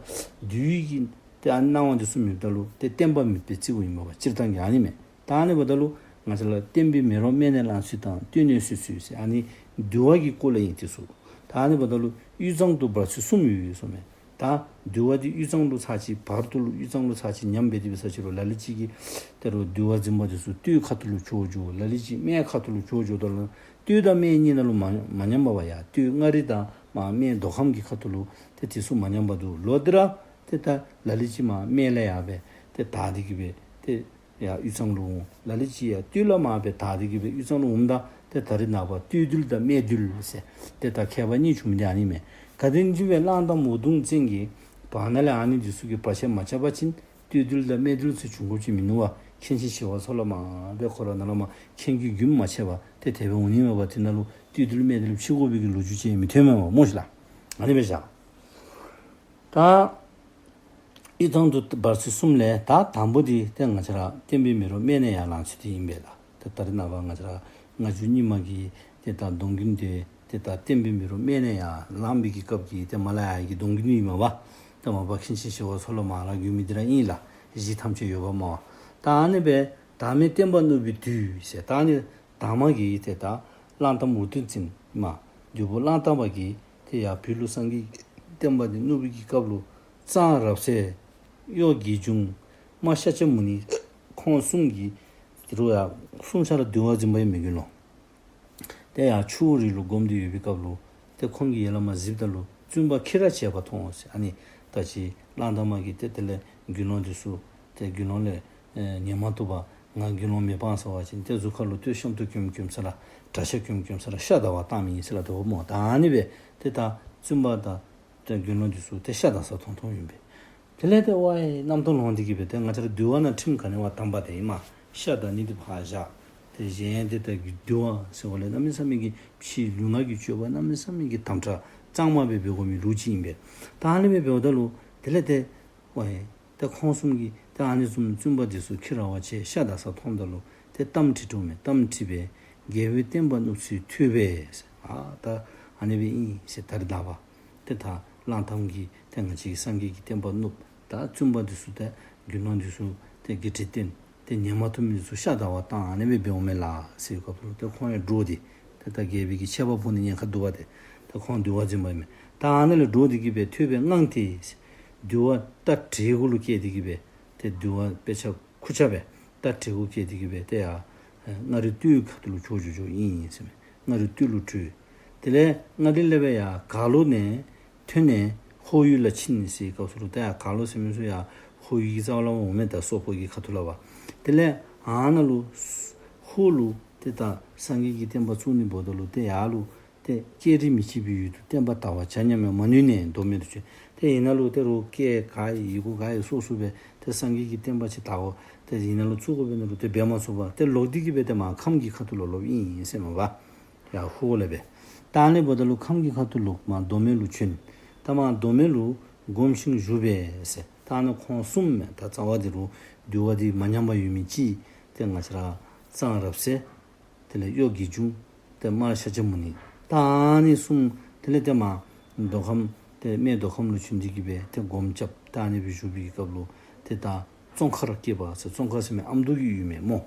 འདུལ་བའི་གི་ཏེ་ཨ་ནི་སྣང་བ་འདི་ཚུ་མེདཔ་ད་ལུ་ཏེ་བསྟན་པ་མེདཔ་སྦེ་བརྩིཝ་ཨིན་པས་པ། སྤྱིར་བཏང་གི་ཨ་ནི་མས། ད་ཨ་ནི་འབདཝ་ད་ལུ་ང་བཅས་ལུ་བསྟན་པའི་མེ་རོ་སྨད་ནས་ལངས་ཚུལ་དང་སྟོད་ནས་གསོད་ཚུལ་ཟེར་ཨ་ནི་འདུལ་བ་གི་སྐོར་ལས་ཨིན་ཏེ་ཚུ། ད་ཨ་ནི་འབདཝ་ད་ལུ་དབུས་གཙང་དུ་འབར་ཚུལ་གསུམ་ཡོད་ཡོད་ཟེརཝ་མས། ད་འདུལ་བ་འདི་དབུས་གཙང་ལུ་ཚར་གཅིག་བར་དུ་ལུ་དབུས་གཙང་ལུ་ཚར་གཅིག་ཉམས་འབད་དེ་འབད་ས་ཅིག་རུང་ལ་ལུ་ཅིག་གིས་ད་རུང་འདུལ་བ་འཛིན་པ་འདི་ཚུ་སྟོད་ཁ་ཐུག་ལུ་བྱོག་འགྱོ། ལ་ལུ་ཅིག་སྨད་ཁ་ཐུག་ལུ་བྱོག་འགྱོཝ་ད་ལུ་སྟོད་དང་སྨད་གཉིས་ནང་ལུ་མ་མ་ཉམས་པ་བ་ཡ། སྟོད་མངའ་རིས་དང་མར་སྨད་མདོ་ཁམས་ཀྱི་ཁ་ཐུག་ལུ་ཏེ་དེ་ཚུ་མ་ཉམས་པ་འདུག་ལོ། འདི་ར་ཏེ་ད་ལ་ལུ་ཅིག་མར་སྨད་ལས་ཡར་སྦེ་ཏེ་དར་ཏེ་གི་སྦེ་ཏེ་ཡར་དབུས་གཙང་ལུ་འོང་། ལ་ལུ་ཅིག་ཡར་སྟོད་ལས་མར་སྦེ་དར་ཏེ་གི་སྦེ་དབུས་གཙང་ལུ་འོངམ་ད་ཏེ་ད་རེས་ནངས་པ་སྟོད་འདུལ་དང་སྨད་འདུལ་ཟེར་ཏེ་ད་ཁྱད་པར་གཉིས་བྱུང་མི་འདི་ཨ་ནི་མས། ག་དེམ་ཅིག་སྦེ་གླང་དར་མ་འུར་གདོང་ཅན་གྱིས་བར་ན་ལས་ཨ་ནི་འདི་ཚུ་གི་བར་ཆད་མ་རྐྱབ་པ་ཅིན་སྟོད་འདུལ་དང་སྨད་འདུལ་ཟེར་བྱུང་དགོཔ་ཅིག་མིན་ནུག་པ། མཁན་ཆེན་ཞི་བ་འཚོ་ལས་མར་སྦེ་ཁོ་ར་ནཱ་ལས་མར་མཁན་གྱི་རྒྱུན་མ་ཆད་པར་ཏེ་དེ་སྦེ་འོང་ནི་མས་པ། དེ་ནང་ལུ་སྟོད་འདུལ་སྨད་འདུལ་ཕྱེ་དགོ་པའི་གི་ལོ་རྒྱུས་ཅིག་མི་ཐོན་མས་པ་སྨོ་ཤིག་ལགས། ཨ་ནི་སྦེ་བཞག། ད་དབུས་གཙང་དུ་འབར་ཚུལ་གསུམ་ལས་ད་དང་པོ་འདི་ཏེ་ང་བཅས་ར་བསྟན་པའི་མེ་རོ་སྨད་ནས་ཡར་ལངས་ཚུལ་འདི་ཨིན་པས་ལགས། ཏེ་ད་རེས་ནངས་པ་ང་བཅས་ར་སྔ་འགྱུར་རྙིང་མ་གི་ཏེ་ད་སྡོམ་རྒྱུན་འདི་ཏེ་ད་བསྟན་པའི་མེ་རོ་སྨད་ནས་ཡར་ལངས་པའི་གི་སྐབས་ཀྱི་ཏེ་མར་ལས་ཡར་གྱི་སྡོམ་རྒྱུན་ཨིན་མས་པ། ཏེ་མ་པ་མཁན་ཆེན་ཞི་བ་འཚོ་ལས་མར་ལས་རྒྱུད་སྨོན་འདི་ར་ཨིན་ལགས། གཞི་ཐམས་ཅད་ཡོད་པ་སྨོ། ད་ཨ་ནི་སྦེ་དར་མའི་བསྟན་པ་བསྣུབས་པའི་དུས་ཟེར། ད་ཨ་ནི་དར་མ་གིས་ཏེ་ད་གླང་དར་མ་འུར་གདོང་ཅན་མ་བདུད་པོ་གླང་དར་མ་གིས་ཏེ་ཡར་བོད་ལུ་སངས་རྒྱས་བསྟན་པ་འདི་བསྣུབས་པའི་གི་སྐབས་ལུ་གཙང་རབ་གསལ་གཡོ་དགེ་འབྱུང་མ་ཤཱཀྱ་མུ་ནི་ཁོང་གསུམ་གྱིས་དེ་རུ་ཡང་གསུམ་ཆ་ར་འདུལ་བ་འཛིན་པ་ཨིན་མས་དགེ་སློང་། ཏེ་ཡར་ཆུ་བོ་རི་ལུ་སྒོམ་སྟེ་ཡོད་པའི་སྐབས་ལུ་ཏེ་ཁོང་གིས་ཡར་ལས་མར་གཟིགསཔ་ད་ལུ་བཙུན་པ་ཁྱི་ར་བྱེད་པ་མཐོང་ཟེར། ཨ་ནི་ད་ཅི་གླང་དར་མ་གིས་ཏེ་དེ་ལས་དགེ་སློང་འདི་ཚུ་ཏེ་དགེ་སློང་ལས་ཨེ་ཉན་མ་བཏུབ་པར་ང་དགེ་སློང་མི་སྤང་ཟེར་བ་ཅིན་ཏེ་གཟུགས་ཁ་ལུ་ཏེ་ཤམ་ཐབས་གྱོན་གྱོནམ་ཟེར་ར་གྲྭ་ཆས་གྱོན་གྱོནམ་ཟེར་ར་ཤ་བདའ་བར་བཏང་མི་ཨིན་ཟེར་སླབ་དོ་སྨོ། ད་ཨ་ནི་སྦེ་ཏེ་ད་བཙུན་པ་དང་ཏེ་དགེ་སློང་འདི་ཚུ་ཏེ་ཤ་བདའ་སར་མཐོང་མཐོངམ་ཨིན་པས། དེ་ལས་ཏེ་ཝའི་རྣམ་རྟོག་ལངས་ཏེ་གི་སྦེ་ཏེ་ང་བཅས་ར་འདུལ་བ་ནང་ཁྲིམས་ག་ནི་བ་དམ་པ་དེ་ཨིན་མས། ཤ་བདའ་ནི་འདི་ཕར་བཞག། ཏེ་གཞན་ཏེ་ད་འདུལ་བ་ཟེར་བ་ལས་གནམ་མེད་ས་མེད་ཀྱི་ཕྱིའི་ལུས་ངག་གི་སྤྱོད་པ་གནམ་མེད་ས་མེད་ཀྱི་དམ་དྲག་གཙང་མ་སྦེ་འབད་དགོ་མི་ལུགས་ཅིག་ཨིན་པས། ད་ཨ་ནི་སྦེ་འབདཝ་ད་ལུ་དེ་ལས་ཏེ་ཝའི་ཏེ་ཁོང་གསུམ་གྱིས་ཏེ་ཨ་ནི་བཟུམ་བཙུན་པ་འདི་ཚུ་ཁྱི་ར་བ་བྱེད་ཤ་བདའ་སར་མཐོངམ་ད་ལུ་ཏེ་གཏམ་དྲི་དོ་མས། གཏམ་དྲིས་པས། རྒྱལ་པོའི་བསྟན་པ་བསྣུབས་ཚུལ་ཐོས་པས། ཨ་ད་ཨ་ནི་སྦེ་ཨིན་ཟེར། ད་རེས་ནངས་པ་ཏེ་ད་གླང་དར་མ་གིས་ཏེ་ང་བཅས་ཀྱི་སངས་རྒྱས་ཀྱི་བསྟན་པ་བསྣུབས། ད་བཙུན་པ་འདི་ཚུ་ཏེ་དགེ་སློང་འདི་ཚུ་ཏེ་བགེགས་བསྐྲད་དེ་ཏེ་ཉན་མ་བཏུབ་མི་ཚུ་ཤ་བདའ་བར་བཏང་ཨ་ནི་སྦེ་འབདཝ་མས་ལགས་ཟེར་བའི་སྐབས་ལུ་ཏེ་ཁོང་ཡང་འདྲོགས་ཏེ་ཏེ་ད་རྒྱལ་པོའི་གི་ཆད་པ་ཕོག་ནི་ཉེན་ཁ་འདུག་པ་ཏེ། ཏེ་ཁོང་འདུལ་བ་འཛིན་པ་ཨིན་མས། ད་ཨ་ནི་ལས་འདྲོགས་ཏེ་གི་སྦེ་ཐོས་པས་སྔངས་ཏེ་འདུལ་བ་ད་དྲེག་གུ་ལུ་སྐྱེས་ཏེ་གི་སྦེ་ཏེ་འདུལ་བ་དཔེ་ཆ་ཁུར་ཆ་སྦེ་ད་དྲེག་གུ་སྐྱེས་ཏེ་གི་སྦེ་ཏེ་ཡར་མངའ་རིས་སྟོད་ཁ་ཐུག་ལུ་བྱོག་བྱོག་བྱོགཔ་ཨིན་ཟེར་མས། མངའ་རིས་སྟོད་ལུ་བྲོས། དེ་ལས་མངའ་རིས་ལས་སྦེ་ཡར་གར་ལོག་ནས་ཐོན་ནས་ཧོར་ཡུལ་ལ་ཕྱིན་ཟེར་བའི་སྐབས་སུ་ལུ་ཏེ་ཡར་གར་ལོག་ཟེར་མི་ཚུ་ཡར་ཧོར་ཡུལ་གྱི་རྩ་བ་ལས་འོང་མས། ད་སོག་པོ་གི་ཁ་ཐུག་ལས་འབད། དེ་ལས་ཨ་ནཱ་ལུ་ཧོར་ལུ་ཏེ་ད་སངས་རྒྱས་ཀྱི་བསྟན་པ་བཙུགས་ནི་འབདཝ་ད་ལུ་ཏེ་ཡར་ལུ་ ཏེ་བསྐྱེད་རིམ་མི་གཅིག་པའི་ཡུལ་དུ་བསྟན་པ་དར་བར་བྱ་སྙམ་ཡང་མ་ནུས་ནས་མདོ་སྨད་དུ་བྱོན། ཏེ་ཨིན་ན་ལུ་ཏེ་རོགས་བསྐྱེད་ག་ཡི་གུ་ག་ཡི་སོ་སོ་སྦེ་ཏེ་སངས་རྒྱས་ཀྱི་བསྟན་པ་ཅིག་དར་བ་ཏེ་ཨིན་ན་ལུ་བཙུགས་དགོ་པས་ན་ལུ་ཏེ་འབད་མ་ཚུགས་པར་ཏེ་ལོག་སྟེ་གི་སྦེ་ཏེ་མར་ཁམས་ཀྱི་ཁ་ཐུག་ལུ་ལོགཔ་ཨིན་ཟེར་མས་པ། ཡར་ཧོར་ལས་སྦེ། ད་ཨ་ནི་འབདཝ་ད་ལུ་ཁམས་ཀྱི་ཁ་ཐུག་ལུ་མར་མདོ་སྨད་ལུ་བྱོན། ད་མར་མདོ་སྨད་ལུ་སྒོམ་ཞིང་བཞུགས་པས་ཟེར། ད་ཨ་ནི་ཁོང་གསུམ་མས། ད་རྩ་བ་འདི་རུ་འདུལ་བ་འདི་མ་ཉམས་པར་ཡོད་མི་ཅིག་ཏེ་ང་བཅས་ར་གཙང་རབ་གསལ། དེ་ལས་གཡོ་དགེ་འབྱུང་། ཏེ་སྨར་ཤཱཀྱ་མུ་ནེ། ད་ཨ་ནི་གསུམ་དེ་ལས་ཏེ་མར་མདོ་ཁམས་ཏེ་སྨད་མདོ་ཁམས་ལུ་བྱོན་ཏེ་གི་སྦེ་ཏེ་སྒོམ་རྐྱབ། ད་ཨ་ནི་སྦེ་བཞུགས་པའི་སྐབས་ལུ་ཏེ་ད་ཙོང་ཁར་སྐྱེས་པ་ཟེར། ཙོང་ཁ་ཟེར་མི་ཨ་མདོ་གི་ཡུལ་མས་སྨོ།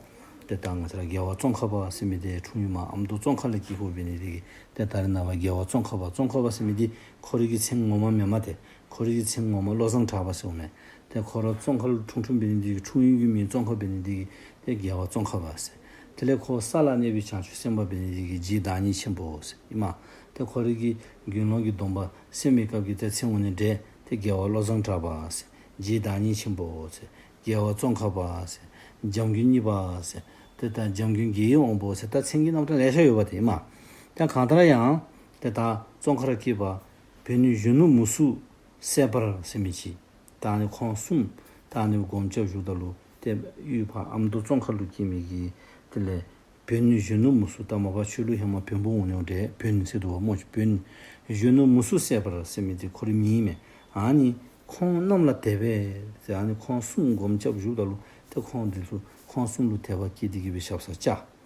ཏེ་ད་ང་བཅས་ར་རྒྱལ་བ་ཙོང་ཁ་པ་ཟེར་མི་འདི་འཁྲུངས་ཡུལ་མར་ཨ་མདོ་ཙོང་ཁ་ལས་སྐྱེས་ཁོ་འབད་ནི་དེ་གིས་ཏེ་ད་རེས་ནངས་པ་རྒྱལ་བ་ཙོང་ཁ་པ། ཙོང་ཁ་པ་ཟེར་མི་འདི་ཁོ་རའི་གི་མཚན་ངོ་མ་མེན་མས། ཏེ་ཁོ་རའི་གི་མཚན་ངོ་མ་བློ་བཟང་གྲགས་པ་ཟེརཝ་མས། ཏེ་ཁོ་ར་ཙོང་ཁ་ལུ་འཁྲུངས་འཁྲུངསམ་འབད་ནི་དེ་གིས་འཁྲུངས་ཡུལ་གྱི་མིང་ཙོང་ཁ་འབད་ནི་དེ་གིས་ཏེ་རྒྱལ་བ་ཙོང་ཁ་པ་ཟེར། དེ་ལས་ཁོ་ས་ལ་གནས་པའི་བྱང་ཆུབ་སེམས་དཔའ་འབད་ནི་དེ་གིས་རྗེ་བདག་ཉིད་ཆེན་པོ་ཟེར་ཨིན་མས། ཏེ་ཁོ་རའི་གི་དགེ་སློང་གི་སྡོམ་པ་གསན་པའི་སྐབས་ཀྱི་ཏེ་མཚན་ངོ་ནས་འདྲེས་ཏེ་རྒྱལ་བ་བློ་བཟང་གྲགས་པ་ཟེར། རྗེ་བདག་ཉིད་ཆེན་པོ་ཟེར། རྒྱལ་བ་ཙོང་ཁ་པ་ཟེར། འཇམ་མགོན་གཉིས་པ་ཟེར། ཏེ་ད་འཇམ་མགོན་དགེ་བའི་དབང་པོ་ཟེར། ད་མཚན་གྱི་རྣམ་གྲངས་ལེ་ཤ་ཡོདཔ་དེ་ཨིན་མས། ད་གང་ལྟར་ཡང་ཏེ་ད་ཙོང་ཁར་སྐྱེས་པ་བོན་གཞོན་ནུ་མུ་སུ་སད་པར་ཟེར་མི་ཅིག། ད་ཨ་ནི་ཁོང་གསུམ་ད་ཨ་ནི་སྒོམ་རྐྱབ་བཞུགསཔ་ད་ལུ་ཏེ་ཡུལ་ཕར་ཨ་མདོ་ཙོང་ཁ་ལུ་སྐྱེས་མི་གི་དེ་ལས་བོན་གཞོན་ནུ་མུ་སུ། ད་མ་པ་ཆོས་ལུགས་ཧེ་མ་བོན་པོ་འོང་ནི་འདྲས། བོན་ཟེར་འདུག་པ་སྨོ། བོན་གཞོན་ནུ་མུ་སུ་སད་པར་ཟེར་མི་འདི་ཁོ་རའི་མིང་ཨིན་མས། ཨ་ནི་ཁོང་རྣམས་ལ་དད་པས་ཟེར། ཨ་ནི་ཁོང་གསུམ་སྒོམ་རྐྱབ་བཞུགསཔ་ད་ལུ་ཏེ་ཁོང་འདི་ཚུ་ཁོང་གསུམ་ལུ་དད་པ་སྐྱེས་ཏེ་གི་སྦེ་ཞབས་སར་བཅར།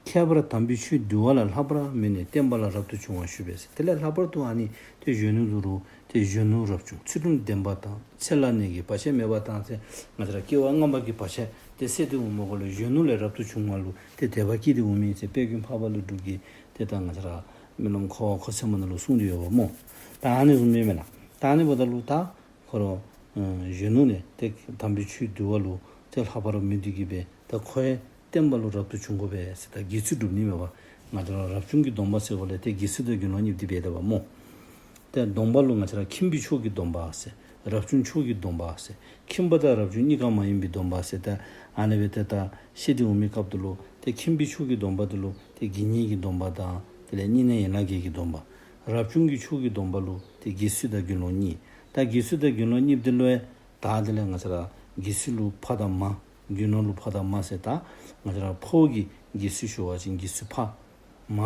ཁྱད་པར་དམ་པའི་ཆོས་འདུལ་བ་ལ་ལྷག་པར་མོས་ནས་བསྟན་པ་ལ་རབ་ཏུ་བྱུང་བར་ཞུས་པས་ཟེར། དེ་ལས་ལྷག་པར་དུ་ཨ་ནི་ཏེ་གཞོན་ནུ་ལུ་རུང་ཏེ་གཞོན་ནུ་རབ་བྱུང་ཚུལ་ཁྲིམས་ལྡན་པ་དང་ཚེ་ལ་གནས་ཀྱི་བར་ཆད་མེད་པ་དང་ཟེར། ང་བཅས་ར་སྐྱེ་བ་སྔ་མ་གི་བར་ཆད་དེ་སེལ་ཏེ་འོངམ་གོ་ལས་གཞོན་ནུ་ལས་རབ་ཏུ་བྱུང་བ་ལུ་ཏེ་དད་པ་སྐྱེས་ཏེ་འོང་མི་ཟེར། དཔལ་མགོན་འཕགས་པ་ཀླུ་སྒྲུབ་ཀྱིས་ཏེ་ད་ང་བཅས་ར་སྨོན་ལམ་འཁོར་བ་འཁོར་སེམས་མ་ནང་ལུ་གསུངས་ཏེ་ཡོདཔ་སྨོ། ད་ཨ་ནི་བཟུམ་ཨིན་མས་ལགས། ད་ཨ་ནི་འབདཝ་ད་ལུ་ད་ཁོ་ར་ཨ་གཞོན་ནུ་ལས་ཏེ་དམ་པའི་ཆོས་འདུལ་བ་ལུ་ཏེ་ལྷག་པར་མོས་ཏེ་གི་སྦེ་ད་ཁོ་ཡང་བསྟན་པ་ལུ་རབ་ཏུ་བྱུང་དགོ་པས་ཟེར། ད་དགེ་ཚུལ་སྒྲུབ་ནི་མས་པ། ང་བཅས་ར་རབ་བྱུང་གི་སྡོམ་པ་ཟེརཝ་ལས་ཏེ་དགེ་ཚུལ་དང་དགེ་སློང་གཉིས་འདི་འབད་དོ་བ་སྨོ། ཏེ་སྡོམ་པ་ལུ་ང་བཅས་ར་ཁྱིམ་པའི་ཕྱོགས་ཀྱི་སྡོམ་པ་ཟེར། རབ་བྱུང་ཕྱོགས་ཀྱི་སྡོམ་པ་ཟེར། ཁྱིམ་པ་དང་རབ་བྱུང་གཉིས་ཀ་མ་ཡིན་པའི་སྡོམ་པ་ཟེར། ད་ཨ་ནི་སྦེ་ཏེ་ད་བཤད་དེ་འོང་མི་སྐབས་དེ་ལུ་ཏེ་ཁྱིམ་པའི་ཕྱོགས་ཀྱི་སྡོམ་པ་དེ་ལུ་ཏེ་དགེ་བསྙེན་གྱི་སྡོམ་པ་དང་དེ་ལས་བསྙེན་གནས་ཡན་ལག་བརྒྱད་ཀྱི་སྡོམ་པ། རབ་བྱུང་གི་ཕྱོགས་ཀྱི་སྡོམ་པ་ལུ་ཏེ་དགེ་ཚུལ་དང་དགེ་སློང་གཉིས། ད་དགེ་ཚུལ་དང་དགེ་སློང་གཉིས་དེ་ལུ་ཡང་ད་དེ་ལས་ང་བཅས་ར་དགེ་ཚུལ་ལུ་ཕ་དང་མ། དགེ་སློང་ལུ་ཕ་དང་མ་ཟེར། ད་ང་བཅས་ར་ཕོ་གིས་དགེ་ཚུལ་ཞུ་བ་ཅིན་དགེ་ཚུལ་ཕ། མ་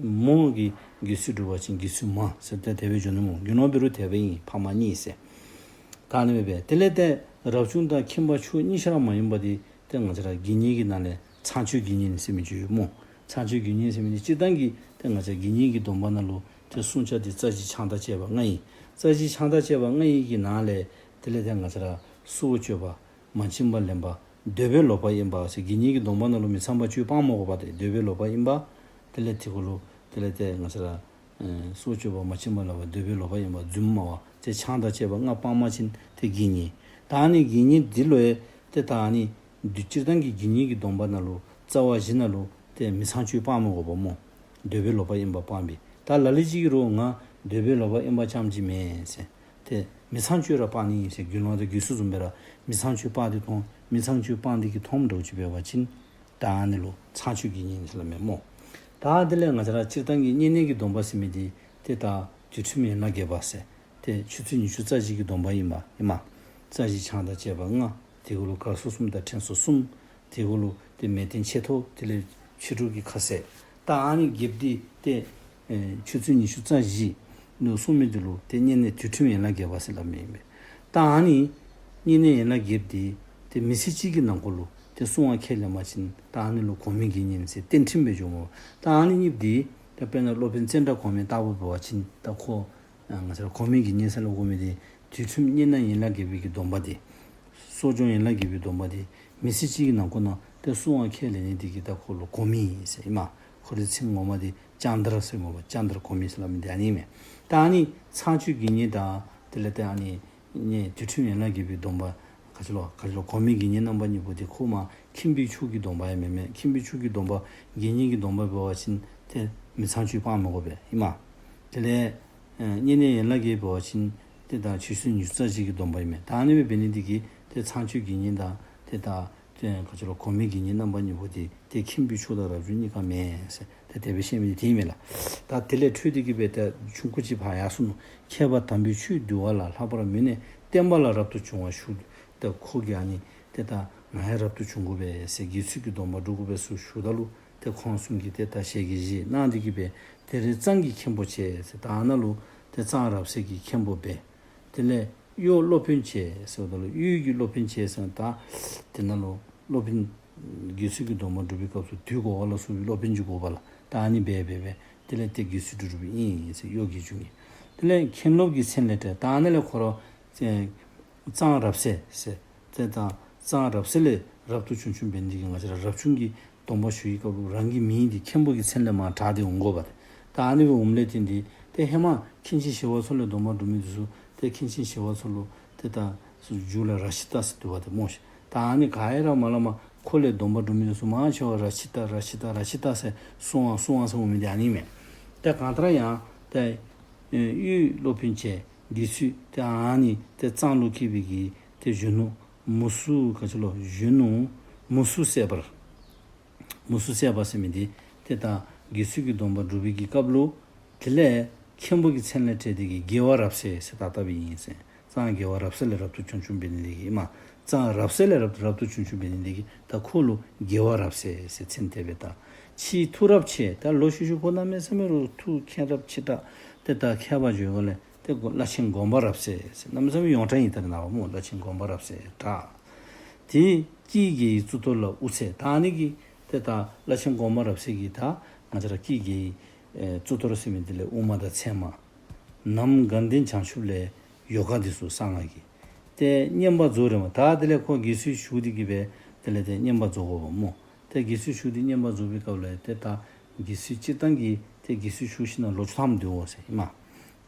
མོ་གིས་དགེ་ཚུལ་སྒྲུབ་པ་ཅིན་དགེ་ཚུལ་མ་ཟེར་ཏེ་དེ་སྦེ་འགྱོ་ནི་སྨོ། དགེ་སློང་འབད་རུང་དེ་སྦེ་ཨིན། ཕ་མ་གཉིས་ཟེར། ད་ཨ་ནི་སྦེ་འབད། དེ་ལས་ཏེ་རབ་བྱུང་དང་ཁྱིམ་པ་ཕྱོགས་གཉིས་ཆ་ར་མ་ཡིན་པ་འདི་ཏེ་ང་བཅས་ར་དགེ་བསྙེན་གྱི་ནང་ལས་ཚངས་སྤྱོད་དགེ་བསྙེན་ཟེར་མི་ཅིག་ཡོད་སྨོ། ཚངས་སྤྱོད་དགེ་བསྙེན་ཟེར་མི་འདི་སྤྱིར་བཏང་གི་ཏེ་ང་བཅས་དགེ་བསྙེན་གྱི་སྡོམ་པ་ནང་ལུ་ཏེ་བསྲུང་བྱ་འདི་རྩ་བཞི་ཆང་དང་བཅས་པ་ལྔ་ཨིན། རྩ་བཞི་ཆང་དང་བཅས་པ་ལྔ་ཨིན་གྱི་ནང་ལས་དེ་ལས་ཏེ་ང་བཅས་ར་སྲོག་གཅོད་པ། མ་བྱིན་པ་ལེན་པ། འདོད་པས་ལོག་པར་གཡེམ་པ་ཟེར། དགེ་བསྙེན་གྱི་སྡོམ་པ་ནང་ལུ་མི་ཚངས་པར་སྤྱོད་སྤང་མི་དགོ་པ་སྟེ། འདོད་པས་ལོག་པར་གཡེམ་པ། དེ་ལས་དེ་གུ་ལུ་དེ་ལས་ཏེ་ང་བཅས་ར་ཨེ་སྲོག་གཅོད་པ། མ་བྱིན་པ་ལེན་པ། འདོད་པས་ལོག་པར་གཡེམ་པ། རྫུན་སྨྲ་བ། ཏེ་ཆང་དང་བཅས་པ་ལྔ་སྤང་པ་ཅིན་ཏེ་དགེ་བསྙེན། ད་ཨ་ནི་དགེ་བསྙེན་འདི་ལུ་ཡང་ཏེ་ད་ཨ་ནི་སྤྱིར་བཏང་གི་དགེ་བསྙེན་གྱི་སྡོམ་པ་ནང་ལུ་རྩ་བ་བཞི་ནང་ལུ་ཏེ་མི་ཚངས་སྤྱོད་སྤང་མི་དགོ་པ་སྨོ། འདོད་པས་ལོག་པར་གཡེམ་པ་སྤངས་པས། ད་ལ་ལུ་ཅིག་གིས་རུང་ང་འདོད་པས་ལོག་པར་གཡེམ་པ་རྐྱངམ་ཅིག་མེན་ཟེར། ཏེ་མི་ཚངས་སྤྱོད་ར་སྤང་ནི་ཨིན་ཟེར། དགེ་སློང་དང་དགེ་ཚུལ་བཟུམ་སྦེ་ར་མི་ཚངས་སྤྱོད་སྤང་སྟེ་མཐོང་། མི་ཚངས་སྤྱོད་སྤང་སྟེ་གི་མཐོངམ་འདྲཝ་ཅིག་འབད་བ་ཅིན་ད་ཨ་ནི་ལུ་ཚངས་སྤྱོད་དགེ་བསྙེན་ཟེར་སླབ་མས་སྨོ། ད་དེ་ལས་ང་བཅས་ར་སྤྱིར་བཏང་གི་བསྙེན་གནས་ཀྱི་སྡོམ་པ་ཟེར་མི་འདི་ཏེ་ད་དུས་ཁྲིམས་ཡན་ལག་བརྒྱད་པ་ཟེར། ཏེ་ཆུ་ཚོད་ཉི་ཤུ་རྩ་བཞི་གི་སྡོམ་པ་ཨིན་པ་ཨིན་མས། རྩ་བཞི་ཆང་དང་བཅས་པ་ལྔ། དེ་གུ་ལུ་གར་སོགས་གསུམ་དང་ཕྲེང་སོགས་གསུམ། དེ་གུ་ལུ་ཏེ་མལ་སྟན་ཆེ་མཐོ། དེ་ལས་ཕྱི་དྲོ་གི་ཁ་ཟས། ད་ཨ་ནི་བརྒྱད་འདི་ཏེ་ཨེ་ཆུ་ཚོད་ཉི་ཤུ་རྩ་བཞི་ནང་སྲུང་མི་འདི་ལུ་ཏེ་བསྙེན་གནས་དུས་ཁྲིམས་ཡན་ལག་བརྒྱད་པ་ཟེར་སླབ་མི་ཨིན་པས། ད་ཨ་ནི་བསྙེན་གནས་ཡན་ལག་བརྒྱད་འདི་ཏེ་མི་ཚེ་གཅིག་གི་ནང་འཁོད་ལུ་ཏེ་སྲུང་བ་ཁས་ལེན་པ་ཅིན་ད་ཨ་ནི་ལུ་གོང་མའི་དགེ་བསྙེན་ཟེར་གཏན་ཁྲིམས་སྦེ་འགྱོཝ་མས། ད་ཨ་ནི་གཉིས་འདི་ད་དཔེར་ན་སློབ་དཔོན་ཙནྡྲ་གོ་མི་ལྟ་བུ་འབད་བ་ཅིན་ད་ཁོ་ཨ་ང་བཅས་ར་གོང་མའི་དགེ་བསྙེན་ཟེར་སླབ་དགོ་མི་འདི་དུས་ཁྲིམས་བསྙེན་གནས་ཡན་ལག་བརྒྱད་པའི་གི་སྡོམ་པ་འདི། གསོ་སྦྱོང་ཡན་ལག་བརྒྱད་པའི་སྡོམ་པ་འདི་མི་ཚེ་གཅིག་གི་ནང་འཁོད་ནང་ཏེ་སྲུང་བ་ཁས་ལེན་ནི་འདི་གིས་ད་ཁོ་ལུ་གོང་མའི་ཟེར་ཨིན་མས། ཁོ་རའི་མཚན་ངོ་མ་འདི་ཙནྡྲ་ཟེར་སྨོ། ཙནྡྲ་གོ་མི་ཟེར་སླབ་མི་འདི་ཨ་ནི་མས། ད་ཨ་ནི་ཚངས་སྤྱོད་དགེ་བསྙེན་དང་དེ་ལས་ཏེ་ཨ་ནི་ནི་དུས་ཁྲིམས་ཡན་ལག་བརྒྱད་པའི་སྡོམ་པ་ག་ཅི་ལོ་ག་ཅི་ལོ་གོང་མའི་དགེ་བསྙེན་རྣམ་པ་གཉིས་པོ་འདི་ཁོ་མར་ཁྱིམ་པའི་ཕྱོགས་ཀྱི་སྡོམ་པ་ཡང་མེན་མས། ཁྱིམ་པའི་ཕྱོགས་ཀྱི་སྡོམ་པ་དགེ་བསྙེན་གྱི་སྡོམ་པ་འབད་བ་ཅིན་ཏེ་མི་ཚངས་སྤྱོད་སྤང་མི་དགོ་པས་ཨིན་མས། དེ་ལས་ཨེ་བསྙེན་གནས་ཡན་ལག་བརྒྱད་འབད་བ་ཅིན་ཏེ་ད་ཆུ་ཚོད་ཉི་ཤུ་རྩ་གཅིག་གི་སྡོམ་པ་ཨིན་མས། ད་ཨ་ནི་སྦེ་འབད་ནི་འདི་གིས་ཏེ་ཚངས་སྤྱོད་དགེ་བསྙེན་དང་ཏེ་ད་ཏེ་ག་ཅི་ལོ་གོང་མའི་དགེ་བསྙེན་རྣམ་པ་གཉིས་པོ་འདི་ཏེ་ཁྱིམ་པའི་ཕྱོགས་དང་རབ་བྱུང་གཉིས་ཀ་མེན་ཟེར། ཏེ་ དེ་སྦེ་བཤད་མི་དེ་ཨིན་མས་ལགས། ད་དེ་ལས་འཕྲོས་ཏེ་གི་སྦེ་ད་ཆུང་ཀུ་ཅིག་ཕར་ཡར་སོང་ནུག། མཁས་པ་དམ་པའི་ཆོས་འདུལ་བ་ལ། ལྷག་པར་མི་ནི་བསྟན་པ་ལ་རབ་ཏུ་བྱུང་བ་ཞུ། ད་ཁོ་གིས་ཨ་ནི་ཏེ་ད་ང་ཡང་རབ་ཏུ་བྱུང་དགོ་པས་ཟེར། དགེ་ཚུལ་གྱི་སྡོམ་པ་སྒྲུབ་དགོ་པས་ཟེར་ཞུཝ་ད་ལུ་ཏེ་ཁོང་གསུམ་གྱིས་ཏེ་ད་ཞལ་གྱིས་བཞེས་གནང་སྟེ་གི་སྦེ་དེ་རིང་གཙང་གི་མཁན་པོ་བྱས་ཟེར། ད་ཨ་ནཱ་ལུ་ཏེ་གཙང་རབ་གསལ་གྱི་མཁན་པོ་འབད། དེ་ལས་གཡོ་སློབ་དཔོན་བྱས་ཟེརཝ་ད་ལུ་གཡོ་གི་སློབ་དཔོན་བྱས་ཟེར། ད་དེ་ནང་ལུ་སློབ་དཔོན་དགེ་ཚུལ་གྱི་སྡོམ་པ་སྒྲུབ་པའི་སྐབས་སུ་དུས་གོ་བ་ལ་སོགས་པའི་སློབ་དཔོན་ཅིག་དགོ་པས་ལགས། ད་ཨ་ནི་འབད་འབད་འབད་དེ་ལས་ཏེ་དགེ་ཚུལ་སྒྲུབ་སྒྲུབ་ཨིན་ཟེར་གཡོ་གི་འབྱུང་ངེས། དེ་ལས་མཁན་སློབ་ཀྱི་མཚན་ལས་བྲལ། ད་ཨ་ནཱ་ལས་ཁོ་ར་གཙང་རབ་གསལ་ཟེར། ཏེ་ད་གཙང་རབ་གསལ་ལས་རབ་ཏུ་བྱུང་བྱུངམ་འབད་ནི་དེ་གིས་ང་བཅས་ར་རབ་བྱུང་གི་སྡོམ་པ་ཞུ་བའི་སྐབས་ལུ་རང་གི་མིང་འདི་མཁན་པོ་གི་མཚན་ལས་མར་གྲགས་ཏེ་འོང་དགོ་པས། ད་ཨ་ནི་སྦེ་འོངམ་ལས་བརྟེན་ཏེ་ཏེ་ཧེ་མ་མཁན་ཆེན་ཞི་བ་འཚོ་ལས་སྡོམ་པ་སྒྲུབ་མི་འདི་ཚུ་ཏེ་མཁན་ཆེན་ཞི་བ་འཚོ་ལུ་ཏེ་ད་མཇུག་ལས་རཀྵི་ཏ་ཟེར་འདུག་པ་ཏེ་སྨོ་ཤིག། ད་ཨ་ནི་ག་ཡ་ར་མ་སླབ་མ་ཁོ་ལས་སྡོམ་པ་སྒྲུབ་མི་འདི་ཚུ་མང་ཆེ་བ་རཀྵི་ཏ་རཀྵི་ཏ་རཀྵི་ཏ་ཟེར་གསུང་བ་གསུང་བ་ཟེར་འོང་མི་འདི་ཨ་ནི་མས། ཏེ་གང་ལྟར་ཡང་ཏེ་ཨེ་གཡོ་སློབ་དཔོན་བྱས། དགེ་ཚུལ་ཏེ་ཨ་ནི་ཏེ་གཙང་ལུ་སྐྱེས་པའི་གི་ཏེ་གཞོན་ནུ་མུ་སུ་ག་ཅི་ལོ་གཞོན་ནུ་མུ་སུ་གསལ་བར། མུ་སུ་གསལ་བར་ཟེར་མི་འདི་ཏེ་ད་དགེ་ཚུལ་གྱི་སྡོམ་པ་སྒྲུབ་པའི་གི་སྐབས་ལུ་དེ་ལས་མཁན་པོ་གི་མཚན་ལས་བྲལ་ཏེ་གི་རྒྱལ་བ་རབ་གསལ་ཟེར་ད་བཏགས་པའི་ཨིན་ཟེར། གཙང་རྒྱལ་བ་རབ་གསལ་ལས་རབ་ཏུ་བྱུང་བྱུངམ་འབད་ནི་དེ་གིས་མ་གཙང་རབ་གསལ་ལས་རབ་རབ་ཏུ་བྱུང་བྱུངམ་འབད་ནི་དེ་གིས་ད་ཁོ་ལུ་རྒྱལ་བ་རབ་གསལ་ཟེར་མཚན་དེ་སྦེ་བཏགས། ཕྱིས་ཐུགས་རབ་ཆེ། ད་ལོ་ཤུལ་ཤུལ་ཁོ་གནམ་མེད་ས་མེད་རུང་ཐུགས་མཁྱེན་རབ་ཆེ་དྲགས། ཏེ་ད་མཁས་པ་བྱོན་གོ་ལས་ཏེ་བླ་ཆེན་དགོངས་པ་རབ་གསལ་ཟེར་གནམ་མེད་ས་མེད་ཡོངས་གྲགས་ཨིན། ད་རེས་ནངས་པ་སྨོ་བླ་ཆེན་དགོངས་པ་རབ་གསལ་གྲགས། དེ་སྐྱེས་རྒྱལ་བའི་གཙུག་ཏོར་ལ་དབུ་ཚད། ད་ཨ་ནི་གི་ཏེ་ད་བླ་ཆེན་དགོངས་པ་རབ་གསལ་གྱི་ད་ང་བཅས་ར་སྐྱེས་རྒྱལ་བའི་ཨེ་གཙུག་ཏོར་ཟེར་མི་འདི་ལས་དབུ་མ་དང་ཚད་མ། ནམ་དགའ་ལྡན་བྱང་ཆུབ་ལས་ཡོ་ག་འདི་ཚུ་གསང་སྔགས་ཀྱི། ཏེ་བསྙེན་པར་རྫོགས་རིམ་པ། ད་དེ་ལས་ཁོ་དགེ་ཚུལ་ཞུ་སྟེ་གི་སྦེ་དེ་ལས་ཏེ་བསྙེན་པར་རྫོགས་དགོ་པས་སྨོ། ཏེ་དགེ་ཚུལ་ཞུ་སྟེ་བསྙེན་པར་རྫོགས་པའི་སྐབས་ལས་ཏེ་ད་དགེ་ཚུལ་སྤྱིར་བཏང་གི་ཏེ་དགེ་ཚུལ་ཞུ་ཞིནམ་ལས་ལོ་བཅུ་ཐམ་འདུག་འོང་ཟེར་ཨིན་མས།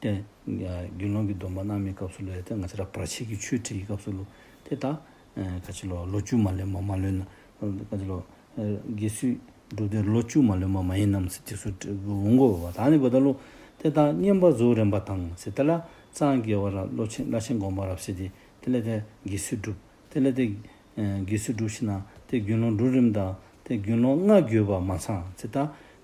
ཏེ་ཨ་དགེ་སློང་གི་སྡོམ་པ་གནང་མི་སྐབས་སུ་ལས་ཏེ་ང་བཅས་ར་བར་ཆད་ཀྱི་ཆོས་དྲི་བའི་སྐབས་སུ་ལུ་ཏེ་ད་ཨ་ག་ཅི་ལོ་ལོ་བཅུ་མ་ལོན་པ་མ་ལོན་ན་ག་ཅི་ལོ་ཨ་དགེ་ཚུལ་སྒྲུབ་སྡེ་ལོ་བཅུ་མ་ལོན་པ་མ་ཡིན་ནམ་ཟེར་དེ་ཚུ་འོང་དགོ་པས། ད་ཨ་ནི་འབདཝ་ད་ལུ་ཏེ་ད་བསྙེན་པར་རྫོགས་རིམ་པ་དང་ཟེར་དེ་ལས་གཙང་རྒྱལ་བ་རབ་བློ་ཆེན་བླ་ཆེན་དགོངས་པ་རབ་གསལ་འདི་དེ་ལས་ཏེ་དགེ་ཚུལ་སྒྲུབ། དེ་ལས་ཏེ་ཨེ་དགེ་ཚུལ་སྒྲུབ་ཞིནམ་ལས་ཏེ་དགེ་སློང་སྒྲུབ་རིམ་དང་ཏེ་དགེ་སློང་ལྔ་དགོས་པ་མ་ཚང་ཟེར། ད་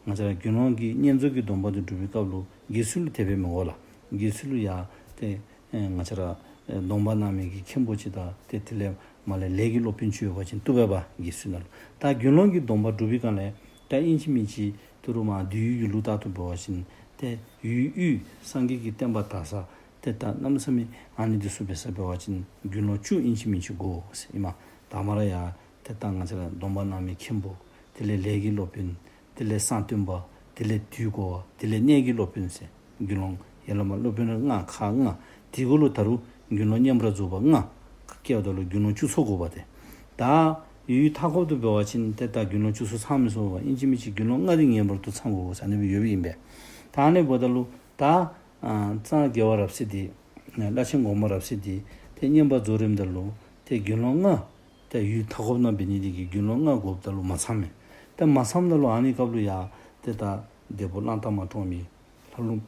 ང་བཅས་ར་དགེ་སློང་གི་བསྙེན་རྫོགས་ཀྱི་སྡོམ་པ་འདི་སྒྲུབ་པའི་སྐབས་ལུ་དགེ་ཚུལ་ལུ་དེ་སྦེ་མི་དགོ་ལགས། དགེ་ཚུལ་ལུ་ཡང་ཏེ་ཨེ་ང་བཅས་ར་ཨེ་སྡོམ་པ་གནང་མི་གི་མཁན་པོ་ཅིག་དང་ཏེ་དེ་ལས་མར་ལས་ལས་ཀྱི་སློབ་དཔོན་ཅིག་ཡོད་པ་ཅིན་བཏུབ་པས་པ་དགེ་ཚུལ་ནང་ལུ། ད་དགེ་སློང་གི་སྡོམ་པ་སྒྲུབ་པའི་སྒང་ལས་ད་ཨིན་ཅི་མིན་ཅི་ཏི་རུ་མ་འདུལ་ཡུལ་གྱི་ལུགས་ལྟར་དུ་འབད་བ་ཅིན་ཏེ་ཡུལ་དབུས་སངས་རྒྱས་ཀྱི་བསྟན་པ་དར་ས་ཏེ་ད་གནམ་མེད་ས་མེད་ཨ་ནི་འདི་ཚུ་འབད་ས་འབད་བ་ཅིན་དགེ་སློང་བཅུ་ཨིན་ཅི་མིན་ཅི་དགོ་ཟེར་ཨིན་མས། ད་མར་ཡང་ཏེ་ད་ང་བཅས་ར་སྡོམ་པ་གནང་མི་མཁན་པོ་དེ་ལས་ལས་ཀྱི་སློབ་དཔོན་དེ་ལས་གསང་སྟོན་པ་དེ་ལས་དུས་འཁོར་བ་དེ་ལས་གནས་ཀྱི་སློབ་དཔོན་ཟེར་དགེ་སློང་ཡར་ལས་མར་སློབ་དཔོན་ལྔ་ཁག་ལྔ། དེ་གུ་ལུ་ད་རུང་དགེ་སློང་བསྙེན་པར་རྫོགས་པ་ལྔ་བཀལཝ་ད་ལུ་དགེ་སློང་བཅུ་ཚུགས་དགོ་པས་ཏེ། ད་ཡུལ་མཐའ་འཁོབ་ཏུ་འབད་བ་ཅིན་ཏེ་ད་དགེ་སློང་བཅུ་ཚུགས་ཚང་མི་ཚུགས་པས། ཨིན་ཅི་མིན་ཅི་དགེ་སློང་ལྔ་འདི་ངེས་པར་དུ་ཚང་དགོ་ཟེར་ཨ་ནི་སྦེ་ཡོདཔ་ཨིན་པས། ད་ཨ་ནི་འབདཝ་ད་ལུ་ད་ཨ་གཙང་རྒྱལ་བ་རབ་གསལ་འདི་བླ་ཆེན་དགོངས་པ་རབ་གསལ་འདི་ཏེ་བསྙེན་པར་རྫོགས་རིམ་ད་ལུ་ཏེ་དགེ་སློང་ལྔ་ཏེ་ཡུལ་མཐའ་འཁོབ་ནང་འབད་ནི་དེ་གིས་དགེ་སློང་ལྔ་དགོཔ་ད་ལུ་མ་ཚངམ་མས། ཏེ་མ་ཚངམ་ད་ལུ་ཨ་ནི་སྐབས་ལུ་ཡང་ཏེ་ད་འདས་པོ་གླང་དར་མ་བཀྲོངས་མི་ལྷ་ལུང་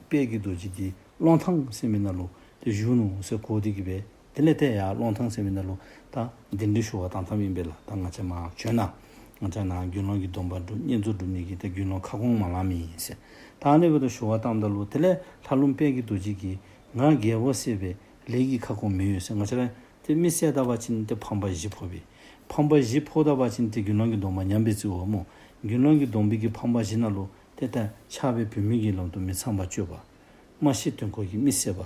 དཔལ་གྱི་རྡོ་རྗེ་འདི་ཀློང་ཐང་ཟེར་མི་ནང་ལུ་ཏེ་བཞུགས་ནུག་ཟེར་གོ་སྟེ་གི་སྦེ་དེ་ལས་ཏེ་ཡར་ཀློང་ཐང་ཟེར་མི་ནང་ལུ་ད་གདན་འདྲེན་ཞུ་བར་བཏང་བཏངམ་ཨིན་པས་ལགས། ད་ང་བཅས་མར་བྱོན་གནང་། ང་བཅས་ནཱ་དགེ་སློང་གི་སྡོམ་པ་སྒྲུབ་བསྙེན་རྫོགས་སྒྲུབ་ནི་གི་ཏེ་དགེ་སློང་ཁ་སྐོང་མ་ལང་མི་ཨིན་ཟེར། ད་ཨ་ནི་སྦེ་ཏེ་ཞུ་བར་བཏངམ་ད་ལུ་དེ་ལས་ལྷ་ལུང་དཔལ་གྱི་རྡོ་རྗེ་གིས་ང་རྒྱལ་པོ་བསད་པས་ལས་ཀྱི་ཁ་སྐོང་མི་ཡོང་ཟེར། ང་བཅས་ར་ཏེ་མི་བསད་ད་པ་ཅིན་ཏེ་ཕམ་པ་བཞི་ཕོག་པས། ཕམ་པ་བཞི་ཕོག་ད་པ་ཅིན་ཏེ་དགེ་སློང་གི་སྡོམ་པ་ཉམས་པའི་རྩིས་འོང་སྨོ། དགེ་སློང་གི་སྡོམ་པའི་གི་ཕམ་པ་བཞི་ནང་ལུ་ཏེ་ད་ཆགས་པའི་བུད་མེད་ཀྱི་ལམ་དུ་མི་ཚངས་པར་སྤྱོད་པ། སྨྲ་ཤེས་དོན་གོ་གིས་མི་བསད་པ།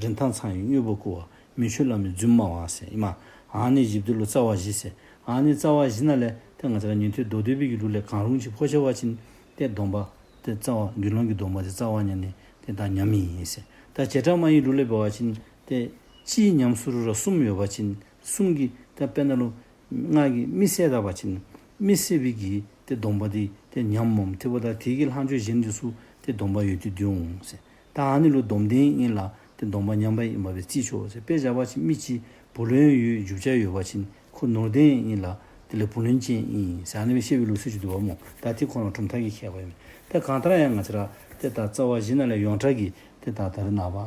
རིན་ཐང་ཚང་བའི་དངོས་པོ་རྐུ་བ། མི་ཆོས་བླ་མའི་རྫུན་སྨྲ་བ་ཟེར་ཨིན་མས། ཨ་ནི་བཞི་འདི་ལུ་རྩ་བ་བཞི་ཟེར། ཨ་ནི་རྩ་བ་བཞི་ནང་ལས་ཏེ་ང་བཅས་ར་ཉན་ཐོས་མདོ་སྡེ་པའི་གི་ལུགས་ལས་གང་རུང་ཅིག་ཕོག་ཆི་བ་ཅིན་ཏེ་སྡོམ་པ་ཏེ་རྩ་བ་དགེ་སློང་གི་སྡོམ་པ་འདི་རྩ་བ་ཉམས་ནི་ཏེ་ད་ཉམས་མི་ཨིན་ཟེར། ད་བྱེ་བྲག་སྨྲ་བའི་ལུགས་ལས་འབད་བ་ཅིན་ཏེ་གཅིག་ཉམས་སུ་རུང་ར་གསུམ་ཡོད་པ་ཅིན་གསུམ་གྱིས་ད་དཔེར་ན་ལུ་ང་གིས་མི་བསད་ད་པ་ཅིན་མི་བསད་པའི་གི་ཏེ་སྡོམ་པ་འདི་ཏེ་ཉམས་མོམ། དེ་འབདཝ་ད་དེ་གི་ལྷག་ཆད་གཞན་འདི་ཚུ་ཏེ་སྡོམ་པ་ཡོད་དེ་འདུག་འོང་ཟེར། ད་ཨ་ནི་ལུ་སྡོམ་ལྡན་ཨིན་ལ་ཏེ་སྡོམ་པ་ཉམས་པ་ཨིནམ་སྦེ་རྩིས་ཆོག་ཟེར། དཔེ་བཞག་པ་ཅིན་མི་གཅིག་བུ་ལོན་ཡོད་རྒྱུ་ཆ་ཡོད་པ་ཅིན་ཁོ་ནོར་ལྡན་ཨིན་ལ་དེ་ལས་བུ་ལོན་ཅན་ཨིན་ཟེར་ཨ་ནི་སྦེ་བཤད་པའི་ལུགས་སྲོལ་ཅིག་འདུག་པ་སྨོ། ད་དེ་ཁོ་ན་གྲུབ་མཐའ་གི་ཁྱད་པར་ཨིན། ད་གང་ལྟར་ཡང་ང་བཅས་ར་ཏེ་ད་རྩ་བ་བཞི་ནང་ལས་ཡོངས་གྲགས་ཀྱི་ཏེ་ད་ད་རེས་ནངས་པ་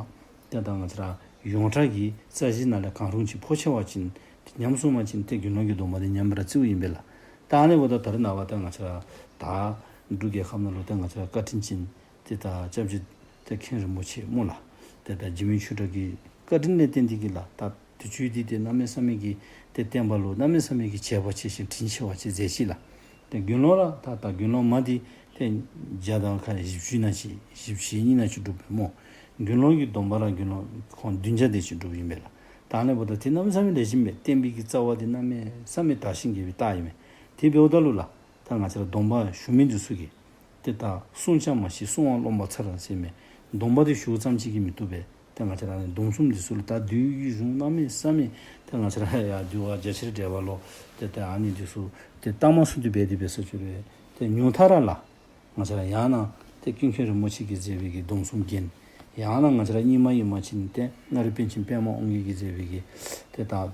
ཏེ་ད་ང་བཅས་ར་ཡོངས་གྲགས་ཀྱི་རྩ་བཞི་ནང་ལས་གང་རུང་ཅིག་ཕོག་ཆི་བ་ཅིན་ཏེ་ཉམས་སོང་པ་ཅིན་ཏེ་དགེ་སློང་གི་སྡོམ་པ་འདི་ཉམས་པར་རྩིཝ་ཨིན་པས་ལགས། ད་ཨ་ནི་འབདཝ་ད་ད་རེས་ནངས་པ་ཏེ་ང་བཅས་ར་ད་ འབྲུག་རྒྱལ་ཁབ་ནང་ལུ་ཏེ་ང་བཅས་ར་བཀའ་དྲིན་ཅན་ཏེ་ད་སྐྱབས་རྗེ་ཏེ་མཁན་རིན་པོ་ཆེ་སྨོ་ལགས། ཏེ་ད་འཇིགས་མེད་ཆོས་གྲགས་ཀྱི་བཀའ་དྲིན་ལས་བརྟེན་ཏེ་གིས་ལགས། ད་དུས་ཚོད་འདི་ཏེ་གནམ་མེད་ས་མེད་ཀྱི་ཏེ་བསྟན་པ་ལུ་གནམ་མེད་ས་མེད་ཀྱི་བྱས་པ་ཆེ་ཞིང་དྲིན་ཆེ་བ་ཅིག་མཛད་ཅི་ལགས། ཏེ་དགེ་སློང་ར་ད་ད་དགེ་སློང་མ་འདི་ཏེ་བརྒྱ་དང་ཁ་བཞི་བཅུ་ན་ཅིག་བཞི་བཅུ་ཞེ་གཉིས་ན་ཅིག་འགྲུབ་པས་སྨོ། དགེ་སློང་གི་སྡོམ་པ་ར་དགེ་སློང་ཁོང་བདུན་བརྒྱ་དེ་ཅིག་འགྲུབ་ཨིན་པས་ལགས། ད་ཨ་ནི་འབདཝ་ད་ཏེ་གནམ་མེད་ས་མེད་ལེགས་ཤོམ་སྦེ་བསྟན་པའི་གི་རྩ་བ་འདི་གནམ་མེད་ས་མེད་དར་ཞིང་རྒྱས་པའི་རྟགས་ཨིན་མས། དེ་འབདཝ་ད་ལུ་ལགས། ད་ང་བཅས་ར་སྡོམ་པ་ཞུ་མི་འདི་ཚུ་གིས་ཏེ་ད་བསྲུང་བྱ་མ་ཤེས་བསྲུང་བ་རློམ་པ་མཚར་ཟེར་མི་སྡོམ་པ་འདི་ཞུཝ་ཙམ་ཅིག་གིས་མི་བཏུབ་པས། ཏེ་ང་བཅས་ར་ནི་སྡོམ་གསུམ་འདི་ཚུ་ལུ་ད་འདུལ་བའི་གཞུང་གནམ་མེད་ས་མེད་ཏེ་ང་བཅས་ར་ཡར་འདུལ་བ་རྒྱ་ཆེར་འགྲེལ་པ་ལོ། ཏེ་ད་ཨ་ནི་འདི་ཚུ་ཏེ་ལྟ་མ་ཚུགས་ཏེ་འབད་དེ་འབད་ས་ཅིག་རུང་ཏེ་ཉུང་མཐའ་ར་ལགས། ང་བཅས་ར་ཡང་ན་ཏེ་ཀུན་མཁྱེན་རིན་པོ་ཆེ་གིས་མཛད་པའི་གི་སྡོམ་གསུམ་རྒྱན། ཡང་ན་ང་བཅས་ར་རྙིང་མ་ཨིན་པ་ཅིན་ཏེ་མངའ་རིས་པཎ་ཆེན་པདྨ་དབང་རྒྱལ་གྱིས་མཛད་པའི་གི་ཏེ་ད་ཨ་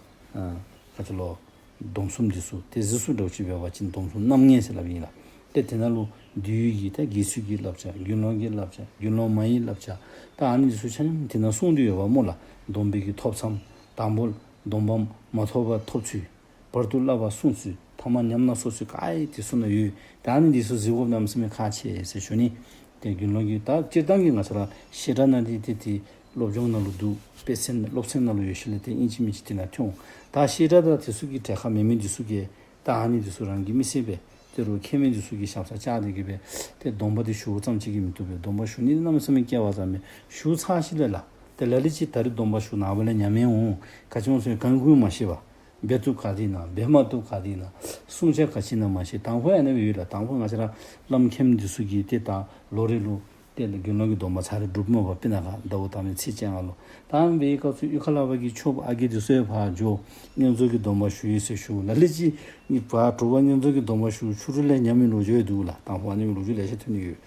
ག་ཅི་ལོ། སྡོམ་གསུམ་འདི་ཚུ་ཏེ་གཟིགས་སུ་འདྲཝ་ཅིག་འབད་བ་ཅིན་སྡོམ་གསུམ་རྣམ་ངེས་ཟེར་སླབ་ཨིན་ལགས། ཏེ་དེ་ནང་ལུ་འདུལ་བའི་གི་ད་དགེ་ཚུལ་གྱི་བསླབ་བྱ་དགེ་སློང་གི་བསླབ་བྱ་དགེ་སློང་མ་ཡི་བསླབ་བྱ་ད་ཨ་ནི་འདི་ཚུ་ཆ་མཉམ་དེ་ནང་གསུངས་ཏེ་ཡོདཔ་སྨོ་ལགས། སྡོམ་པའི་གི་ཐོབ་མཚམས་དང་པོ་སྡོམ་པ་མ་ཐོབ་པར་ཐོབ་ཚུལ། བར་དུ་བསླབ་པ་བསྲུང་ཚུལ། ཐ་མ་ཉམས་ན་གསོ་ཚུལ་ག་ར་དེ་ཚུ་ནང་ཡོད། ད་ཨ་ནི་འདི་ཚུ་གཟིགས་དགོཔ་གནམ་མེད་ས་མེད་ཁག་ཆེ་ཟེར་ཞུ་ནི། ཏེ་དགེ་སློང་གི་ད་སྤྱིར་བཏང་གི་ང་བཅས་ར་བཤད་གྲྭ་ནང་འདི་ཏེ་ཏེ་སློབ་སྦྱོང་ནང་ལུ་འདུག། དཔེ་ཚན་སློབ་ཚན་ནང་ལུ་ཡོད་ཤེས་ལས་ཏེ་ཨིན་ཅི་མིན་ཅི་དེ་ནང་ཐོན་འོང་། ད་བཤད་གྲྭ་དང་དེ་ཚུ་གི་གྲལ་ཁར་མེད་མི་འདི་ཚུ་གིས་ད་ཨ་ནི་འདི་ཚུ་རང་གི་མི་ཚེ་སྦེ་ཏེ་རུང་མཁྱེན་མི་འདི་ཚུ་གིས་ཞབས་སར་བཅར་ཏེ་གིས་སྦེ་ཏེ་སྡོམ་པ་འདི་ཞུཝ་ཙམ་ཅིག་གིས་མི་བཏུབ་པས། སྡོམ་པ་ཞུ་ནི་གནམ་མེད་ས་མེད་སྐལ་བ་བཟང་མས། ཞུ་ཚར་ཞིནམ་ལས་ལགས། ཏེ་ལ་ལུ་ཅིག་ད་རིས་སྡོམ་པ་ཞུ་ནངས་པ་ལས་ཉམས་ཡར་འོང་། ག་ཅི་འོང་ཟེར་གང་དགོས་མ་ཤེས་པར། འབད་བཏུབ་ག་དེ་ཨིན་ན་འབད་མ་བཏུབ་ག་དེ་ཨིན་ན་བསྲུང་བྱ་ག་ཅི་ཨིན་ན་མ་ཤེས། དང་ཕུ་ཨ་ནི་སྦེ་ཡོད་ལགས། དང་ཕུ་ང་བཅས་ར་བླམ་མཁན་འདི་ཚུ་གིས་ཏེ་ད་ལོ་རེ་ལུ་ཏེ་དགེ་སློང་གི་སྡོམ་པ་ཚར་རེ་སྒྲུབ་མི་འོང་པ་སྤུ་ན་ཁ་ཟླཝ་ལྟ་མི་ཚེས་བཅོ་ལྔ་ལུ། ད་ཨ་ནི་སྦེ་སྐབས་སུ་གཡུས་ཁ་ལས་ཕར་གྱི་ཆོསཔ་ཨ་རྒས་འདི་ཚུ་ཡང་ཕར་འགྱོ། བསྙེན་རྫོགས་ཀྱི་སྡོམ་པ་ཞུ་ཡི་ཟེར་ཞུ། ལ་ལུ་ཅིག་ནི་ཕར་དྲོ་པ་བསྙེན་རྫོགས་ཀྱི་སྡོམ་པ་ཞུ་ཕྱི་རུ་ལས་ཉམས་མི་ལོ་རྒྱུས་འདུག་ལགས། དང་ཕུ་ཨ་ནི་སྦེ་ལོ་རྒྱུས་ལེ་ཤ་ཐོན་ནི་ཡོད།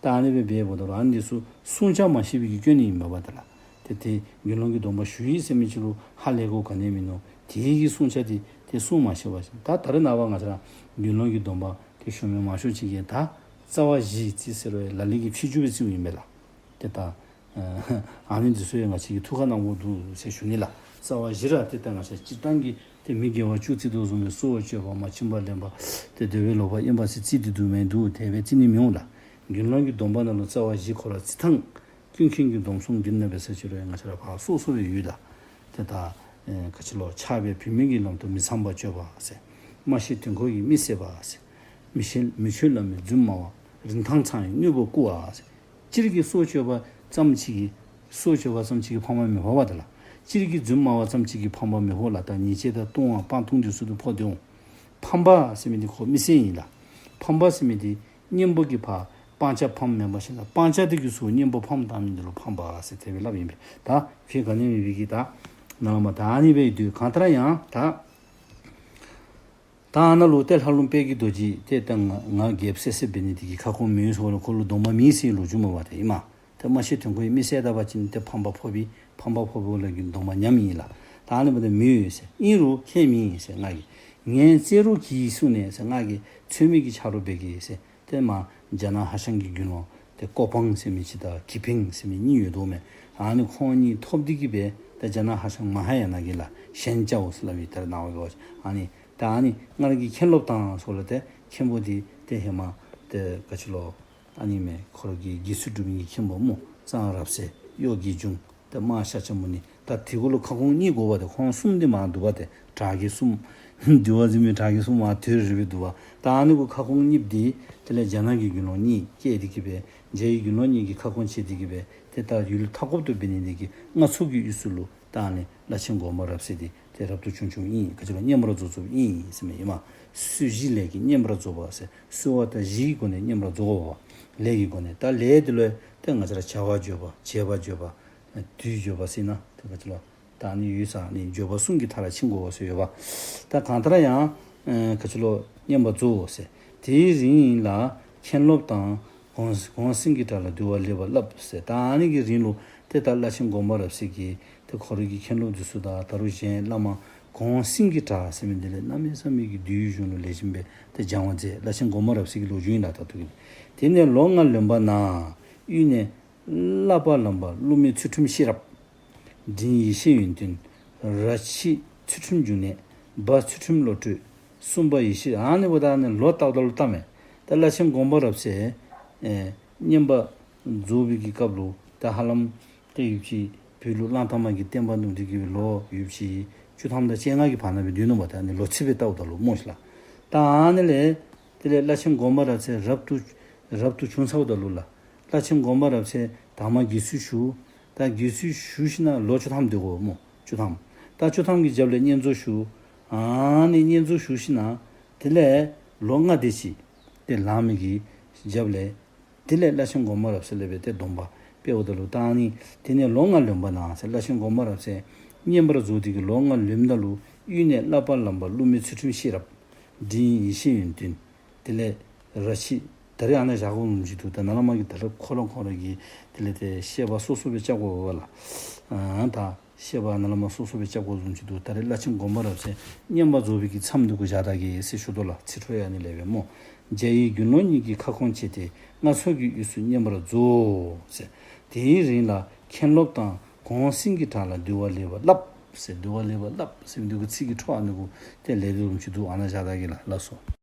ད་ཨ་ནི་སྦེ་འབདཝ་ད་ལུ་ཨ་ནི་འདི་ཚུ་བསྲུང་བྱ་མ་ཤེས་པའི་གི་སྐྱོན་ནི་ཨིན་མས་པ་ད་ལགས། ཏེ་ཏེ་དགེ་སློང་གི་སྡོམ་པ་ཞུ་ཡི་ཟེར་མི་ཅིག་ལུ་ཧ་ལས་དགོཔ་ག་ནི་ཡང་མིན་ནུག། དེ་གི་བསྲུང་བྱ་དེ་ཏེ་བསྲུང་མ་ཤེས་པ་ཅིན། ད་ད་རེས་ནངས་པ་ང་བཅས་ར་དགེ་སློང་གི་སྡོམ་པ་ཏེ་ཞུ་མི་མང་ཤོས་ཅིག་གིས་ད་རྩ་བ་བཞི་རྩིས་ཟེར་རུང་ལ་ལུ་གིས་ཕྱི་འགྱུར་སྦེ་རྩིཝ་ཨིན་པས་ལགས། ཏེ་ད་ཨ་ནི་འདི་ཚུ་ཡང་ང་བཅས་ཀྱིས་ཐུགས་ཁར་གནང་དགོཔ་འདུག་ཟེར་ཞུ་ནི་ལགས། རྩ་བ་བཞི་ར་ཏེ་ད་ང་བཅས་སྤྱིར་བཏང་གི་ཏེ་མི་དགེ་བ་བཅུ་རྩི་དོ་བཟུམ་སྦེ་གསོལ་བ་བཅས་པ་མ་བྱིན་པར་ལེན་པ་ཏེ་འདོད་པས་ལོག་པར་གཡེམ་པ་ཟེར་རྩིས་ཏེ་འདུག་མི་འདུག། དེ་སྦེ་རྩི་ནི་མི་འོང་ལགས། དགེ་སློང་གི་སྡོམ་པ་ནང་ལུ་རྩ་བ་བཞི་ཁོ་ར་རྩི་ཐངས་ཀུན་མཁྱེན་གྱི་སྡོམ་གསུམ་རྒྱན་ནང་འབད་ས་ཅིག་རུང་ང་བཅས་ར་ཕར་སོ་སོ་སྦེ་ཡོད་ལགས། ཏེ་ད་ཨེ་ག་ཅི་ལོ། ཆགས་པས་བུད་མེད་ཀྱི་ལམ་དུ་མི་ཚངས་པ་སྤྱོད་པ་ཟེར། སྨྲ་ཤེས་དོན་གོ་ཡིས་མི་བསད་པ་ཟེར། མི་ཆོས་མི་ཆོས་བླ་མའི་རྫུན་སྨྲ་བ། རིན་ཐང་ཚང་བའི་དངོས་པོ་རྐུ་བ་ཟེར། སྤྱིར་གྱི་སྲོག་གཅོད་པ་ཙམ་ཅིག་གིས་སྲོག་གཅོད་པ་ཙམ་ཅིག་གིས་ཕམ་པ་མི་ཕོག་པ་ད་ལགས། སྤྱིར་གྱི་རྫུན་སྨྲ་བ་ཙམ་ཅིག་གིས་ཕམ་པ་མི་ཕོག་ལགས། ད་ཉེས་བྱས་དང་ལྟུང་བ་སྤང་ལྟུང་འདི་ཚུ་ལུ་ཕོག་སྟེ་འོང་། ཕམ་པ་ཟེར་མི་འདི་ཁོ་མི་བསད་ཨིན་ལགས། ཕམ་པ་ཟེར་མི་འདི་གཉེན་པོ་གིས་ཕར་སྤང་བྱ་ཕམ་མེན་པར་ཞིནམ་ལས་སྤང་བྱ་དེ་གིས་ཚུར་གཉེན་པོ་ཕམ་བཏང་མི་འདི་ལུ་ཕམ་པ་ཟེར་དེ་སྦེ་སླབ་ཨིན་པས། ད་ཁྱོད་ག་ནི་མེད་པའི་གི་ད་ནཱ་ལས་མར་ད་ཨ་ནི་སྦེ་སྡོད། གང་ལྟར་ཡང་ད་ད་ཨ་ནཱ་ལུ་ཏེ་ལྷ་ལུང་དཔལ་གྱི་རྡོ་རྗེ་ཏེ་ད་ང་ང་རྒྱལཔོ་བསད་བསདཔ་འབད་ནི་དེ་གིས་ཁ་སྐོང་མི་ཡོད་ཟེར་ཁོ་ལུ་སྡོམ་པ་མེད་ཟེར་ལོ་རྒྱུས་མས་པ་ཏེ་ཨིན་མས། ཏེ་སྨྲ་ཤེས་དོན་གོ་ཡིས་མི་བསད་ད་པ་ཅིན་ཏེ་ཕམ་པ་ཕོག་པས། ཕམ་པ་ཕོག་པའི་ལས་ཀྱི་སྡོམ་པ་ཉམས་ཨིན་ལགས། ད་ཨ་ནི་འབདཝ་ད་མི་ཡོད་ཟེར། ཨིན་རུང་ཁྱད་མེད་ཟེར་ང་གིས། ངན་བརྩེ་རུ་གྱིས་བསྲུངས་ནས་ཟེར། ང་གིས་ཚོད་མེད་ཀྱི་ཆ་རོགས་འབད་གེ་ཟེར། ཏེ་མར་རྒྱ་ནག་ཧྭ་ཤང་གི་དགེ་སློང་ཏེ་ཀོ་ཕང་ཟེར་མི་ཅིག་དང་གི་ཕིང་ཟེར་མི་གཉིས་ཡོད་དོ་མས། ཨ་ནི་ཁོང་གཉིས་ཐོབ་སྟེ་གིས་སྦེ་ཏེ་རྒྱ་ནག་ཧྭ་ཤང་མ་ཧཱ་ཡ་ན་གི་ལགས་ཞན་ཅའོ་ཟེར་སླབ་ཨིན། ད་རེས་ནངས་པ་གི་ཨ་ནི་ད་ཨ་ནི་སྔར་གྱི་མཁན་སློབ་དང་ཟེརཝ་ལས་ཏེ་མཁན་པོ་འདི་ཏེ་ཧེ་མ་ཏེ་ག་ཅི་ལོ། ཨ་ནི་མས། ཁོ་ར་གི་དགེ་ཚུལ་སྒྲུབ་མི་གི་མཁན་པོ་སྨོ། གཙང་རབ་གསལ་གཡོ་སྒྱུ་འབྱུང་ཏེ་སྨྲ་ཤཱཀྱ་མུ་ནི། ད་དེ་གུ་ལུ་ཁ་སྐོང་གཉིས་དགོ་པ་ཏེ་ཁོང་གསུམ་འདི་མར་འདུག་པ་ཏེ་དྲག་གི་གསུམ། འདུལ་བ་འཛིན་མི་དྲག་གི་གསུམ་མར་དོད་རིལ་སྦེ་འདུག་པ། ད་ཨ་ནི་གུ་ཁ་སྐོང་གཉིས་འདི་དེ་ལས་རྒྱ་ནག་གི་དགེ་སློང་གཉིས་བསྐྱལ་ཏེ་གིས་སྦེ་རྒྱ་ཡི་དགེ་སློང་གཉིས་ཀྱིས་ཁ་སྐོང་བྱས་ཏེ་གིས་སྦེ་ཏེ་ད་ཡུལ་མཐའ་འཁོབ་ཏུ་འབད་ནི་འདི་གིས་མངའ་ཚོགས་ཀྱི་དབུས་སུ་ལུ་ད་ཨ་ནི་བླ་ཆེན་སྒོམ་པ་རབ་གསལ་འདི་ཏེ་རབ་ཏུ་བྱུང་བྱུངམ་ཨིན། ག་ཅི་ལོ། བསྙེན་པར་རྫོགས་རྫོགསཔ་ཨིན་ཟེར་མི་ཨིན་མས། གསོལ་བཞིའི་ལས་ཀྱིས་བསྙེན་པར་རྫོགས་པ་ཟེར། གསོལ་བ་དང་བཞིའི་སྒོ་ནས་བསྙེན་པར་རྫོགས་པ། ལས་ཀྱི་སྒོ་ནས། ད་ལས་འདི་ལུ་ཏེ་ང་བཅས་ར་བྱ་བ་བརྗོད་པ་བྱེད་པ་བརྗོད་པ་དུས་བརྗོད་པ་ཟེར་ན་ཏེ་ག་ཅི་ལོ། ད་ཨ་ནི་ཡོད་ས་ནི་བརྗོད་པ་གསུམ་གྱི་མཐའ་ལ་ཕྱིན་དགོ་པ་ཟེར་ཡོད་པ། ད་གང་ལྟར་ཡང་ཨེ་ག་ཅི་ལོ། བསྙེན་པར་རྫོགས་ཟེར། དེའི་རིང་ལ་མཁན་སློབ་དང་གོང་གོང་སེང་གི་གྲལ་ལ་འདུལ་བ་ལེགས་པར་བསླབས་ཟེར། ད་ཨ་ནི་གི་རིང་ལུ་ཏེ་ད་བླ་ཆེན་སྒོམ་པ་རབ་གསལ་གྱིས་ཏེ་ཁོ་རའི་གི་མཁན་སློབ་འདི་ཚུ་དང་ད་རུང་གཞན་བླ་མ་གོང་སེང་གི་གྲལ་ཟེར་མི་འདི་ལས་གནམ་མེད་ས་མེད་ཀྱི་འདུལ་བའི་གཞུང་ལུ་ལེགས་ཤོམ་སྦེ་ཏེ་སྦྱང་བ་མཛད། བླ་ཆེན་སྒོམ་པ་རབ་གསལ་གྱི་ལོ་རྒྱུས་ཨིན་ལགས། ད་ལྟོ་གི། དེ་ནས་ལོ་ལྔ་ལོན་པ་ན་དབུས་ནས་བསླབ་པ་ལམ་པ་བསླུ་མེད་ཚུལ་ཁྲིམས་ཤེས་རབ། འབྲིང་ཡེ་ཤེས་ཡོན་ཏན། ར་ཕྱི་ཚུལ་ཁྲིམས་འབྱུང་གནས། སྦ་ཚུལ་ཁྲིམས་བློ་གྲོས། གསུམ་པ་ཡེ་ཤེས། ཨ་ནི་འབདཝ་ད་ཨ་ནི་ལོ་ཏག་ཏག་ལུ་བཏབ་མས། ད་བླ་ཆེན་སྒོམ་པ་རབ་གསལ་ཨེ་བསྙེན་པར་རྫོགས་པའི་གི་སྐབས་ལུ་ད་ཧ་ལམ་ཏེ་ཡུདཔ་ཅིག་བོད་ལུ་གླང་དར་མ་གི་བསྟན་པ་ནུབ་སྟེ་གི་ལོ་ཡུདཔ་ཅིག་བཅུ་ཐམ་དང་བཅོ་ལྔ་གི་བར་ན་སྦེ་སྡོད་ནུག་པ། ད་ཨ་ནི་ལོ་ཚིགས་སྦེ་བལྟཝ་ད་ལུ་སྨོ་ཤིག་ལགས། ད་ཨ་ནི་ལས་དེ་ལས་བླ་ཆེན་སྒོམ་པ་རབ་གསལ་རབ་ཏུ་རབ་ཏུ་བྱུང་ཚརཝ་ད་ལུ་ལགས། བླ་ཆེན་སྒོམ་པ་རབ་གསལ་དང་པ་དགེ་ཚུལ་ཞུ། ད་དགེ་ཚུལ་ཞུ་ཞིནམ་ལས་ལོ་བཅུ་ཐམ་སྡོད་དགོ་སྨོ། བཅུ་ཐམ། ད་བཅུ་ཐམ་གྱི་རྒྱབ་ལས་བསྙེན་རྫོགས་ཞུ། ཨ་ནི་བསྙེན་རྫོགས་ཞུ་ཞིནམ་ལས་དེ་ལས་ལོ་ལྔ་དེ་ཅིག་ཏེ་ལང་མི་གི་རྒྱབ་ལས་དེ་ལས་བླ་ཆེན་སྒོམ་པ་རབ་གསལ་ལས་སྦེ་ཏེ་སྡོམ་པ་སྤེལཝ་ད་ལུ་ད་ཨ་ནི་དེ་ནས་ལོ་ལྔ་ལོན་པ་ན་ཟེར། བླ་ཆེན་སྒོམ་པ་རབ་གསལ་བསྙེན་པར་རྫོགས་ཏེ་གི་ལོ་ལྔ་ལོནམ་ད་ལུ་དབུས་ནས་བསླབ་པ་ལམ་པ་བསླུ་མེད་ཚུལ་ཁྲིམས་ཤེས་རབ། འབྲིང་ཡེ་ཤེས་ཡོན་ཏན། དེ་ལས་ར་ཤི། ད་རེས་ཨ་ནཱ་བཞག་དགོཔ་བཟུམ་ཅིག་འདུག། ད་ནཱ་ལས་མར་གྱི་ད་རེས་ཁོ་ར་ཁོ་ར་གི་དེ་ལས་ཏེ་བཤད་པ་སོ་སོ་སྦེ་རྐྱབ་དགོ་པས་ལགས། ཨ་ད་བཤད་པ་ནཱ་ལས་མར་སོ་སོ་སྦེ་རྐྱབ་དགོཔ་བཟུམ་ཅིག་འདུག། ད་རེས་བླ་ཆེན་སྒོམ་པ་རབ་གསལ་བསྙེན་པར་རྫོགས་པའི་གི་མཚམས་འདི་གུ་བཞག་ད་གེ་ཟེར་ཞུ་དོ་ལགས། ཚིག་འཕྲོ་ཡང་ཨ་ནི་ལས་སྦེ་སྨོ། རྒྱ་ཡི་དགེ་སློང་གཉིས་ཀྱིས་ཁ་སྐོང་བྱས་ཏེ། མངའ་ཚོགས་ཀྱི་དབུས་སུ་བསྙེན་པར་རྫོགས་ཟེར། དེའི་རིང་ལ་མཁན་སློབ་དང་གོང་སེང་གི་གྲལ་ལ་འདུལ་བ་ལེགས་པར་བསླབས་ཟེར། འདུལ་བ་ལེགས་པར་བསླབས་ཟེར་མི་འདི་གི་ཚིག་གི་འཕྲོ་ཨ་ནི་གུ་ཏེ་ལས་དོ་བཟུམ་ཅིག་འདུག། ཨ་ནཱ་བཞག་ད་གེ་ལགས། ལགས་སོ།